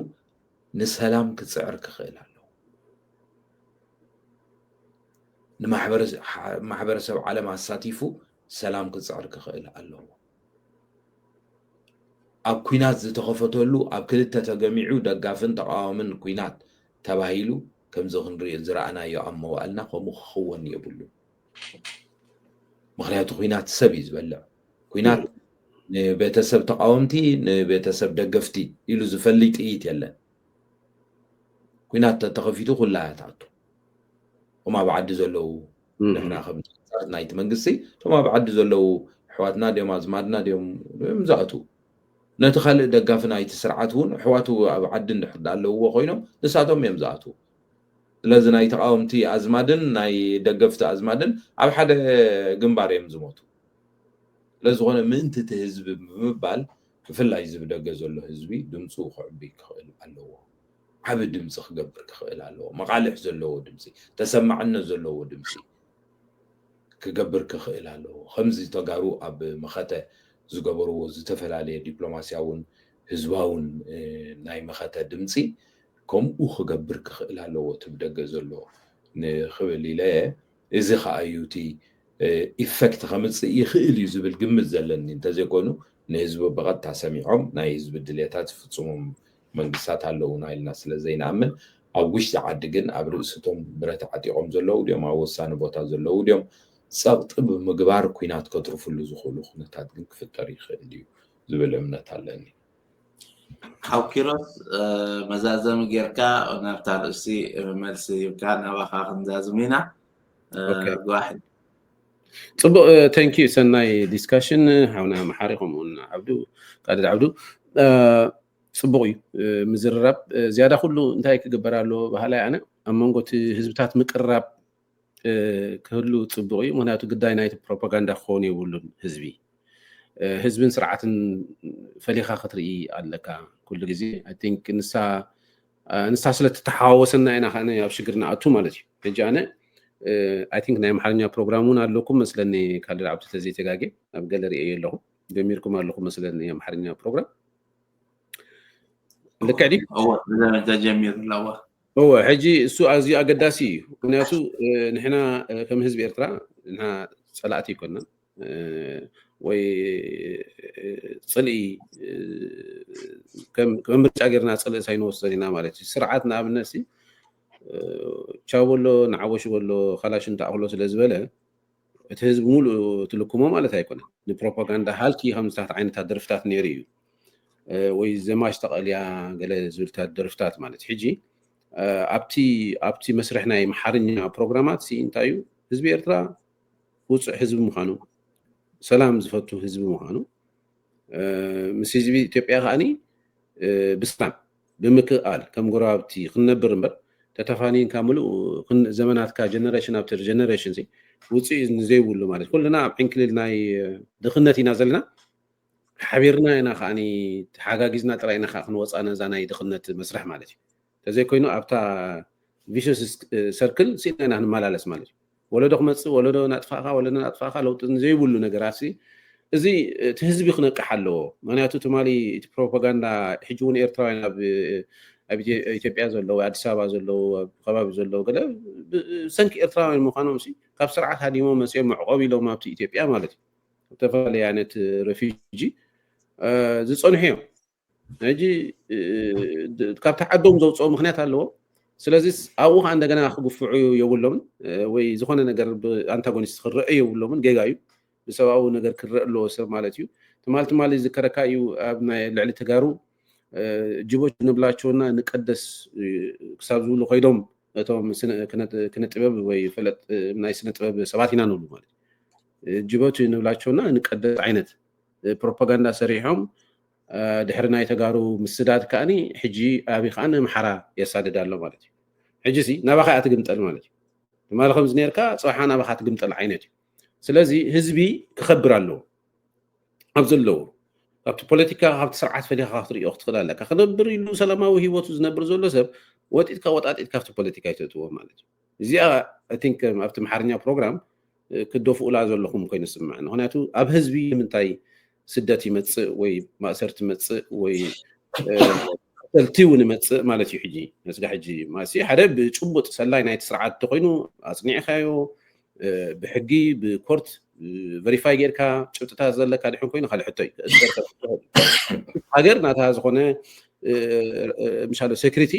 ንሰላም ክፅዕር ክኽእል ኣለዎ። ንማሕበረሰብ ዓለም ኣሳቲፉ ሰላም ክፅዕር ክኽእል ኣለዎ። ኣብ ኲናት ዝተኸፈተሉ ኣብ ክልተ ተገሚዑ ደጋፍን ተቃዋምን ኲናት ተባሂሉ ከምዚ ክንሪኦ ዝረኣናዮ ኣብ መዋእልና ከምኡ ክኽወን የብሉን። ምክንያቱ ኲናት ሰብ እዩ ዝበልዕ። ኲናት ንቤተሰብ ተቃወምቲ ንቤተሰብ ደገፍቲ ኢሉ ዝፈሊ ጥይት የለን። ኲናት ተተኸፊቱ ኩላ እያ ትኣቱ። እቶም ኣብ ዓዲ ዘለዉ ንሕና ከም ኣንጻር ናይቲ መንግስቲ እቶም ኣብ ዓዲ ዘለዉ ኣሕዋትና ድዮም ኣዝማድና ድዮም እዮም ዝኣትዉ። ነቲ ካልእ ደጋፊ ናይቲ ስርዓት እውን ኣሕዋቱ ኣብ ዓዲ እንድሕር ኣለውዎ ኮይኖም ንሳቶም እዮም ዝኣትዉ። ስለዚ ናይ ተቃወምቲ ኣዝማድን ናይ ደገፍቲ ኣዝማድን ኣብ ሓደ ግንባር እዮም ዝሞቱ። ስለዝኾነ ምእንቲ እቲ ህዝቢ ብምባል ብፍላይ እዚ ብደገ ዘሎ ህዝቢ ድምፁ ክዕቢ ክኽእል ኣለዎ። ዓቢ ድምፂ ክገብር ክኽእል ኣለዎ። መቓልሕ ዘለዎ ድምፂ፣ ተሰማዕነት ዘለዎ ድምፂ ክገብር ክኽእል ኣለዎ። ከምዚ ተጋሩ ኣብ መኸተ ዝገበርዎ ዝተፈላለየ ዲፕሎማስያውን ህዝባውን እ፣ ናይ መኸተ ድምፂ ከምኡ ክገብር ክኽእል ኣለዎ። እቲ ብደገ ዘሎ ንክብል ኢለ እየ። እዚ ከዓ እዩ እቲ ኢፈክት ከምፅእ ይኽእል እዩ ዝብል ግምት ዘለኒ እንተዘይኮይኑ ንህዝቢ ብቐጥታ ሰሚዖም ናይ ህዝቢ ድልየታት ዝፍፅሙ መንግስታት ኣለዉና ኢልና ስለ ዘይንኣምን ኣብ ውሽጢ ዓዲ ግን ኣብ ርእስቶም ብረት ዓጢቖም ዘለዉ ድዮም ኣብ ወሳኒ ቦታ ዘለዉ ድዮም ፀቕጢ ብምግባር ኲናት ከትርፍሉ ዝኽእሉ ኩነታት ግን ክፍጠር ይኽእል እዩ ዝብል እምነት ኣለኒ። ሓው ኪሮስ መዛዘሚ ጌርካ ናብታ ርእሲ መልሲ ሂብካ ናባኻ ክንዛዝም ኢና። ጓሕ ፅቡቅ። Thank you ሰናይ ዲስካሽን ሓውና መሓሪ ከምኡውን ዓብዱ ቃድር ዓብዱ ፅቡቅ እዩ ምዝርራብ። ዝያዳ ኩሉ እንታይ ክግበር ኣለዎ በሃላይ ኣነ ኣብ መንጎ እቲ ህዝብታት ምቅርራብ ክህሉ ፅቡቅ እዩ። ምክንያቱ ግዳይ ናይቲ ፕሮፓጋንዳ ክኸውን የብሉን ህዝቢ ህዝብን ስርዓትን ፈሊኻ ክትርኢ ኣለካ ኩሉ ግዜ። I think ንሳ ንሳ ስለ ትተሓዋወሰና ኢና ከ ኣብ ሽግር ንኣቱ ማለት እዩ። ሕጂ ኣነ I think ናይ ኣምሓርኛ ፕሮግራም እውን ኣለኩም መስለኒ ካልድ ዓብዲ ተዘይተጋጌ ኣብ ገለ ርእየ ኣለኹ ጀሚርኩም ኣለኹም መስለኒ ኣምሓርኛ ፕሮግራም ልክዕ ድዩ? ተጀሚሩ ኣለዋ። እወ ሕጂ እሱ ኣዝዩ ኣገዳሲ እዩ። ምክንያቱ ንሕና ከም ህዝቢ ኤርትራ ንሕና ፀላእቲ ይኮንና ወይ ፅልኢ ከም ምርጫ ጌርና ፅልኢ ሳይንወስደን ኢና ማለት እዩ። ስርዓት ንኣብነት ሲ ቻው በሎ ንዓወሹ በሎ ካላሽን ተኣኽሎ ስለ ዝበለ እቲ ህዝቢ ሙሉእ ትልክሞ ማለት ኣይኮነን። ንፕሮፓጋንዳ ሃልኪ ከምዝታት ዓይነታት ደርፍታት ነይሩ እዩ ወይ ዘማች ተቐልያ ገለ ዝብልታት ደርፍታት ማለት ሕጂ ኣብቲ ኣብቲ መስርሕ ናይ መሓርኛ ፕሮግራማት ሲ እንታይ እዩ ህዝቢ ኤርትራ ውፁዕ ህዝቢ ምዃኑ ሰላም ዝፈቱ ህዝቢ ምዃኑ ምስ ህዝቢ ኢትዮጵያ ከዓኒ ብሰላም ብምክእኣል ከም ጎረባብቲ ክንነብር እምበር ተተፋኒንካ ምሉእ ዘመናትካ ጀነሬሽን ኣፍተር ጀነሬሽን ውፅኢ ንዘይብሉ ማለት ኩልና ኣብ ዕንክሊል ናይ ድኽነት ኢና ዘለና። ሓቢርና ኢና ከዓኒ ተሓጋጊዝና ጥራይ ኢና ከዓ ክንወፃ ነዛ ናይ ድኽነት መስርሕ ማለት እዩ። ተዘይኮይኑ ኣብታ ቪሸስ ሰርክል ስኢና ኢና ክንመላለስ ማለት እዩ። ወለዶ ክመፅእ ወለዶ ናጥፋእካ ወለዶ ናጥፋእካ ለውጢ ዘይብሉ ነገራት እዚ እቲ ህዝቢ ክነቅሕ ኣለዎ። ምክንያቱ ትማሊ እቲ ፕሮፓጋንዳ ሕጂ እውን ኤርትራውያን ኣብ ኢትዮጵያ ዘለዉ ኣዲስ ኣበባ ዘለዉ ኣብ ከባቢ ዘለዉ ገለ ብሰንኪ ኤርትራውያን ምዃኖም ካብ ስርዓት ሃዲሞም መፅኦም መዕቆብ ኢሎም ኣብቲ ኢትዮጵያ ማለት እዩ ዝተፈላለየ ዓይነት ረፊጂ ዝፀንሑ እዮም። ሕጂ ካብቲ ዓዶም ዘውፅኦ ምክንያት ኣለዎ። ስለዚ ኣብኡ ከዓ እንደገና ክግፍዑ የብሎምን ወይ ዝኾነ ነገር ኣንታጎኒስት ክረአ የብሎምን። ጌጋ እዩ። ብሰብኣዊ ነገር ክረአ ኣለዎ ሰብ ማለት እዩ። ትማል ትማል ዝከረካ እዩ ኣብ ናይ ልዕሊ ተጋሩ ጅቦች ንብላቸውና ንቀደስ ክሳብ ዝብሉ ኮይዶም እቶም ክነ ጥበብ ወይ ፈለጥ ናይ ስነ ጥበብ ሰባት ኢና ንብሉ ማለት ጅቦች ንብላቸውና ንቀደስ ዓይነት ፕሮፓጋንዳ ሰሪሖም ድሕሪ ናይ ተጋሩ ምስዳድ ከዓኒ ሕጂ ኣብይ ከዓ ንምሓራ የሳድድ ኣሎ ማለት እዩ። ሕጂ ሲ ናባኻ እያ ትግምጠል ማለት እዩ። ትማሊ ከምዚ ነርካ ፅባሓ ናባኻ ትግምጠል ዓይነት እዩ። ስለዚ ህዝቢ ክኸብር ኣለዎ ኣብ ዘለዎ ካብቲ ፖለቲካ ካብቲ ስርዓት ፈሊኻ ክትሪኦ ክትኽእል ኣለካ። ክነብር ኢሉ ሰላማዊ ህይወቱ ዝነብር ዘሎ ሰብ ወጢጥካ ወጣጢጥ ካብቲ ፖለቲካ ይተእትዎ ማለት እዩ። እዚኣ ቲንክ ኣብቲ ኣምሓርኛ ፕሮግራም ክደፍኡላ ዘለኹም ኮይኑ ዝስምዐኒ። ምክንያቱ ኣብ ህዝቢ ንምንታይ ስደት ይመፅእ ወይ ማእሰርቲ ይመፅእ ወይ ቀተልቲ እውን ይመፅእ ማለት እዩ። ሕጂ መስጋ ሕጂ ማሲ ሓደ ብጭቡጥ ሰላይ ናይቲ ስርዓት እንተኮይኑ ኣፅኒዕካዮ ብሕጊ ብኮርት ቨሪፋይ ጌርካ ጭብጥታት ዘለካ ድሕን ኮይኑ ካልእ ሕቶ እዩ። ሃገር ናታ ዝኾነ ምሻሎ ሴክሪቲ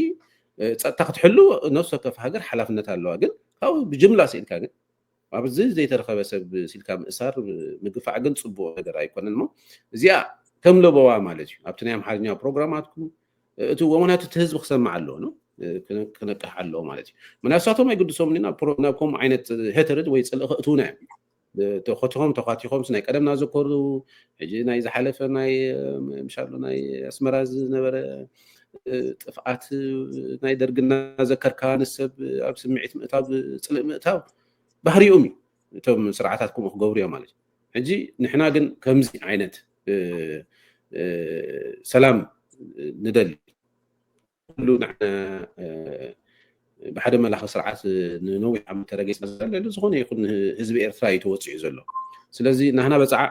ፀጥታ ክትሕሉ ነፍሲ ወከፍ ሃገር ሓላፍነት ኣለዋ። ግን ካብኡ ብጅምላ ስኢልካ ግን ኣብዚ ዘይተረኸበ ሰብ ሲልካ ምእሳር ምግፋዕ ግን ፅቡቅ ነገር ኣይኮነን። ሞ እዚኣ ከም ለበዋ ማለት እዩ ኣብቲ ናይ ኣምሓርኛ ፕሮግራማትኩም እቲ ወመናቱ እቲ ህዝቢ ክሰምዕ ኣለዎ ነው ክነቅሕ ኣለዎ ማለት እዩ። ምናልሳቶም ኣይግድሶም ናብ ከምኡ ዓይነት ሄተርድ ወይ ፅልኢ ክእትውና እዮም። ተኸቲኾም ተኳቲኾም ናይ ቀደምና ዘኮሩ ሕጂ ናይ ዝሓለፈ ናይ ምሻሉ ናይ ኣስመራ ዝነበረ ጥፍኣት ናይ ደርግና ዘከርካ ንሰብ ኣብ ስምዒት ምእታው ፅልእ ምእታው ባህሪኦም እዩ። እቶም ስርዓታት ከምኡ ክገብሩ እዮም ማለት እዩ። ሕጂ ንሕና ግን ከምዚ ዓይነት ሰላም ንደሊ ኩሉ ንዓና ብሓደ መላኺ ስርዓት ንነዊሕ ዓመት ተረጊፅና ዘለና ዝኾነ ይኹን ህዝቢ ኤርትራ እዩ ተወፂዑ ዘሎ። ስለዚ ናህና ወፅዓ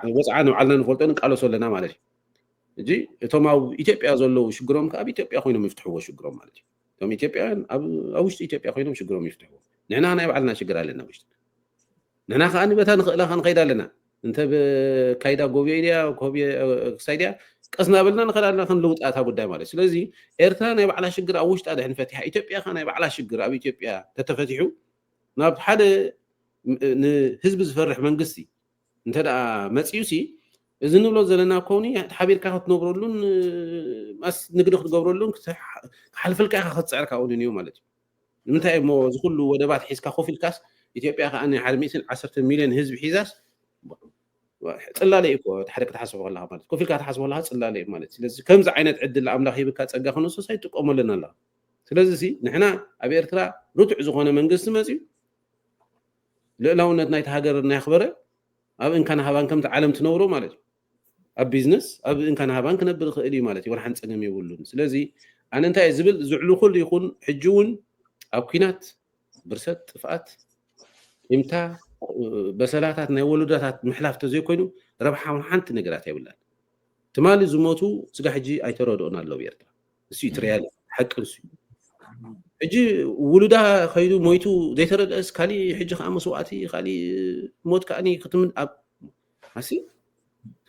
ንባዕልና ንፈልጦ ንቃለሶ ኣለና ማለት እዩ። እጂ እቶም ኣብ ኢትዮጵያ ዘለዉ ሽግሮም ከዓ ኣብ ኢትዮጵያ ኮይኖም ይፍትሕዎ ሽግሮም ማለት እዩ። እቶም ኢትዮጵያውያን ኣብ ውሽጢ ኢትዮጵያ ኮይኖም ሽግሮም ይፍትሕዎ። ንሕና ናይ ባዕልና ሽግር ኣለና ውሽጢ ንሕና ከዓ ንበታ ንኽእላ ክንኸይድ ኣለና። እንተ ብካይዳ ጎብዮ ድያ ኮብዮ ክሳይ ድያ ቀስ እናበልና ንኽእል ኣለና ክንልውጣ እታ ጉዳይ ማለት። ስለዚ ኤርትራ ናይ ባዕላ ሽግር ኣብ ውሽጣ ድሕን ፈቲሓ ኢትዮጵያ ከዓ ናይ ባዕላ ሽግር ኣብ ኢትዮጵያ ተተፈቲሑ ናብ ሓደ ንህዝቢ ዝፈርሕ መንግስቲ እንተ ደኣ መፅዩ ሲ እዚ ንብሎ ዘለና ኮኒ ሓቢርካ ክትነብረሉን ማስ ንግዲ ክትገብረሉን ክሓልፈልካ ኢካ ክትፅዕር ካብኡ ንንዩ ማለት እዩ። ንምንታይ እሞ እዚ ኩሉ ወደባት ሒዝካ ኮፍ ኢልካስ ኢትዮጵያ ከዓ ን ሓደ ሚእትን ዓሰርተ ሚልዮን ህዝቢ ሒዛስ ፅላለ እዩ እኮ ሓደ ክትሓስቦ ከለካ ማለት ኮፍ ኢልካ ክትሓስቦ ከለካ ፅላለ እዩ ማለት ስለዚ ከምዚ ዓይነት ዕድል ኣምላኽ ሂብካ ፀጋ ክንሱስ ኣይጥቀመሉን ኣለካ ስለዚ ሲ ንሕና ኣብ ኤርትራ ርቱዕ ዝኾነ መንግስቲ መፅዩ ልእላውነት ናይቲ ሃገር እናኽበረ ኣብ እንካን ሃባን ከምቲ ዓለም ትነብሮ ማለት እዩ ኣብ ቢዝነስ ኣብ እንካን ሃባን ክነብር ይኽእል እዩ ማለት እዩ ወላ ሓንቲ ፀገም የብሉን ስለዚ ኣነ እንታይ ዝብል ዝዕሉ ኩሉ ይኹን ሕጂ እውን ኣብ ኩናት ብርሰት ጥፍኣት ቂምታ በሰላታት ናይ ወለዶታት ምሕላፍ ተዘይኮይኑ ረብሓ ሓንቲ ነገራት የብላን ትማሊ ዝሞቱ ስጋ ሕጂ ኣይተረድኦን ኣለዉ ኤርትራ እሱ ትሪያል ሓቂ እሱ ሕጂ ውሉዳ ከይዱ ሞይቱ ዘይተረድአስ ካሊእ ሕጂ ከዓ መስዋእቲ ካሊእ ሞት ከዓ ክትምን ኣብ ኣሲ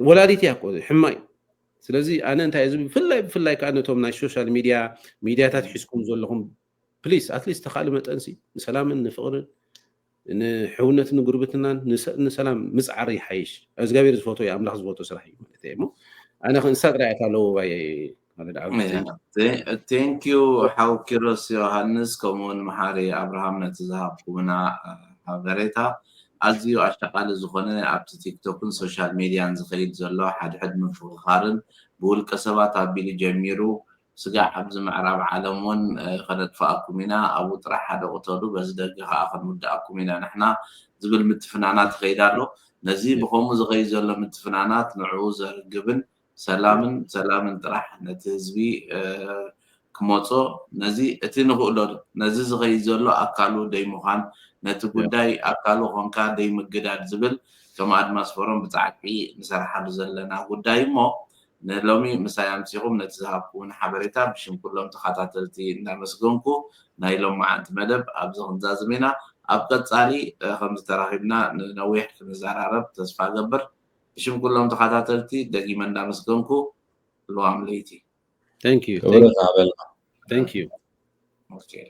ወላዲት እያ እኮ ሕማይ ስለዚ ኣነ እንታይ እዚ ብፍላይ ብፍላይ ከዓ ነቶም ናይ ሶሻል ሚድያ ሚድያታት ሒዝኩም ዘለኹም ፕሊስ ኣትሊስት ተኻእሊ መጠንሲ ንሰላምን ንፍቕርን ንሕውነትን ንጉርብትናን ንሰላም ምፅዓር ይሓይሽ እግዚኣብሔር ዝፈቶ ኣምላኽ ዝፈቶ ስራሕ እዩ ማለት እሞ ኣነ ክንሳ ጥራይ ኣታ ኣለዎ ባየ ቴንኪዩ ሓው ኪሮስ ዮሃንስ ከምኡውን መሓሪ ኣብርሃም ነቲ ዝሃብኩምና ሓበሬታ ኣዝዩ ኣሻቃሊ ዝኾነ ኣብቲ ቲክቶክን ሶሻል ሚድያን ዝኸይድ ዘሎ ሓድሕድ ምፍኽኻርን ብውልቀ ሰባት ኣቢሉ ጀሚሩ ስጋዕ ኣብዚ ምዕራብ ዓለም እውን ከነጥፍኣኩም ኢና፣ ኣብኡ ጥራሕ ሓደ ቅተሉ፣ በዚ ደገ ከዓ ክንውድኣኩም ኢና ንሕና ዝብል ምትፍናናት ይኸይድ ኣሎ። ነዚ ብከምኡ ዝኸይድ ዘሎ ምትፍናናት ንዕኡ ዘርግብን ሰላምን ሰላምን ጥራሕ ነቲ ህዝቢ ክመፆ ነዚ እቲ ንኽእሎ ነዚ ዝኸይድ ዘሎ ኣካሉ ደይምዃን ነቲ ጉዳይ ኣካሉ ኾንካ ደይምግዳድ ዝብል ከም ኣድማስ ፎረም ብፃዕቂ ንሰርሓሉ ዘለና ጉዳይ እሞ ንሎሚ ምሳይ ኣምፂኹም ነቲ ዝሃብኩውን ሓበሬታ ብሽም ኩሎም ተኸታተልቲ እንዳመስገንኩ ናይ ሎም መዓልቲ መደብ ኣብዚ ክንዛዝም ኢና። ኣብ ቀፃሊ ከምዚ ተራኺብና ንነዊሕ ክንዘራረብ ተስፋ ገብር። ብሽም ኩሎም ተኸታተልቲ ደጊመ እንዳመስገንኩ ልዋም ለይቲ። Thank you. ክብረት ኣበልና። Thank you. Okay.